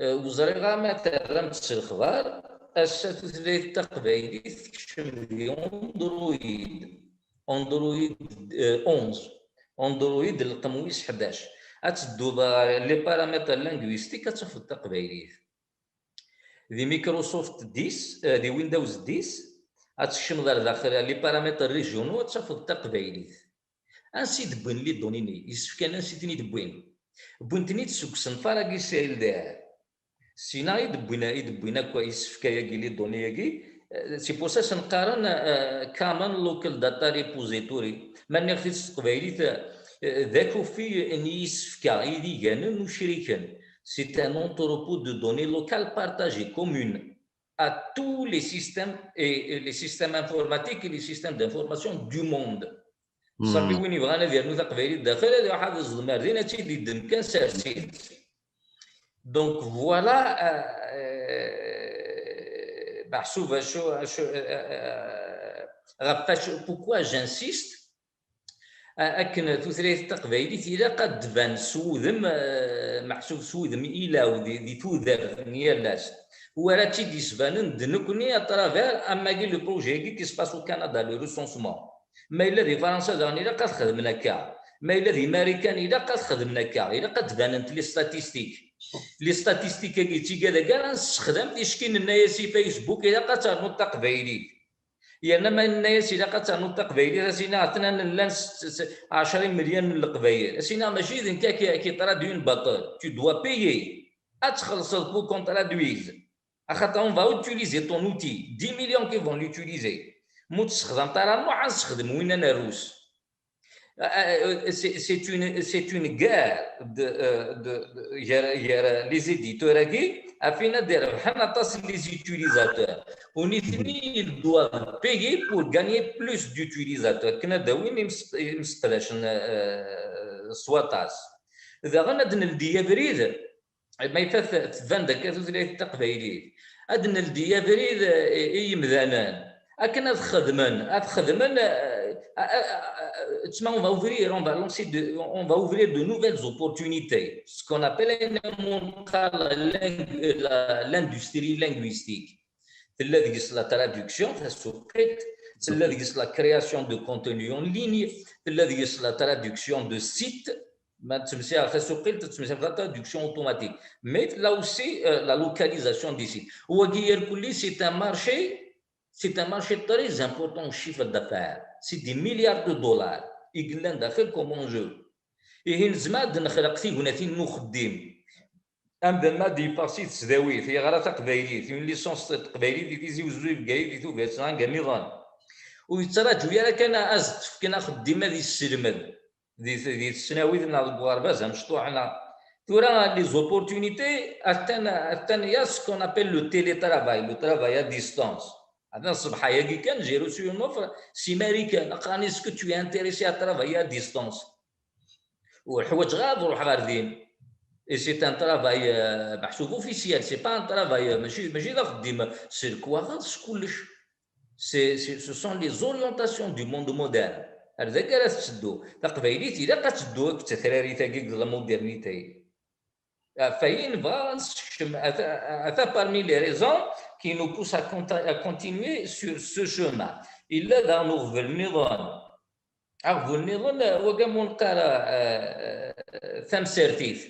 Euh, ur ẓriɣ ara ma terram-tt s lexbar, ass-a tutlayt taqbaylit tekcem di Android, Android, euh, onze, Android rrqem wis ḥdac. Ad tedduḍ ɣer les paramètres linguistiques, ad tafeḍ taqbaylit. Di Microsoft dix, euh, di Windows dix, ad tekcmeḍ ar daxel, les paramètres régionaux, ad tafeḍ taqbaylit. Ansi i d-wwin les données-nni? Isefkan ansi i ten-id-wwin? Wwin-ten-id seg usenfar-agi C L D R. Sina i d-wwin, i d-wwin akk isefka-agi, les données-agi. Euh, c'est pour ça i sen-qqaren, euh, Common Local Data Repository. Ma nniɣ-t-id s teqbaylit, euh, d akufi n yisefka idiganen ucriken. C'est un entrepôt de données locales partagées, communes à tous les systèmes et, et les systèmes informatiques et les systèmes d'information du monde. Ṣafi, win yebɣan ad yernu taqbaylit daxel, ad iruḥ ad iẓḍem ar din, ad tt-id-iddem kan, sers-itt. Donc voilà, euh, euh, meḥsub acu, acu, euh, euh, ɣef wacu, pourquoi j'insiste, euh, akken tutlayt taqbaylit ilaq ad d-tban s wudem, euh, meḥsub s wudem ilaw di, di tudert n yal ass, wara tt-id-yesbanen d nekkni à travers am wagi le projet-agi qui se passe au Canada, le recensement. Ma yella di Fransa daɣen ilaq ad xedmen akka. Ma yella di Marikan ilaq ad xedmen akka. Ilaq ad d-banent les statistiques. Les statistiques-agi d tigad-agi ara nessexdam ticki, nenna-yas i Facebook ilaq ad ternuḍ taqbaylit. Yerna ma nenna-yas ilaq ad ternuḍ taqbaylit, ad as-iniɣ atnan llan s, s, ɛecra imelyan n Leqbayel. Ad as-iniɣ mačči d nekk ad k-, ad k-itraduyen baṭel. Tu dois payer. Ad txellṣeḍ pour qu'on traduise. Axaṭer, on va utiliser ton outil. Dix millions qui vont l'utiliser. Ma ur tessexdameḍ ara Muḥ, ad nessexdem winna n rrus. Euh, c'est c'est une, c'est une guerre de, euh, de, de, gar, gar les éditeurs-agi, ɣef wayen ad d-irebḥen aṭas les utilisateurs. U nitni, ils doivent payer pour gagner plus d'utilisateurs. Akken ad d-awin imes-, imseqdacen, euh, s waṭas. Daɣen ad d-neldi abrid, ma yefat tban-d akka tutlayt taqbaylit, ad d-neldi abrid, eh, i yimdanen akken ad xedmen, ad xedmen, eh, eh, eh, eh, on va ouvrir, on va lancer de, on va ouvrir de nouvelles opportunités, ce qu'on appelle, l'industrie linguistique. Tella deg-s la traduction, tasuqilt, tella deg-s la création de contenu en ligne, tella deg-s la traduction de sites, ma ttmesileɣ tasuqilt, ttmesileɣ la traduction automatique. Mais là aussi, euh, la localisation des sites. Wagi irkelli, c'est un marché, c'est un marché très important au chiffre d'affaires. C'est des milliards de dollars. I yellan daxel comme enjeu. Ihi nezmer ad nexleq tignatin n uxeddim. Amdan ma d-yeffeɣ si tesdawit, yeɣra taqbaylit, une licence taqbaylit di Tizi Uzzu, i Bgayet, di Tubiret, neɣ anga nniḍen. Ur yettraǧu ara kan ad as-d-fken axeddim ad yesselmed di, di tesnawit neɣ deg uɣerbaz amecṭuḥ neɣ. Tura, les opportunités, attan, attan, il y a ce qu'on appelle le télétravail, le travail à distance. Atan ṣṣbeḥ-agi kan, j'ai reçu une offre si Marikan, qqaren, est-ce que tu es intéressé à travailler à distance? Ur ḥwaǧeɣ ara ad ruḥeɣ ɣer din. Et c'est un travail, euh, meḥsub officiel, c'est pas un travail, euh, mačči, mačči d axeddim s lekwaɣeḍ, s kullec. C'est, c'est, ce sont les orientations du monde moderne. Ar dagi ara tetteddu. Taqbaylit ilaq ad teddu akked tetrarit-agi deg la modernité. Ɣef wayen nebɣa ad nessekcem, ata, ata parmi les raisons qui nous poussent à conti-, à continuer sur ce chemin. Illa daɣen uɣbel nniḍen. Aɣbel nniḍen, wagi mu neqqar, eh, tamsertit.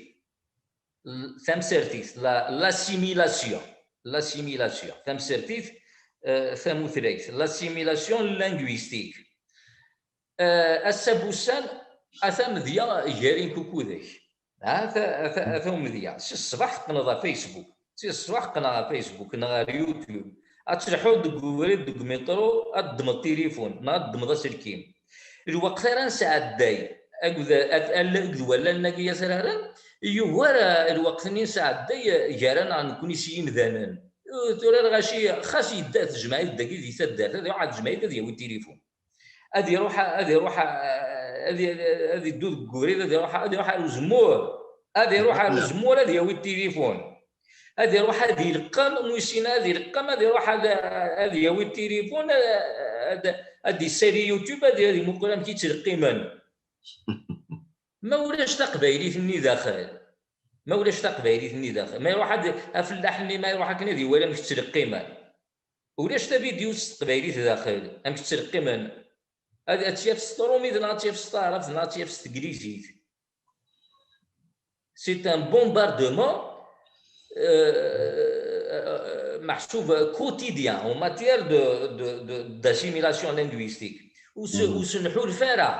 L-, tamsertit, la, l'assimilation. L'assimilation. Tamsertit, eh, tamutlayt. L'assimilation linguistique. Eh, ass-a n wussan, ata amedya gar-i nekk ukudek. Ata, ata, ata umedya. Si ṣṣbeḥ teqqneḍ ɣer Facebook. Si ṣṣbeḥ qqneɣ ɣer Facebook neɣ ɣer YouTube. Ad telḥuḍ deg ubrid, deg métro, ad ddmeḍ tilifun, neɣ ad ddmeḍ aselkim. Lweqt ara nesɛedday akked, akked, akked wallalen-agi atraren, yugar, eh, lweqt-nni nesɛedday, eh, gar-aneɣ nekkni s yimdanen. Eh, tura lɣaci, xas yedda tejmaɛit dagi di taddart, ad iruḥ ɣer tejmaɛit ad yawi tilifun. Ad iruḥ, ad iruḥ, ad i-, ad iddu deg ubrid, ad iruḥ, ad iruḥ ar uzemmur. Ad iruḥ ar uzemmur, ad yawi tilifun. Ad iruḥ ad ileqqem, mu yessin ad ileqqem, ad iruḥ ad, ad yawi tilifun, ad, ad issali YouTube, ad, ad imuqel amek i ttleqqimen. Ma ulac taqbaylit-nni daxel, ma ulac taqbaylit-nni daxel, ma iruḥ ad, afellaḥ-nni ma iruḥ akken ad iwali amek ttleqqimen. Ulac tavidyut s teqbaylit daxel, amek ttleqqimen. Ad, ad tt-yaf s trumit, neɣ ad tt-yaf s taɛrabt, neɣ ad tt-yaf s teglizit. C'est un bombardement, euh, meḥsub quotidien en matière de, de, de, d'assimilation linguistique. Ur s-, ur s-nḥulfa ara.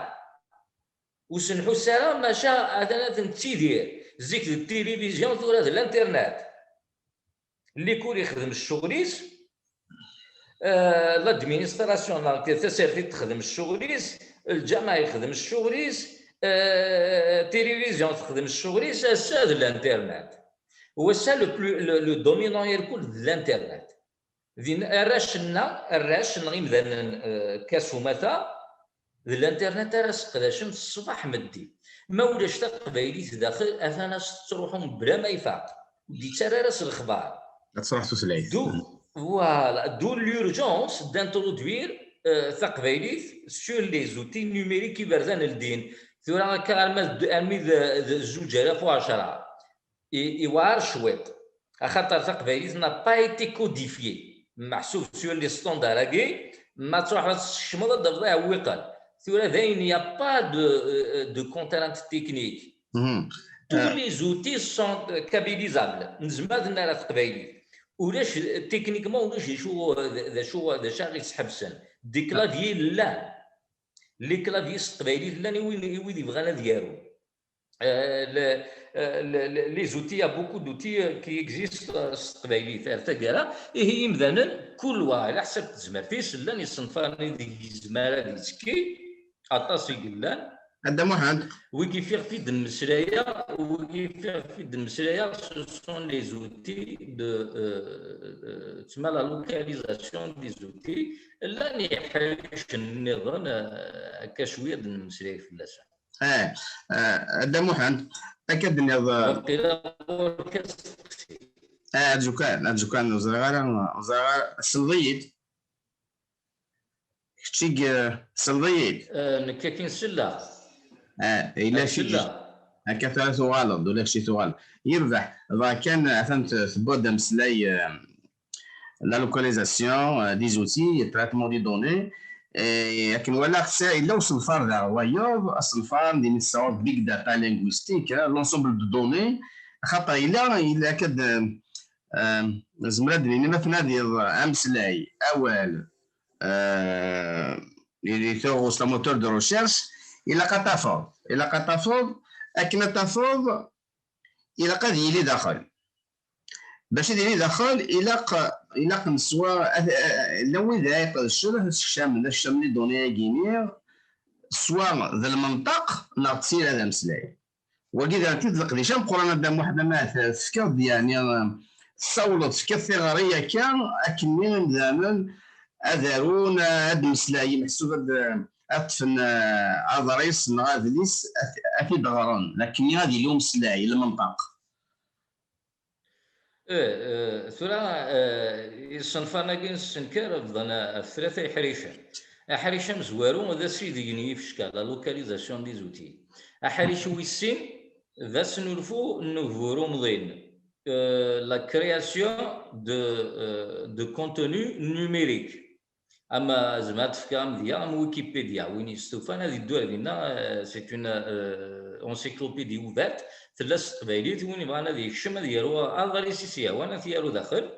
Ur s-nḥuss ara, maca atan ad nettidir. Zik d tilivizyu, tura d l'internet. Likul ixdem ccɣel-is, euh, l'administration, neɣ tasertit texdem ccɣel-is, lǧameɛ ixdem ccɣel-is, euh, tilivizyu texdem ccɣel-is, ass-a d l'internet. Wass-a le plus, le, le dominant irkul d l'internet. Din arrac-nneɣ, arrac neɣ imdanen, euh, kas umata, d l'internet ara seqdacen ṣṣbeḥ meddi. Ma ulac taqbaylit daxel, atan as tettruḥu mebla ma ifaq. Ur d-ittarra ara s lexbar. Ad truḥ tutlayt. D'où, voilà, d'où l'urgence d'introduire, euh, taqbaylit sur les outils numériques iberdan ldin. Tura akka arma d, armi d, d zuǧ alaf u ɛecṛa. I, iwɛer cwiṭ, axaṭer taqbaylit n'a pas été codifiée. Meḥsub sur les standards-agi, ma truḥeḍ ad tessekcmeḍ ad d-tafeḍ iɛewwiqen. Tura dayen, il n'y a pas de, euh, de contrainte technique. Tous les outils sont, euh, kabylisables. Nezmer ad nerr ɣer teqbaylit. Ulac, techniquement, ulac d acu, d, d acu, d acu ara ɣ-yesḥebsen. Des claviers llan. Les claviers s teqbaylit llan i win, i wid yebɣan ad yarun. Euh, le, euh, le- le- les outils, il y a beaucoup d'outils euh, qui existent euh, s teqbaylit ar taggara. Ihi imdanen, kul wa ɛla ḥsab tezmert-is, llan isenfaren ideg yezmer ad yettekki, aṭas i yellan. A Dda Muḥend. Wigi fiɣef i d-mmeslayeɣ, wigi fiɣef i d-mmeslayeɣ, ce sont les outils de, euh, euh, tma la localisation des outils, llan iḥricen nniḍen, euh, akka cwiya d-nemmeslay fell-asen. Eh, eh, a Dda Muḥend, akka d-nniḍ, eh, Waqila ɣur-k asteqsi. Eh, arǧu kan, arǧu kan, ur ẓriɣ ara, ur ẓriɣ ara, tesleḍ-iyi-d? Kečč i tesleḍ-iyi-d? Eh, nekk akin selleɣ. Eh, yella kečč akka tura tuɣaleḍ, ula kečč i tuɣaleḍ. Yerbeḥ, dɣa kan atan tewwi-d ameslay, eh, la localisation, eh, des outils, traitement des données. Eh, akken walaɣ, yella usenfar daɣ wayeḍ, asenfar d imi tesɛuḍ big data linguistique, eh, l'ensemble de données, xaṭer yella, yella akka d, eh, nezmer ad d-nini ma tnadiḍ ameslay, awal, eh, i tuɣ s la moteur de recherche, ilaq ad tafeḍ, ilaq ad tafeḍ, akken ad tafeḍ, ilaq ad yili daxel. Bac ad yili daxel, ilaq, ilaq neswa, llan wid ara iqedcen ad sekcamen, ad sekcamen les données-agi-nni, swa d lmenṭeq neɣ d tira d ameslay. Wagi d tid leqdic ameqqran a Dda Muḥend, ama tefkiḍ-d, yeɛni, tessawleḍ, tefkiḍ tiɣri akka, akken imdanen ad arun, ad mmeslayen, meḥsub ad, ad ṭṭfen, eh, aḍris neɣ adlis, ad, ad t-id-ɣren, akken ad yili umeslay, lmenṭeq. Eh, eh, tura, eh, isenfaren-agi n ssenker bḍan ɣef tlata iḥricen. Aḥric amezwaru d asideg n yifecka, la localisation des outils. Aḥric wis sin d asnulfu n ugbur umḍin, eh, la création de, eh, de contenu numérique. Ama zemreɣ ad d-fkeɣ amedya am Wikipedia, win yestufan ad iddu ar dinna, eh, c'est une, eh, encyclopédie ouverte, tella s teqbaylit, win yebɣan ad yekcem ad yaru aḍris i s-yehwan ad t-yaru daxel,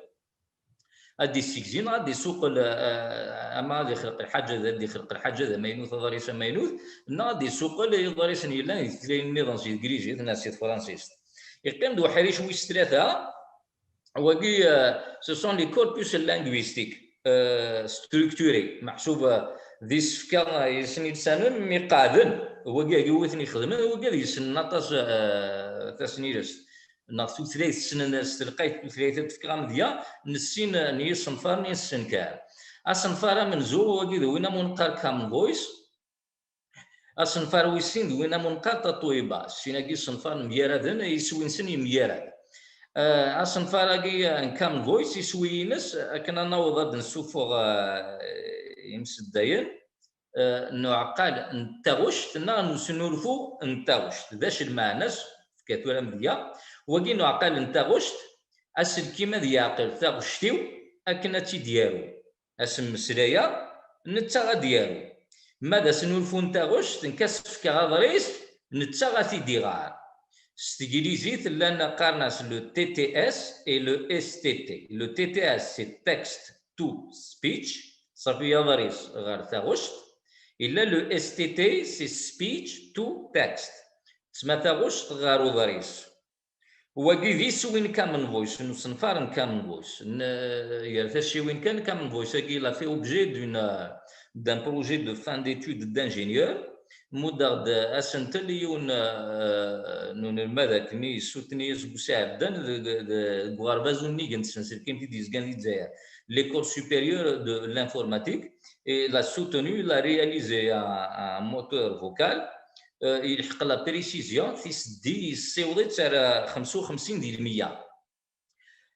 ad d-issegzi neɣ ad d-isuqel, eh, ama ad ixleq lḥaǧa, ad d-ixleq lḥaǧa d amaynut, aḍris amaynut, neɣ ad d-isuqel iḍrisen yellan di tutlayin nniḍen s teglizit neɣ s tefransist. Yeqqim-d uḥric wis tlata, Wagi, euh, ce sont les corpus linguistiques, euh, structurés. Meḥsub, euh, d isefka, euh, yesnilsanen mi qeɛden. Wagi, agi wi ten-ixedmen, wagi ad yessnen aṭas, euh, tasnilest. Neɣ tutlayt ssnen s telqayt tutlayt ad d-fkeɣ amedya, nessin n yisenfaren i nessenkar. Asenfar amenzu, wagi d win am neqqar Common Voice, Asenfar wis sin d win am neqqar Tatoeba. Sin-agi isenfaren mgaraden, iswi-nsen yemgarad. Eh, asenfar-agi, eh, n Common Voice, iswi-ines, akken ad naweḍ ad d-nessufeɣ, eh, imseddayen, eh, n uɛeqqal n taɣect neɣ n usnulfu n taɣect. D acu lmeɛna-s? Fka tura amedya. Wagi n uɛeqqal n taɣect, aselkim ad yeɛqel taɣect-iw akken ad tt-id-yaru. Asemmeslay-a, netta ad d-yaru. Ma d asnulfu n taɣect, nekk ad s-fkeɣ aḍris, netta ad t-id-iɣer. S teglizit, llan qqaren-as le T T S et le S T T. Le T T S, c'est text to speech, ṣafi aḍris ɣer taɣect. Illa le S T T, c'est speech to text. Tesma taɣect ɣer uḍris. Wagi d iswi n Common Voice, n usenfar n Common Voice. N, gar tacciwin kan, Common Voice-agi, il a fait objet d'une, d'un projet de fin d'études d'ingénieur. Muddeɣ-d asentel i yiwen, euh, n unelmad akken i yessutni aseggas iɛeddan deg, deg, deg uɣerbaz unnig n tsenselkimt i d-yezgan di Lezzayer, l'École supérieure de l'informatique, et il a soutenu, il a réalisé un, un moteur vocal, euh, yelḥeq la précision, tiseddi yessiweḍ-itt ar xemsa u xemsin di lmeyya.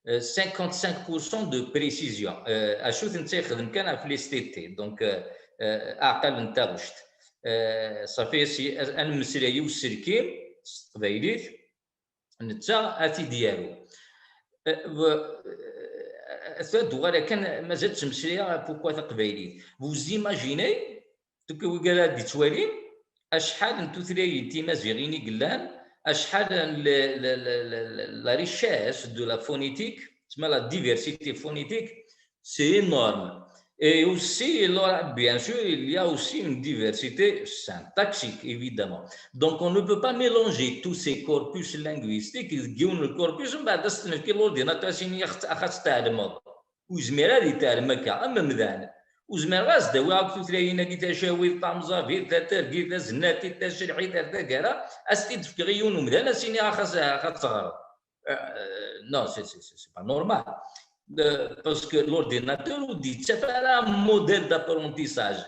Euh, cinquante-cinq pour cent de précision. Euh, acu t-netta yexdem kan ɣef les S T T. Donc, euh, euh, aɛqal n taɣect. Euh, ṣafi, as-, as-, ad nemmeslay i uselkim s teqbaylit, netta ad t-id-yaru. Euh, w-, euh, ad d-uɣaleɣ kan, mazal ttmeslayeɣ pourquoi taqbaylit. Vous imaginez, donc, wigad ad d-ittwalin, acḥal n tutlayin timaziɣin i yellan, acḥal n le, le, le, le, le, la richesse de la phonétique, tma la diversité phonétique, c'est énorme. Et aussi, il y aura, bien sûr, il y a aussi une diversité syntaxique, évidemment. Donc, on ne peut pas mélanger tous ces corpus linguistiques, deg yiwen n corpus, mbeɛd ad s-t-nefk i l'ordinateur, ad s-yini, "Ax-, ax ad tɛelmeḍ." Ur yezmir ad itɛellem akka, am umdan. Ur zmireɣ ad s-d-awiɣ akk tutlayin-agi, tacawit, tamẓabit, tatergit, tazennatit, tacelḥit, ar taggara, ad s-t-id-fkeɣ i yiwen umdan, ad s-iniɣ, "Ax, ax ad teɣreḍ." Euh, non, c'est, c'est, c'est, c'est pas normal. Euh, parce que l'ordinateur ur d-yettaf ara un modèle d'apprentissage.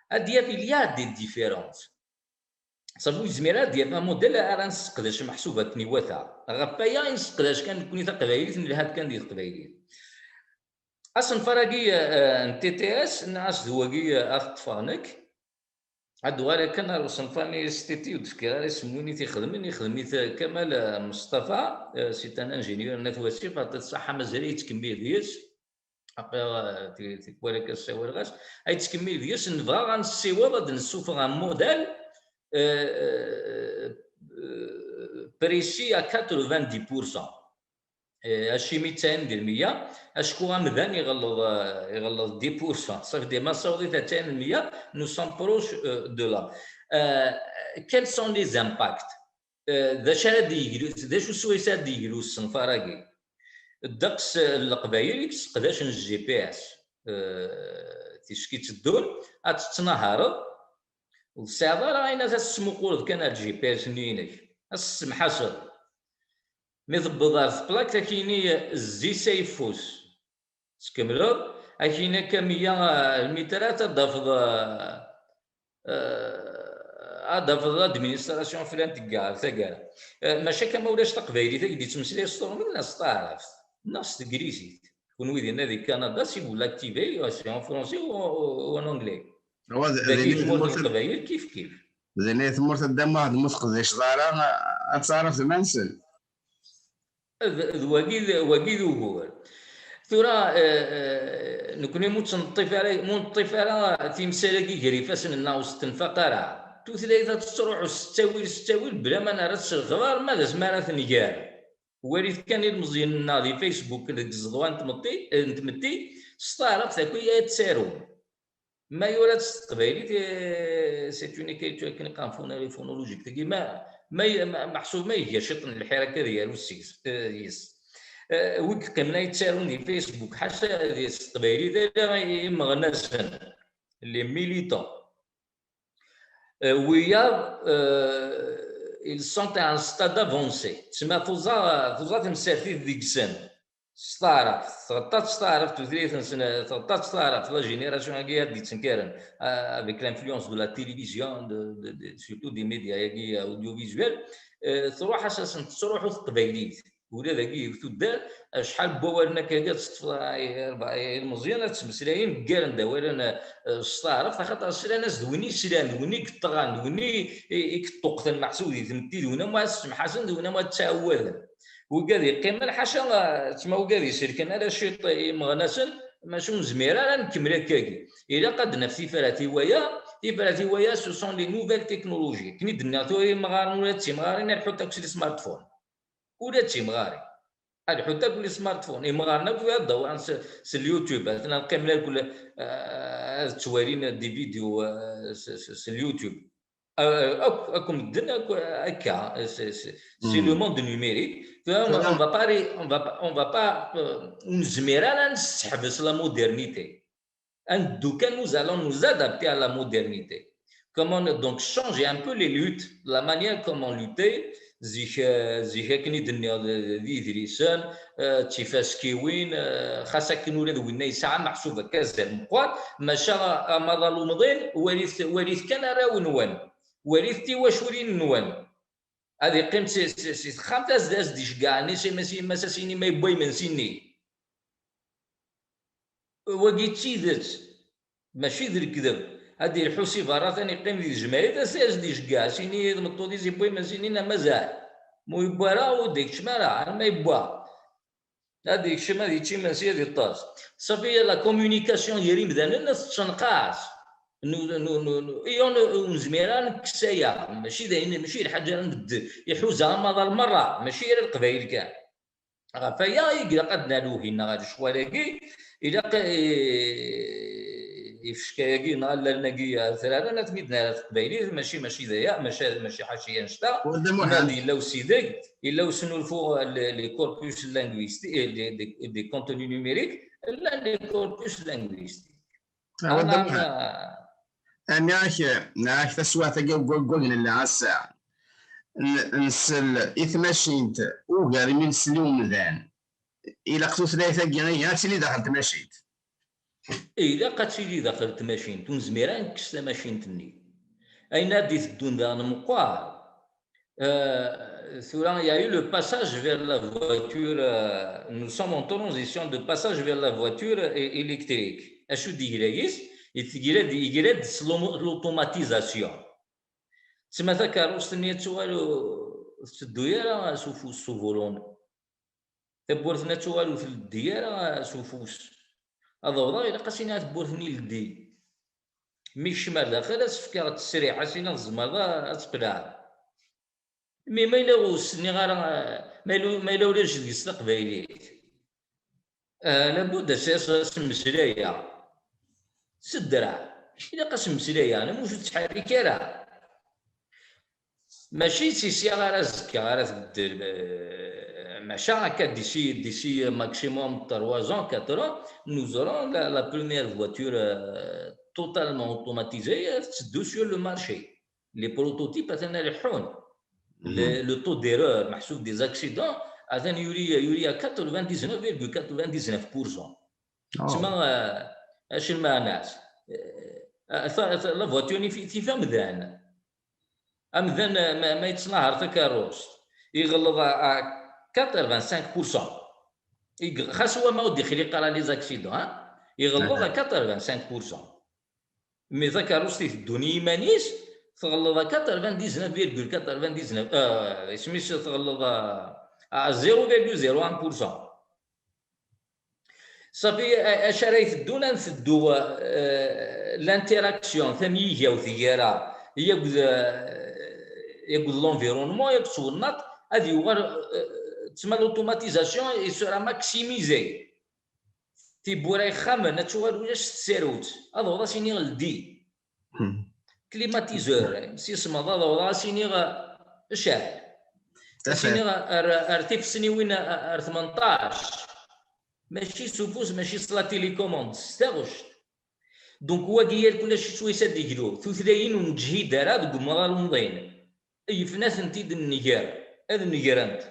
Ad d-yaf, il y a des différences. Ṣafi ur yezmir ara ad d-yaf un modèle ara nesseqdec meḥsub akken iwata. Ɣef waya i nesseqdac kan nekkni taqbaylit, nelha-d kan di teqbaylit. Asenfar-agi, euh, n T T S, nniɣ-as d wagi, euh, ad t-ṭṭfeɣ nekk. Ad uɣaleɣ kan ar usenfar-nni S T T, ur d-fkiɣ ara isem win i t-ixedmen, ixdem-it Kamal, eh, Mustafa, eh, c'est un ingénieur n At Wasif, aṭṭi ṣṣaḥa mazal yettkemmil deg-s. Aql-aɣ, eh, ti-, tikwal akka ssawaleɣ-as, ay yettkemmil deg-s, nebɣa ad nessiweḍ ad d-nessufeɣ un modèle, eh, eh, eh, précis à quatre-vingt-dix pour cent. Eh, acimi tesɛin di lmeyya? Acku amdan iɣelleḍ, eh, iɣelleḍ dix pour cent. Ça veut dire, ma nessaweḍ-it ar tesɛin di lmeyya, nous sommes proches, euh, de là. Euh, quels sont les impacts? Euh, d acu ara d-yeglu, d acu swayes ara d-yeglu usenfar-agi? Ddeqs, eh, n Leqbayel i yesseqdacen G P S, eh, ticki tteddun, ad tettnahareḍ, ur tesɛiḍ ara ayen ad tesmuquleḍ kan ar G P S-nni-inek, ad tessemḥaseḍ. Mi tewweḍ ɣer tplakt, ad k-yini zzi s ayeffus. Tkemmleḍ, ad k-yini akka meyya, eh, lmitrat, ad d-tafeḍ, eh, eh, ad d-tafeḍ l'administration flan tegga ɣer taggara. Eh, maca akka ma ulac taqbaylit, ad k-d-yettmeslay s turmit neɣ s taɛrabt neɣ s teglizit. Kunwi dinna di Kanada, si vous l'activez, c'est en français ou, ou, ou en anglais. Dagi tmurt n Leqbayel kif kif. Dinna i tmurt a Dda Muḥ, ma teqdiceḍ ara, ad taɛrabt mansen. D, d wagi, d wagi d ugur. Tura, eh, eh, nekkni mu tt-neṭṭif ara, mu neṭṭif ara timsal-agi gar ifassen-nneɣ, ur s-tenfaq ara. Tutlayt ad tettruḥu s ttawil, s ttawil, bla ma nerra-tt s lexbar, ma d asmi ara tnger. Walit kan ilmeẓyen-nneɣ di Facebook deg ẓeḍwa n tmetti, eh, n tmetti, s taɛrabt akk i ad ttarun. Ma yura-tt s teqbaylit, eh, c'est une écriture akken iqqaren phonologique. Tagi ma, ma, ma, meḥsub ma iga ciṭ n lḥir akka ad yaru seg-s, eh, yes. Eh, wi yeqqimen ay ttarun di Facebook, ḥaca di s teqbaylit, ala imeɣnasen, les militants. Eh, wiyaḍ, eh, ils sont à un stade avancé. Tessma tuẓa, tuẓa temsertit deg-sen. S taɛrabt, tɣeṭṭa-tt s taɛrabt tutlayt-nsen, tɣeṭṭa-tt s taɛrabt, la génération-agi ad d-yettenkaren, euh, avec l'influence de la télévision, de, de, de, surtout des médias-agi audiovisuels, euh, truḥ-as-asen tettruḥu teqbaylit. Ula dagi deg tuddar, acḥal n wawalen akka ad teṭṭfeḍ, ay, arba-, ay, ilmeẓyen ad ttmeslayen, ggaren-d awalen, euh, s taɛrabt, axaṭer slan-as d win i slan, d win i yeṭṭɣan, d win i, i, i yeṭṭuqten meḥsub di tmetti, d win am ad ssemḥasen, d win am ad ttɛawaden. Wigad yeqqimen, ḥaca, eh, ttma wigad iselken ala ciṭ imeɣnasen, maca ur nezmir ara ad nkemmel akkagi. Ilaq ad d-naf tifrat i waya, tifrat i waya, ce sont les nouvelles technologies. Akken i d-nniɣ tura imɣaren ula d timɣarin ad ḥutt akk s les smartphones. Ula d timɣarin. Ad ḥutt akk les smartphones. Imɣaren akk ad dawɛen s, s YouTube. Atnan qqimen akk, eh, ad ttwalin des vidéos, eh, s, s, s YouTube. Euh, akk, akk medden, akk, akka, c'est, c'est, c'est le monde numérique. Tura, on, on va pas ré-, on va pas, on va pas, euh, ur nezmir ara ad nesseḥbes la modernité. Ad neddu kan, nous allons nous adapter à la modernité. Comment on, donc, changer un peu les luttes, la manière comme on luttait, zik, euh, zik akken i d-nniɣ d, d idlisen, euh, d tifaskiwin, euh, xas akken ula d winna yesɛa meḥsub akka azal meqqar, maca amaḍal umḍin, walit, walit kan arraw-nwen. Walit tiwaculin-nwen. Ad iqqim si, si, si texxamt, ad s-, ad s-d-iceggeɛ, nni s yemma-s, yemma-s, ad s-yini ma yewwa imensi-nni. Wagi d tidet, mačči d lekdeb. Ad d-ilḥu si berra, ad iqqim di tejmaɛit, ad s-, ad s-d-iceggeɛ, ad s-yini i tmeṭṭut-is yewwa imensi-nni neɣ mazal. Ma ur yewwa ara, ur d-ikeččem ara, arma yewwa. Ad ikcem, ad yečč imensi, ad iṭṭes. Ṣafi, la communication gar imdanen ad tettenqas. Nu-, nu-, nu-, nu-, i ur, ur nezmir ara ad nekkes aya. Mačči d ayen, mačči d lḥaǧa ara nbeddel. Iḥuza amaḍal merra, mačči ala Leqbayel kan. Ɣef waya i ilaq ad d-naru hinna ɣer lecɣal-agi, ilaq, eh, ifecka-agi neɣ alalen-agi, eh, traren, ad ten-id-nerr ɣer teqbaylit, mačči, mačči d aya, mačči, mačči ḥaci annect-a. Ur d amuḥal. Nnan-d yella usideg, yella usnulfu, eh, les, les corpus linguistiques, eh, les, les, les contenus numériques, llan les corpus linguistiques. Ur d amuḥal. Ami ak, ak taswiɛt-agi deg wagg-, deg wagg nella ass-a, n-, nsell i tmacint ugar imi nsell i umdan. Ilaq tutlayt-agi ihi ad tili daxel tmacint. Ilaq ad tili daxel tmacint, ur nezmir ara ad nekkes tamacint-nni. Ayen ad d-iteddun daɣen meqqar. Euh, tura, il y a eu le passage vers la voiture, euh, nous sommes en transition de passage vers la voiture é-, électrique. Acu d-yegra yis? Yegra-d, yegra-d s l'automatisation. Tessma takeṛṛust-nni ad tuɣal ur tetteddu ara s ufus, s ubulun. Tawwurt-nni ad tuɣal ur tleddi ara s ufus. Ad awḍeɣ, ilaq ad s-iniɣ tawwurt-nni ldi. Mi kecmeɣ ar daxel, ad s-fkeɣ ttesriḥ, ad s-iniɣ tzemreḍ a-, ad tqelɛeḍ. Mi ma yella ur s-nniɣ ara, ma yella, ma yella ulac deg-s taqbaylit, ah, labud ad s-, ad s-mmeslayeɣ s ddreɛ. Ilaq ad s-mmeslayeɣ, neɣ ur tettḥerrik ara. Mačči si ssiɛa ara azekka ara tbeddel, euh, maca akka d'ici, d'ici maximum trois ans, quatre ans, nous aurons la, la première voiture, euh, totalement automatisée, euh, tetteddu sur le marché. Les prototypes atan leḥḥun. Le, le taux d'erreur, meḥsub des accidents, atan yuli, yuli à quatre-vingt-dix-neuf virgule quatre-vingt-dix-neuf pour cent. Tessma, euh, acu lmeɛna-s? Euh, ta-, ta-, la voiture-nni tif amdan. Amdan, euh, ma, ma yettnahar takeṛṛust, iɣelleḍ à, à quatre-vingt-cinq pour cent. Ig-, xas wama ur d-ixliq ara les accidents, hein? Iɣelleḍ à quatre-vingt-cinq pour cent. Mi takeṛṛust iteddun i yiman-is, tɣelleḍ à quatre-vingt-dix-neuf virgule quatre-vingt-dix-neuf, euh, isem-is tɣelleḍ à, à zéro virgule zéro un pour cent. Safi, a-, acu ara iteddun, ad nteddu, euh, l'interaction, tamyigawt gar-aɣ, akked, euh, akked l'environnement, akked twennaḍt, ad yuɣal, euh, tessma l'automatisation, il sera maximisé. Tiwwura ixxamen ad tuɣal ulac tsarut, ad awḍeɣ ad s-iniɣ ldi. Climatiseur, imsismeḍ, ad awḍeɣ ad s-iniɣ, eh, cɛel. Ad s-iniɣ ar, ar tifesniwin, ar tmenṭac. Mačči s ufus, mačči s la télécommande, s taɣect. Donc, wagi yakk ulac swayes ad d-iglu. Tutlayin ur neǧhid ara deg umḍal umḍin. Yefna-tent-id nnger, ad negrent.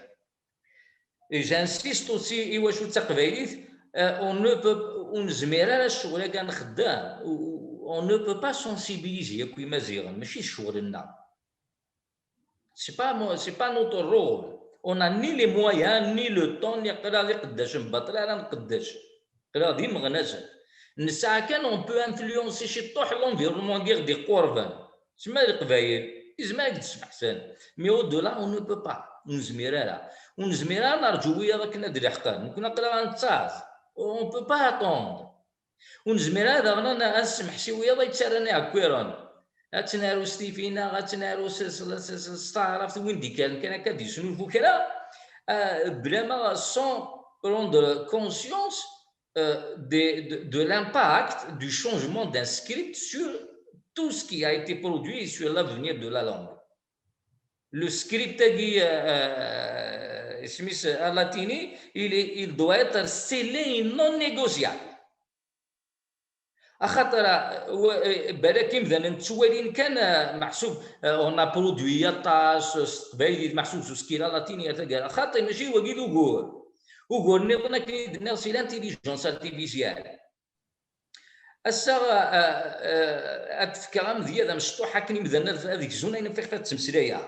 Et j'insiste aussi, i wacu d taqbaylit, euh, on ne peut, ur nezmir ara ccɣel-agi ad nxeddem, on ne peut pas sensibiliser akk imaziɣen, mačči d ccɣel-nneɣ. C'est pas mo-, c'est pas notre rôle. On n'a ni les moyens, ni le temps, ni aql-aɣ d iqeddacen baṭel ara nqeddec. Aql-aɣ d imeɣnasen. Nesɛa kan, on peut influencer ciṭṭuḥ l'environnement-agi ɣ-d-iqurben. Tessma Leqbayel, izmer ad k-d-sbeḥsen. Mais au-delà, on ne peut pas. Ur nezmir ara. Ur nezmir ara ad nerǧu wiyaḍ akken ad d-leḥqen. Nekkni aql-aɣ ad nettaẓ. On peut pas attendre. Ur nezmir ara daɣen ad, ad nsemḥes i wiyaḍ ay yettarran iɛekkiren. Ad tt-naru s tifi-nneɣ, ad tt-naru s, s, s, s, s taɛrabt, win d-ikkren kan akka ad d-yesnulfu kra, ah, blama sans prendre conscience, euh, de, de, de l'impact du changement d'un script sur tout ce qui a été produit et sur l'avenir de la langue. Le script-agi, euh, euh, isem-is, alatini, il est, il doit être scellé et non négociable. Axaṭer, euh, wa-, euh, balak imdanen ttwalin kan, euh, meḥsub, euh, on a produit aṭas s teqbaylit, meḥsub s uskil alatini ar taggara. Xaṭi, mačči wagi d ugur. Ugur nniḍen akken i d-nniɣ, c'est l'intelligence artificielle. Ass-a, euh, euh, ad d-fkeɣ amedya d amecṭuḥ akken imdanen ad, ad gzun ayen ɣef iɣef ad ttmeslayeɣ.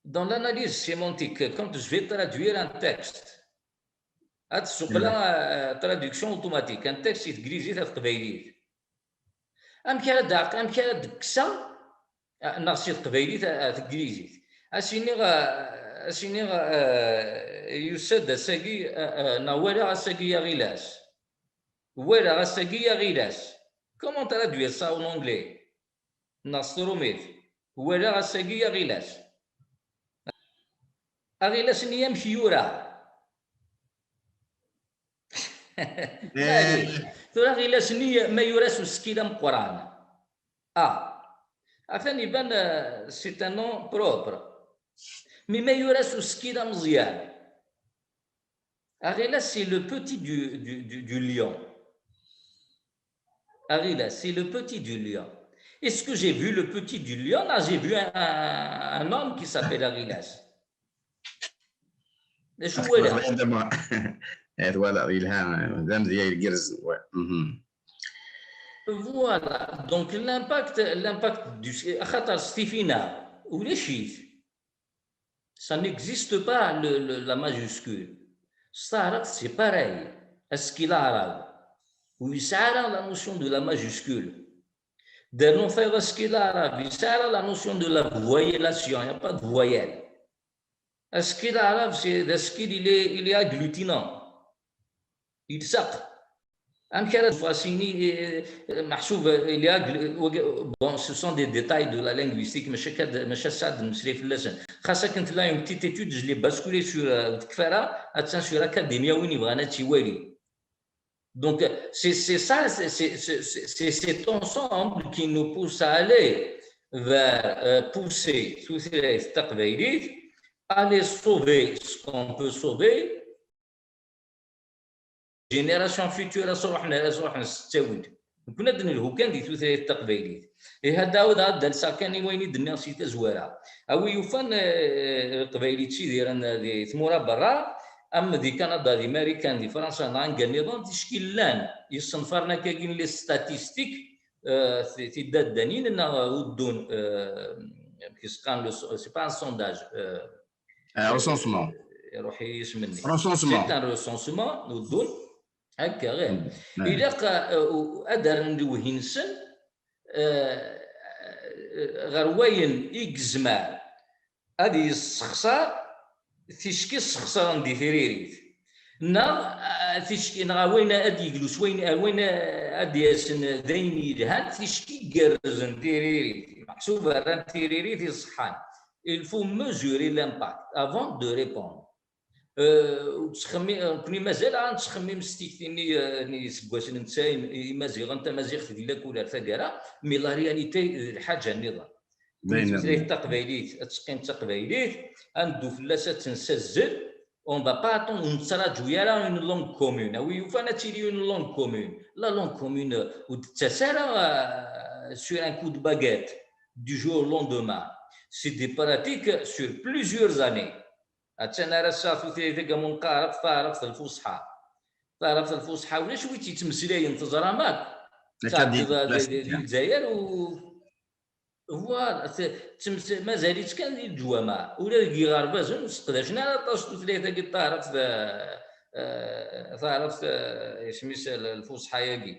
Dans l'analyse sémantique, quand je vais traduire un texte, ad ssuqleɣ, euh, traduction automatique, un texte si teglizit ar teqbaylit. Amek ara d-, amek ara d-kkseɣ, euh, neɣ si teqbaylit ar, ar teglizit? Ad s-iniɣ, euh, ad s-iniɣ, euh, yusa-d ass-agi, euh, euh, neɣ walaɣ ass-agi aɣilas. Walaɣ ass-agi aɣilas. Comment traduire ça en anglais? Neɣ s trumit. Walaɣ ass-agi aɣilas. Aɣilas-nni amek yura? Maɛlic. Tura Aɣilas-nni ma yura-s usekkil ameqqran. Ah, atan iban, euh, c'est un nom propre. Mais ma yura-s usekkil ameẓyan. Aɣilas, c'est le petit du, du, du, du lion. Aɣilas, c'est le petit du lion. Est-ce que j'ai vu le petit du lion? Ah, j'ai vu un, un, un homme qui s'appelle Aɣilas. D acu wala? Voilà, yelha, d amedya igerrzen, ouais. Mhm. Voilà, donc l'impact, l'impact du, axaṭer s tifinaɣ, ulac-it. Ça n'existe pas, le, le, la majuscule. S taɛrabt, c'est pareil. Asekkil aɛrab, ur yesɛi ara la notion de la majuscule. Dernu tayeḍ asekkil aɛrab, yesɛi ara la notion de la voyellation, il n'y a pas de voyelle. Asekkil aɛrab, c'est, d asekkil, il est, il est agglutinant. Yelseq. Amek ara d-fasini, eh, meḥsub, eh, il est agglu-, wagi, bon, ce sont des détails de la linguistique, maca kad, maca sɛad nemmeslay fell-asen. Xas akken tella une petite étude, je l'ai basculé sur, euh, tekfara, attan sur Academia, win yebɣan ad tt-iwali. Donc, c'est, c'est ça, c'est, c'est, c'est, c'est, c'est cet ensemble qui nous pousse à aller vers, euh, pousser tutlayt taqbaylit, aller sauver ce qu'on peut sauver, génération future, ad sruḥen, ad sruḥen s ttawil. Nekkni ad d-nelhu kan di tutlayt taqbaylit. Ihi ad d-ɛawdeɣ ad d-alseɣ kan i wayen i d-nniɣ si tazwara. A wi yufan, eh, Leqbayel yettidiren di tmura berra, am di Kanada, di Marikan, di Fransa, neɣ anga nniḍen, ticki llan yisenfaren akkagi n les statistiques, eh, ti-, tidaddanin neɣ uddun, eh, amek i s-qqaren, le so-, c'est pas un sondage, eh, Un recensement. Iruḥ-iyi yisem-nni. Recensement. C'est un recensement, uddun. Akka, ɣir. Mm, mm. Ilaq, uh, uh, ad rren lewhi-nsen, uh, ɣer wayen i yezmer ad yessexṣar ticki sxeṣren di tiririt. Neɣ, uh, ticki, neɣ wayen ad yeglu s wayen, uh, wayen, uh, ad d-yasen d ayen yelhan, ticki gerrzen tiririt. Meḥsub rran tiririt iṣeḥḥan. Il faut mesurer l'impact avant de répondre. Euh, ur ttxemmi-, euh, nekkni mazal ara nettxemmim s tikti-nni, euh, n yiseggasen n tesɛin, i-, Imaziɣen, tamaziɣt di lakul ar taggara, mais la réalité d lḥaǧa nniḍen. Tutlayt taqbaylit ad teqqim d taqbaylit, ad neddu fell-as ad tt-nessazzel, on va pas attendre, ur nettraǧu ara une langue commune. A wi yufan ad tili une langue commune. La langue commune, euh, ur d-tettas ara, euh, sur un coup de baguette, du jour au lendemain. C'est des pratiques sur plusieurs années. Attan ar ass-a tutlayt-agi am uneqqar akk taɛrabt lfuṣḥa. Taɛrabt lfuṣḥa ulac wi tt-yettmeslayen, teẓram akk. Akka di, tɛeddiḍ di, di, di Lezzayer u, voilà, t-, ttems-, mazal-itt kan di leǧwameɛ. Ula deg yiɣerbazen ur seqdacen ara aṭas tutlayt-agi taɛrabt, eh, eh, taɛrabt, eh, isem-is l-, lfuṣḥa-agi.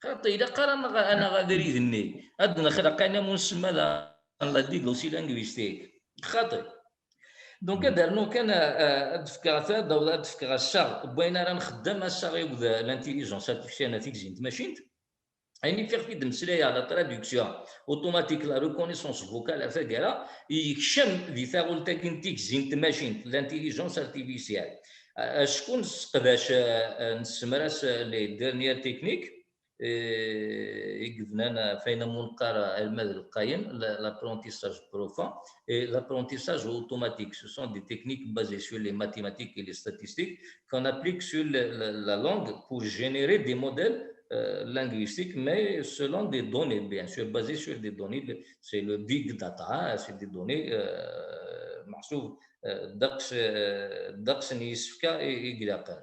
Xaṭi, ilaq ara naɣ, naɣ abrid-nni. Ad nexleq ayen am unsemmad, la diversité linguistique. Xaṭi. Donc, ad rnuɣ kan, euh, ad d-fkeɣ ta-, ad d-, ad d-fkeɣ assaɣ n wayen ara nxeddem, assaɣ-iw d l'intelligence artificielle, n tigzi n tmacint. Ayen i ffiɣ fi d-mmeslayeɣ, la traduction automatique, la reconnaissance vocale, ar taggara, yekcem di taɣult-agi n tigzi n tmacint, l'intelligence artificielle. A-, acku nesseqdac, euh, euh, nessemras, euh, les dernières techniques, eh, i yebnan, eh, f ayen am uneqqar, eh, almad lqayen, l-, l'apprentissage profond et l'apprentissage automatique. Ce sont des techniques basées sur les mathématiques et les statistiques qu'on applique sur le, le, la langue pour générer des modèles, euh, linguistiques, mais selon des données, bien sûr, basées sur des données. Le, c'est le big data, hein, c'est des données, euh, meḥsub, euh, ddeqs, euh, ddeqs n yisefka i, i ilaqen.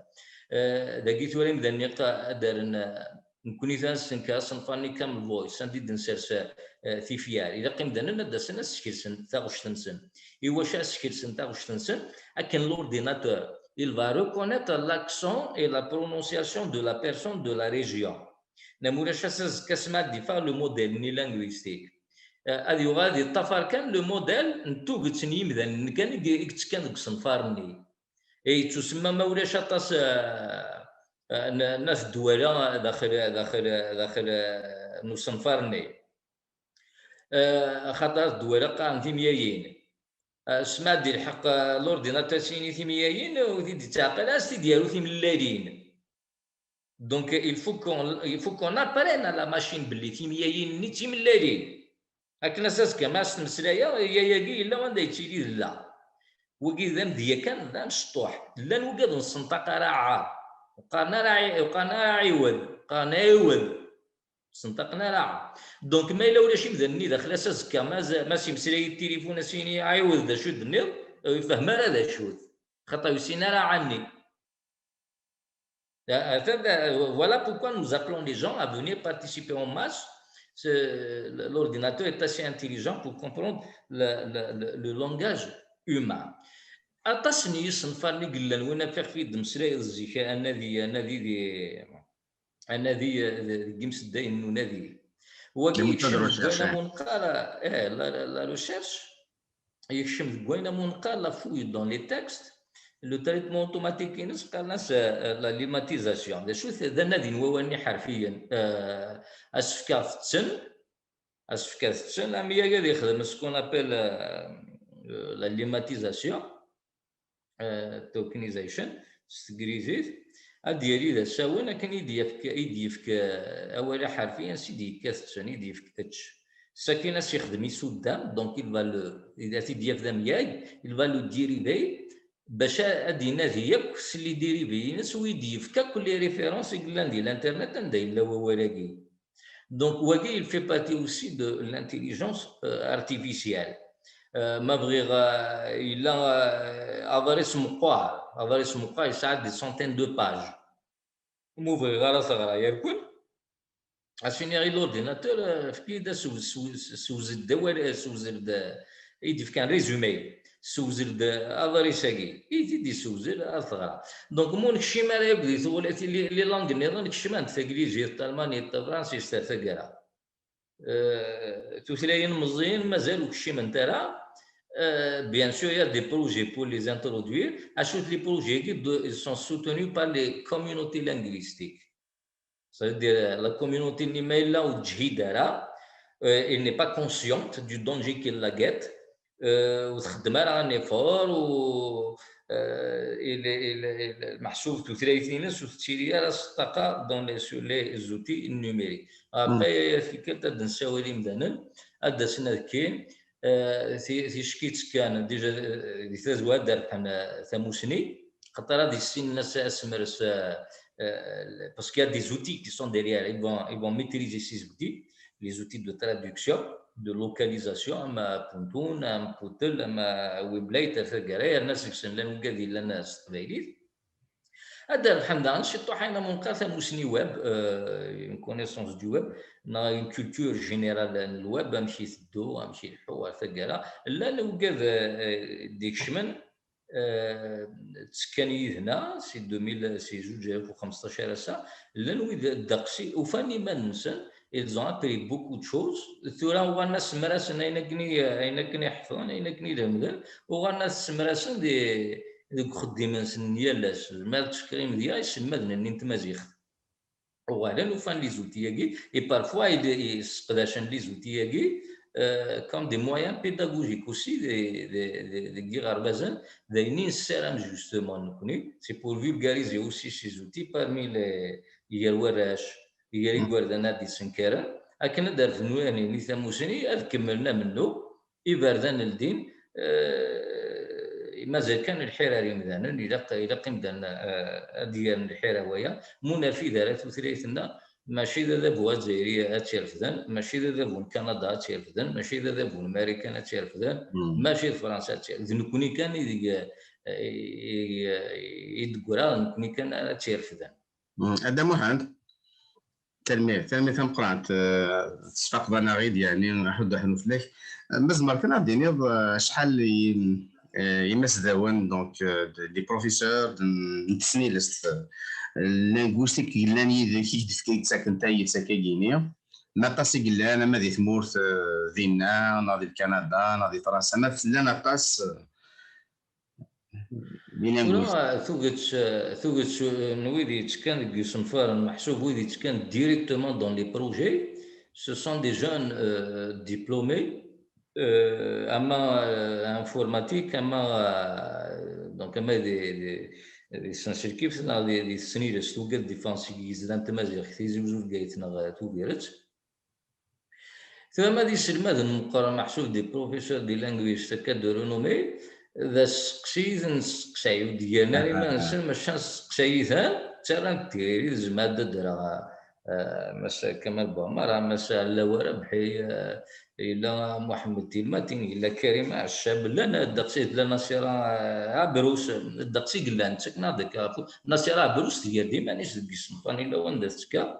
Euh, dagi tura imdanen ad d-rren, euh, nekkni ad nessenker asenfar-nni Camel Voice, anda i d-nsers, eh, tifyar. Ilaq imdanen ad d-asen ad skersen taɣect-nsen. I wacu ad skersen taɣect-nsen? Akken l'ordinateur, il va reconnaître l'accent et la prononciation de la personne de la région. Nna ma ulac ass azekka asmi ad d-iffeɣ le modèle-nni linguistique, eh, ad yuɣal ad yeṭṭafar kan le modèle n tuget n yimdanen kan i, i yettekkan deg usenfar-nni. Yettusemma ma ulac aṭas, eh, eh, n, n at Dwala daxel, daxel, daxel, eh, n usenfar-nni. Eh, axaṭer at Dwala qqaren timyayin. Eh, sma ad d-ilḥeq, eh, l'ordinateur s yini timyayin, ur t-id-yettɛeqqil, ad s-t-id-yaru timellalin. Donc il faut qu'on il faut qu'on apprenne à la machine belli timyayin-nni d timellalin. Akken ass azekka ma as-tmeslayeɣ, yayagi yella anda yettili d la. Wagi d amedya kan, d amecṭuḥ. Llan wigad ur nessenṭaq ara ɛa. Ur qqaren ara ɛi- ur qqaren ara ɛiwed, qqaren ɛiwed. Ur ssenṭaqen ara ɛa. Donc ma yella ulac imdanen-nni daxel-as azekka, ma z- ma s-imeslay-d tilifun as-yini ɛiwed d acu d-tenniḍ, ur yefhem ara d acu-t. Xaṭer ur yessin ara ɛa-nni. Voilà pourquoi nous appelons les gens à venir participer en masse. L'ordinateur est assez intelligent pour comprendre le, le, le, le langage humain. Aṭas n yisenfaren i yellan, win ɣef i d-meslayeɣ zik, anadi, anadi di, anadi deg imseddayen n unadi. Wagi yekcem deg wayen am neqqar, eh, la, la recherche, yekcem deg wayen am neqqar la fouille dans les textes, le traitement automatique-ines qqaren-as, euh, la lemmatisation. D acu-t? D anadi n wawalen iḥerfiyen, euh, asefk-a tetten, asefk-a tetten, am yag ad yexdem ce qu'on appelle, euh, euh, la lemmatisation, euh, tokenization, s teglizit, ad d-yali d asawen akken i d-yefk, i d-yefk, euh, awal aḥerfi, ansi d-yekka tetten, i d-yefk ečč. Sakin as yexdem isuddam, donc il va le, ad t-id-yaf d amyag, il va le dériver, bac a- ad inadi yakk s les dérivés-ines, u i d-yefk akk les références i yellan di l'internet anda yella wawal-agi. Donc wagi il fait partie aussi de l'intelligence, euh, artificielle. Euh, ma bɣiɣ, euh, yella, euh, aḍris meqqar, aḍris meqqar yesɛa des centaines de pages. Ma ur bɣiɣ ara teɣra yarkun, as-iniɣ i l'ordinateur, euh, efk-iyi-d asew- sew- sewzel-d awal, sewzel-d, euh, i d-yefkan résumé, sewzel-d, euh, aḍris-agi, i t-id-yessewzel ar teɣra. Donc ma ur nekcim ara yakk di tuɣla-, les, les langues nniḍen kecment, taglizit, talmanit, tafransist ar taggara. Euh, tutlayin meẓẓiyin mazal ur kciment ara. Euh, bien sûr, il y a des projets pour les introduire. Acu-t les projets-agi, ils sont soutenus par les communautés linguistiques. C'est-à-dire, la communauté-nni ma yella ur teǧhid ara, euh, elle n'est pas consciente du danger qui la guette, euh, ur txeddem ara un effort, u, euh, il, il, il, meḥsub tutlayt-ines ur tettili ara s ṭṭaqa dans les, sur les outils numériques. Après, tikkelt ad d-nessawal imdanen, ad d-asen ad kkin, euh, ti- ticki ttekkan, déjà, euh, di tazwara ad d-rebḥen, euh, tamusni, xaṭer ad issinen as- asemres, euh, euh, parce qu'il y a des outils qui sont derrière, ils vont, ils vont maîtriser ces outils, les outils de traduction, de localisation, am Puntun, am Putel, am Weblate, ar taggara, yerna seg-sen llan wigad yellan s teqbaylit. Ad d-rebḥen daɣen ciṭuḥ ayen am neqqar tamusni web, euh, une connaissance du web, neɣ une culture générale n lweb, amek iteddu, amek ileḥḥu ar taggara. Llan wigad, euh, d-ikecmen, euh, ttekkan yid-neɣ, si deux mille, si zuǧ alaf u xemseṭṭac ar ass-a, llan wid ddeqs i ufan iman-nsen, ils ont appris beaucoup de choses. Tura uɣalen ad semrasen ayen akken i, ayen akken i ḥefḍen, ayen akken i lemden, uɣalen ad semrasen di, deg uxeddim-nsen n yal ass. Zemreɣ ad teckerim deg-i iselmaden-nni n tmaziɣt. Uɣalen ufan les outils-agi, et parfois i, i sseqdacen les outils-agi, euh, comme des moyens pédagogiques aussi, de, de, de, deg yiɣerbazen, d ayen i nessaram justement nekni, c'est pour vulgariser aussi ces outils parmi les, gar warrac, gar igerdan ad d-isenkaren, akken ad d-rfden wayen i tamusni, ad kemmlen amennuɣ, iberdan ldin, eh, mazal kan lḥir ar imdanen, ilaq, ilaq imdanen, eh, ad d-yerren lḥir ar waya, ma ur nerfid ara tutlayt-nneɣ, mačči d adabu azzayri ad tt-irefden, mačči d adabu n Kanada ad tt-irefden, mačči d adabu n Marikan ad tt-irefden, mačči d Fransa ad tt-irefden. D nekni kan i deg, eh, i, i, i d-ggra, d nekni kan ara tt-irefden. Mm, a Dda Muḥend, tanemmirt, tanemmirt tameqqrant, eh, tesfaqeḍ-aneɣ-id, yeɛni, aḥuddu ḥnu fell-ak. Eh, ma tzemreḍ kan ad d-tiniḍ, eh, acḥal i, eh, imasdawen, donc, eh, d-, des professeurs de, n tesnilest, eh, linguistique yellan yid-k, i k-d-, i k-d-ttaken tayet akkagi-ni, ma aṭas i yellan, ama di tmurt, eh, dinna, neɣ di Kanada, neɣ di Fransa, ma llan aṭas, eh, Tura, tuget, tuget n wid yettekkan deg yisenfaren, meḥsub wid yettekkan directement dans les projets, ce sont des jeunes, euh, diplômés, euh, ama, euh, informatique, ama, euh, donc, ama des, des, di tsenselkift neɣ di, di tesnilest, tugad différence i yizlan n tmaziɣt, Tizi Uzzu, Bgayet neɣ Tubiret. Tura ma d iselmaden meqqren meḥsub des professeurs, des linguistes akka de renommée, d asteqsi i ten-nesteqsay, ur d-gren ara iman-nsen, maca nesteqsay-iten, ttarran-d tiririt, zemreɣ ad d-ddreɣ, eh, Mass Kamal Buɛmara, Mass Ɛellawa Rabḥi, eh, yella Muḥemmed Tilmatin, yella Karim Ɛeccab, llan ddeqs i tella Nasira, eh, Ɛebrus, ddeqs i yellan, ttaken-aɣ-d akka ɣef Nasira Ɛebrus, tger-d iman-is deg yisenfaren, yella wanda tettka.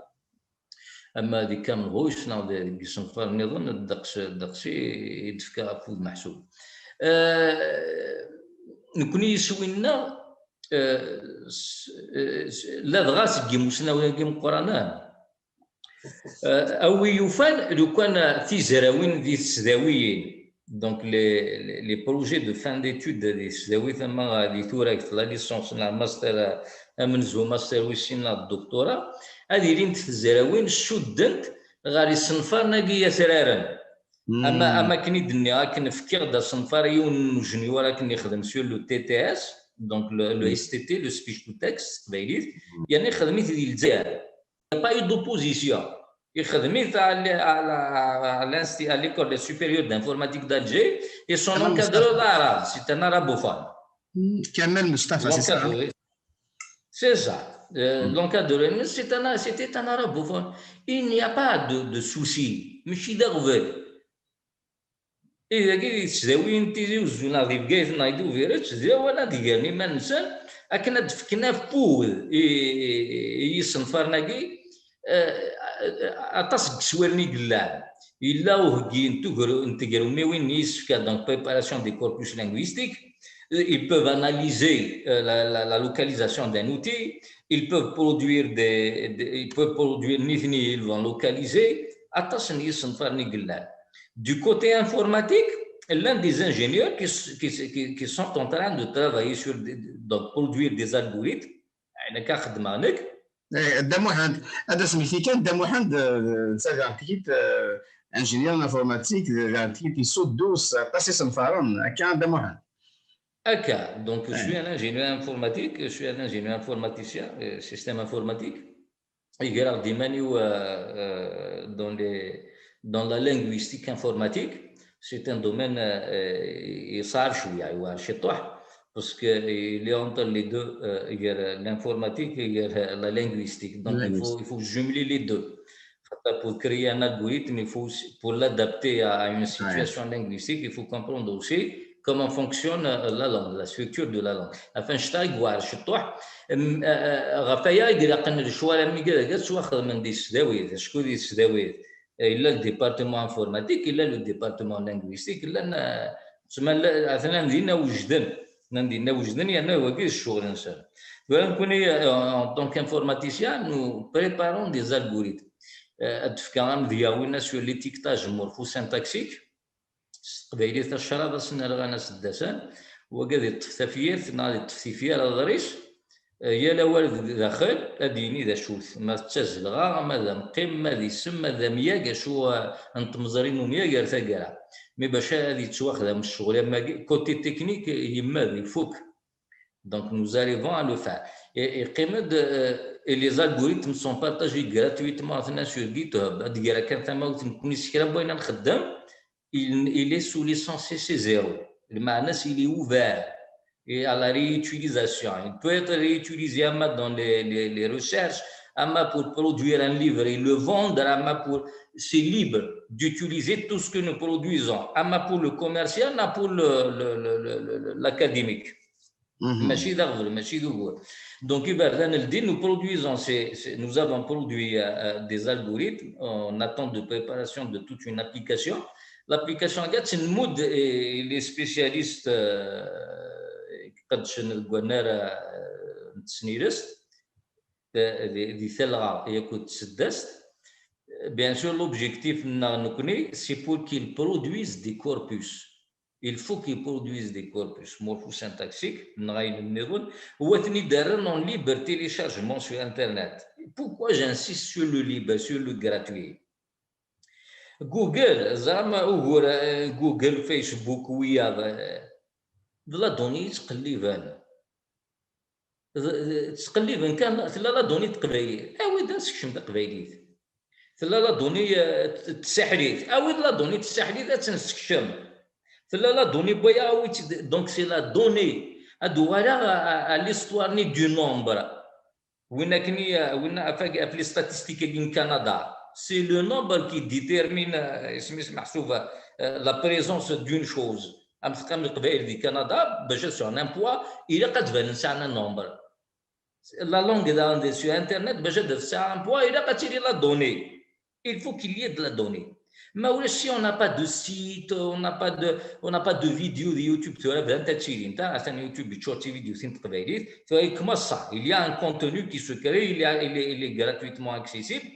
Ama di Kamel Rouge neɣ di, deg yisenfar nniḍen, ddeqs, ddeqs i, i d-tefka afud meḥsub. Eh, nekni iswi-nneɣ, eh, s-, eh, s-, ladɣa seg yimusnawen-agi meqqranen, eh, a wi yufan lukan tizrawin di tesdawiyin, donc les, les, les projets de fin d'études di tesdawit, ama di turagt, la licence neɣ master amenzu, master wis sin neɣ doctorat, ad ilint tezrawin cuddent ɣer isenfaren-agi atraren. Ama, am akken i d-nniɣ, akken fkiɣ-d asenfar i yiwen n ujenyur akken yexdem sur le T T S, donc le, le S T T, le speech to text s teqbaylit, yerna ixdem-it di Lezzayer. Il n'y a pas eu d'opposition. Ixdem-it à l-, à la, à l'insti-, à l'école supérieure d'informatique d'Alger, et son encadreur d aɛrab, c'est un arabophone. Kamal Mustafa, c'est ça, hein? C'est ça. Euh, l'encadreur, c'est un, c'était un arabophone. Il n'y a pas de, de souci. Mačči d aɣbel. I dagi di tesdawiyin n Tizi Uzzu neɣ di Bgayet neɣ di Tubiret, d lawan ad gren iman-nsen akken ad d-fken afud i, i, i yisenfaren-agi, eh, aṭas n yeswalen i yellan. Yella uheggi n tugru-, n tegrummiwin n yisefka, donc préparation des corpus linguistiques. Ils peuvent analyser, euh, la, la, la localisation d'un outil. Ils peuvent produire des, des, ils peuvent produire, nitni, ils vont localiser. Aṭas n yisenfaren i yellan. Du côté informatique, l'un des ingénieurs qui, s-, qui, s-, qui, qui sont en train de travailler sur des, donc produire des algorithmes. Ayen akka xeddmeɣ nekk. Eh, Dda Muḥend, ad as-mmekti kan, Dda Muḥend, eh, d tagartit, eh, ingénieur informatique, d tagartit yessuddes aṭas isenfaren, akka, Dda Muḥend. Akka, donc je suis un ingénieur informatique, je suis un ingénieur informaticien, euh, système informatique. Greɣ-d iman-iw, euh, euh, dans les, dans la linguistique informatique. C'est un domaine, euh, yesɛef cwiya, yewɛer ciṭuḥ, parce que il est entre les deux, euh, l'informatique et la linguistique. Donc il faut, il faut jumeler les deux. Pour créer un algorithme, il faut aussi, pour l'adapter à, à une situation linguistique, il faut comprendre aussi comment fonctionne, euh, la langue, la structure de la langue. Enfin, je t'ai voir, je dois, euh, euh, ɣef waya i ilaqen lecɣal am igerrez ad ttwaxedmen di tesdawit, acku di tesdawit, euh, il y a le département informatique, il y a le département linguistique, il y a, euh, tsemma, la, atnan dinna wejden, atnan dinna wejden, yerna wagi d ccɣel-nsen. Tura nekkni, euh, en tant qu'informaticien, nous préparons des algorithmes. Euh, ad d-fkeɣ amedya winna sur l'étiquetage morphosyntaxique, s teqbaylit acraḍ asen rɣan aseddasan, wagi ad iṭṭef tafyirt neɣ ad iṭṭef tifyar aḍris, eh, yal awal d daxel ad d-yini d acu-t, ma d tazelɣa, ma d amqim, ma d isem, ma d amyag, acu, eh, n tmeẓri n umyag ar taggara. Mi bac ad yettwaxdam ccɣel am wagi, côté technique, yemmed, ifuk. Donc, nous arrivons à le faire. Et, et qqimen-d, euh, et les algorithmes sont partagés gratuitement, atnan sur GitHub. Ad d-greɣ kan tamawt nekkni s kra n wayen ad nxeddem, il, il est sous licence C C zéro. Lmeɛna-s, il est ouvert et à la réutilisation. Il peut être réutilisé ama dans les, les, les recherches, ama pour produire un livre et le vendre, ama pour, c'est libre d'utiliser tout ce que nous produisons, ama pour le commercial, ama pour le, le, le, le, le, l'académique. Mačči d aɣbel, mačči d ugur. Donc, iberdan ldin, nous produisons ces, ces, nous avons produit, euh, euh, des algorithmes en attente de préparation de toute une application. L'application-agi ad tt-nmudd i, i les spécialistes, euh, iqeddcen deg wannar, euh, n tesnilest, euh, di, di talɣa akked tseddast. Bien sûr, l'objectif-nneɣ nekkni, c'est pour qu'ils produisent des corpus. Il faut qu'ils produisent des corpus morphosyntaxiques, neɣ ayen nniḍen, u ad ten-id-rren en libre téléchargement sur Internet. Pourquoi j'insiste sur le libre, sur le gratuit? Google, zeɛma ugur, eh, Google, Facebook, wiyaḍ, eh, d la donnée i ttqelliben. ttqelliben kan, tella la donnée teqbaylit, awi-d ad nsekcem taqbaylit. Tella la donnée tsaḥlit, awi-d la donnée tsaḥlit ad tt-nessekcem. Tella la donnée n waya, awi-tt-id. Donc c'est la donnée. Ad uɣaleɣ à l'histoire-nni du nombre. Win akken i, win ɣef les statistiques-agi n Canada, c'est le nombre qui détermine, isem-is meḥsub, la présence d'une chose. Am teqqim Leqbayel di Canada, bac ad sɛun un poids, ilaq ad banen sɛan un nombre. La langue daɣen sur Internet, bac ad tesɛu un poids, ilaq ad tili la donnée. Il faut qu'il y ait de la donnée. Ma ulac, si on n'a pas de site, on n'a pas de, on n'a pas de vidéo de YouTube, tura bdant ad tilint, atan YouTube yeččur d tividyutin n teqbaylit, tura yekma ṣṣeḥ. Il y a un contenu qui se crée, il y a, il est, il est gratuitement accessible.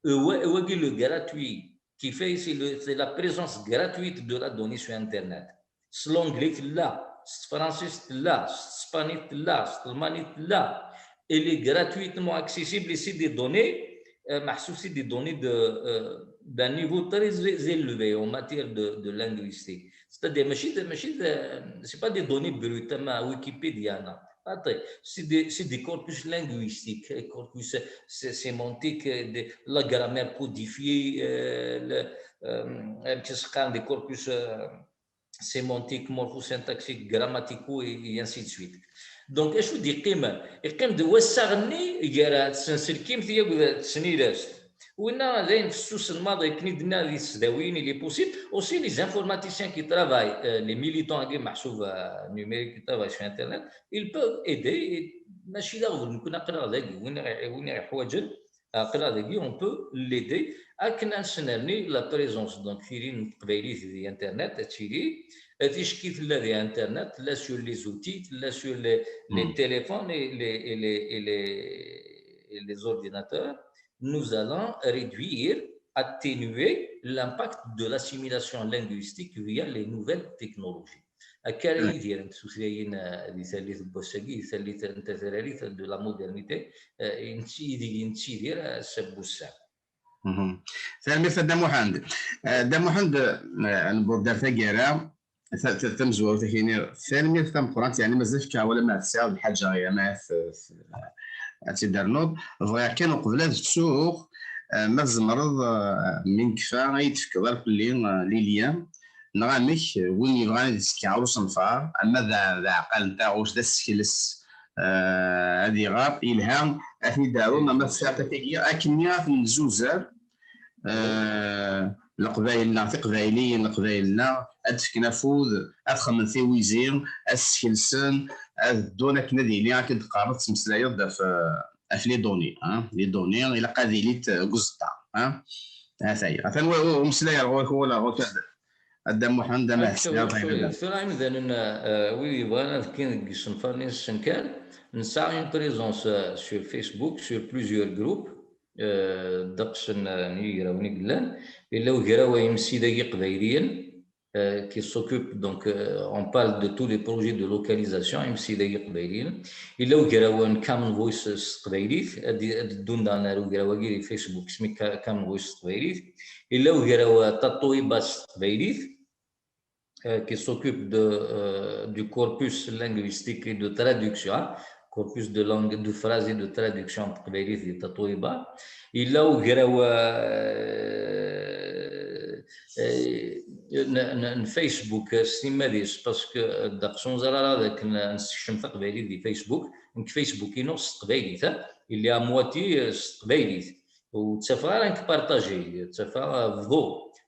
Wagi le gratuit qui fait, c'est le, c'est la présence gratuite de la donnée sur Internet. S l'anglais tella, s tefransist tella, s tespanit tella, s telmanit tella. Elle est gratuitement accessible et c'est des données, euh, meḥsub, c'est des données de, euh, d'un niveau très élevé en matière de, de linguistique. C'est-à-dire, mačči d, mačči d, c'est pas des données brutes, am Wikipedia, non. C'est des, c'est des corpus linguistiques, corpus sémantique, de la grammaire codifiée, euh, le, euh, des corpus, euh, sémantiques, morphosyntaxiques, grammaticaux et, et ainsi de suite. Donc, acu d-yeqqimen? Yeqqim-d wassaɣ-nni gar tsenselkimt akked tesnilest. Winna d ayen fessusen maḍi, akken i d-nniɣ di tesdawin, il est possible. Aussi, les informaticiens qui travaillent, euh, les militants, meḥsub, euh, numériques qui travaillent sur Internet, ils peuvent aider. Mačči d aɣbel, nekkni aql-aɣ dagi, win i ɣ-, win i ɣ-iḥwaǧen, aql-aɣ dagi, on peut l'aider akken ad nesnerni la présence, donc, tili n teqbaylit di Internet, ad tili, ticki tella di Internet, tella sur les outils, tella sur les, les téléphones et les, et les, et les, et les ordinateurs. Nous allons réduire, atténuer l'impact de l'assimilation linguistique via les nouvelles technologies. Akka ara yidirent tutlayin, eh, di tallit n wass-agi, di tallit n tatrarit, de la modernité, eh, i netti-, ideg nettidir, eh, ass-a n wussan. Tanemmirt a Dda Muḥend. Eh, Dda Muḥend, eh, newweḍ-d ar taggara, ta-, ta-, tamezwarut akini, tanemmirt tameqqrant, yeɛni mazal fkiɣ wala ma tesɛiḍ lḥaǧa ɣer ma t-, t-, ad tt-id-ternuḍ. Bɣiɣ kan uqbel ad ttuɣ, eh, ma tzemreḍ, eh, mi nekfa, ad yi-d-tefkeḍ ar fell-i, eh, les liens, neɣ amek, win yebɣan ad itekki ɣer usenfar, ama d a-, d aɛqal n taɣect, d asekles, eh, ad iɣer, yelha, ad ten-id-arum, ama tesɛiḍ tagi, akkenni ad ten-nzuzer, eh, Leqbayel-nneɣ, Tiqbayliyin, Leqbayel-nneɣ, ad d-fken afud, ad xedmen tiwizi, ad skelsen, ad ddun akken ad yili, akken d-teqqareḍ, tettmeslayeḍ-d ɣef, eh, ɣef les données, hein, les données, ilaq ad ilint deg uẓeṭṭa, hein. Atan, atan wa-, wa-, umeslay ar ɣur-k, wala ɣur-k ad, a Dda Muḥend, ama tesɛiḍ ayen ad. Tura imdanen, eh, wid yebɣan ad kkin deg yisenfaren-nsen kan, nesɛa une présence, eh, sur Facebook, sur plusieurs groupes, eh, ddeqs n, n yigrawen i yellan. Yella ugraw imsidag iqbayliyen, eh, qui s'occupe, donc, eh, on parle de tous les projets de localisation, imsidag iqbayliyen. Yella ugraw n Common Voice s teqbaylit, ad d-, ad d-ddun daɣen ar ugraw-agi di Facebook, isem-is Ka-, Common Voice s teqbaylit. Yella ugraw, eh, Tatoeba s teqbaylit, eh, qui s'occupe de, eh, du corpus linguistique et de traduction, hein, corpus de langue, de phrase et de traduction n teqbaylit di Tatoeba. Yella ugraw, eh, eh, n, n, n Facebook, eh, s timmad-is, parce que, eh, ddeqs ur neẓri ara d akken, eh, nessekcem taqbaylit di Facebook. Nekk Facebook-inu s teqbaylit, eh, il est à moitié, eh, s teqbaylit. Ur ttafeɣ ara nekk partager, ttafeɣ, eh, bḍu,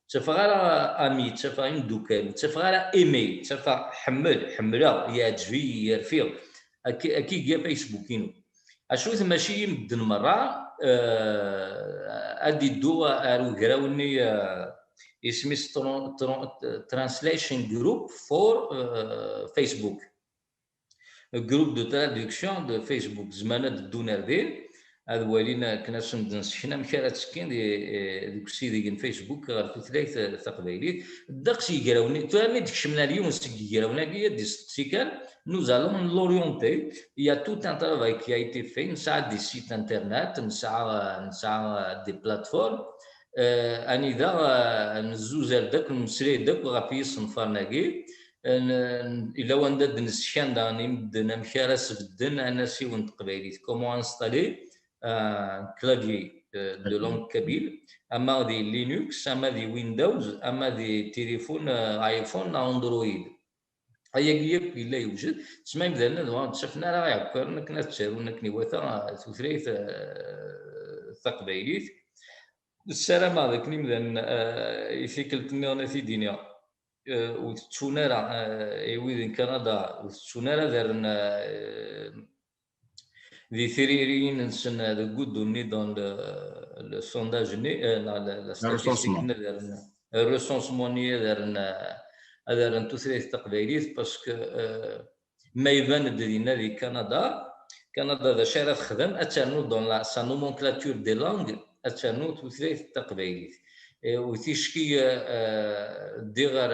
ttafeɣ ara ami, ttafeɣ imdukal, ttafeɣ ara aimer, ttafeɣ ḥemmel, ḥemmleɣ, yeɛǧeb-iyi, yerfiɣ. Akka, akka i iga Facebook-inu. Acu tmacinin medden merra, eh, ad iddu ar ugraw-nni, eh, isem-is tran-, tran-, Translation Group for, eh, Facebook. Groupe de traduction de Facebook. Zemren ad ddun ar din, ad walin akken ad sen-d-nesken amek ara ttekkin di, eh, deg usideg n Facebook ɣer tutlayt, eh, taqbaylit. Ddeqs yigrawen, tura mi d-kecmen ar yiwen seg yigrawen-agi, ad d-isteqsi kan, nous allons l'orienter. Il y a tout un travail qui a été fait. Nesɛa des sites internet, nesɛa, nesɛa des plateformes. Eh, anida, eh, nezzuzer-d akk, nemmeslay-d akk ɣef yisenfaren-agi. N- n- yella wanda d-neskan daɣen i medden amek ara sbedden anasiw n teqbaylit, comment installer un clavier euh, de langue kabyle, ama di Linux, ama di Windows, ama di téléphone euh, iPhone neɣ Android. Ayagi yakk yella yewjed, tesma imdanen ad ur ttafen ara iɛekkaren akken ad ttarun akken iwata tutlayt euh, taqbaylit. Ssarameɣ d akken imdanen euh, i tikkelt nniḍen ad t-id-iniɣ euh, ur tettun ara euh, i wid n Kanada ur tettun ara ad rren euh, di tririyin-nsen deg uddu-nni dans le, le sondage-nni euh, neɣ la, la statistique-nni ad rren recensement-nni ad rren euh, ad rren tutlayt taqbaylit parce que euh, ma iban-d dinna di Kanada, Kanada d acu ara texdem, ad ternu dans la, sa nomenclature des langues, ad ternu tutlayt taqbaylit. Et ur ticki euh, ddiɣ ɣer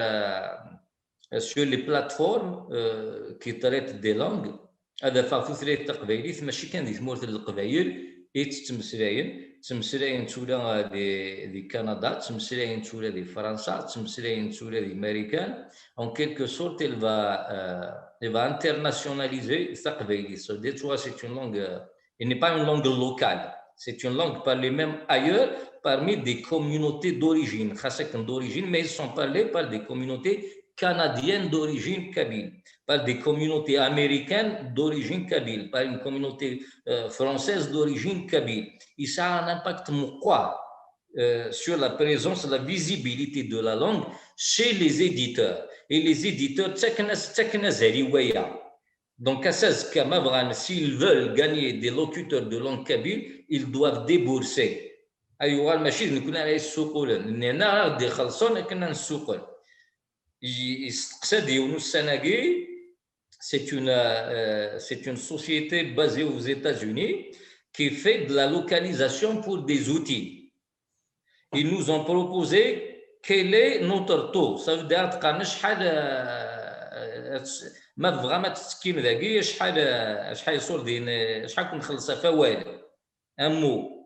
euh, sur les plateformes euh, qui traitent des langues, ad afeɣ tutlayt taqbaylit mačči kan di tmurt n Leqbayel i tt-ttmeslayen, ttmeslayen tura di, di Kanada, ttmeslayen tura di Fransa, ttmeslayen tura di Marikan. En quelque sorte, elle va, euh, elle va internationaliser taqbaylit. So, that's why c'est une langue, euh, elle n'est pas une langue locale. C'est une langue parlée même ailleurs, parmi des communautés d'origine. Xas akken d'origine, mais ils sont parlés par des communautés canadiennes d'origine kabyle, par des communautés américaines d'origine kabyle, par une communauté euh, française d'origine kabyle. Yesɛa un impact meqqar euh, sur la présence, la visibilité de la langue chez les éditeurs. Et les éditeurs, ttaken-as ttaken azal i waya. Donc, ass-a azekka, ma bɣan, s'ils veulent gagner des locuteurs de langue kabyle, ils doivent débourser. Ayɣer mačči d nekkni ara yessuqulen, nnan-aɣ ad d-ixellṣen akken ad nessuqel. Yesteqsa-d yiwen ussan-agi, c'est une, euh, c'est une société basée aux États-Unis qui fait de la localisation pour des outils. Ils nous ont proposé quel est notre taux. Ça veut dire, tqan acḥal, euh, ma tebɣam ad tettekkim dagi, acḥal, acḥal iṣurdiyen, acḥal kun-nxelleṣ ɣef wawal. Un mot.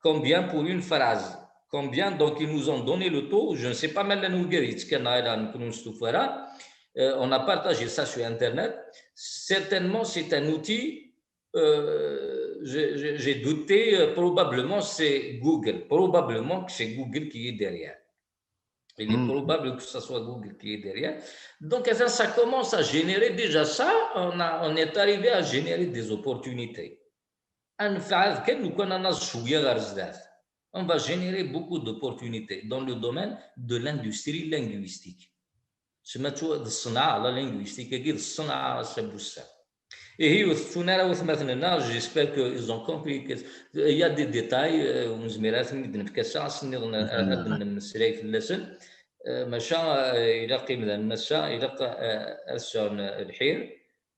Combien pour une phrase. Combien, donc ils nous ont donné le taux. Je ne sais pas ma llan wigad yettekkan neɣ ala, nekkni ur nestufa ara. Euh, on a partagé ça sur Internet. Certainement, c'est un outil euh, j'ai douté, euh, probablement c'est Google. Probablement que c'est Google qui est derrière. Il est mm. probable que ce soit Google qui est derrière. Donc, ça, ça commence à générer déjà ça. On, a, on est arrivé à générer des opportunités. On va générer beaucoup d'opportunités dans le domaine de l'industrie linguistique. Tma d ṣṣenɛa, la linguistique-agi d ṣṣenɛa a Sabussa. Ihi ur tettun ara watmaten-nneɣ, j'espère qu'ils ont compris que il y a des détails, euh, ur nezmir ara ad ten-id-nefk ass-a, ass-nniḍen ad d-nemmeslay fell-asen. Euh, maca euh, ilaq imdanen ass-a, ilaq euh, ad sɛun lḥir.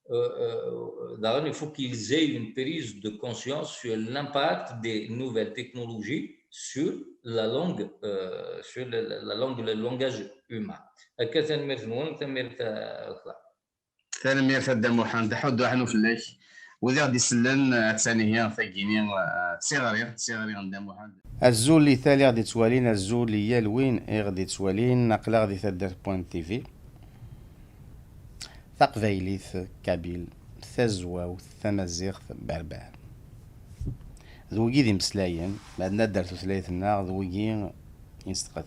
Euh, euh, daɣen, il faut qu'ils aient une prise de conscience sur l'impact des nouvelles technologies sur la langue, euh, sur la, la langue, le langage humain. Akka, tanemmirt-nwen, tanemmirt a gma. Tanemmirt a Dda Muḥend, ḥuddu aḥnu fell-ak. Wid i ɣ-d-isellen, attan ihi tagi-nni, eh, d tiɣri, d tiɣri n Dda Muḥend. Azul i tal i ɣ-d-ittwalin, azul i yal win i ɣ-d-ittwalin, aql-aɣ di taddart point T V. Taqbaylit, kabyle, tazwawt, tamaziɣt, berber. D wigi d imeslayen, ma d nadder tutlayt-nneɣ, d wigi i nesteqad.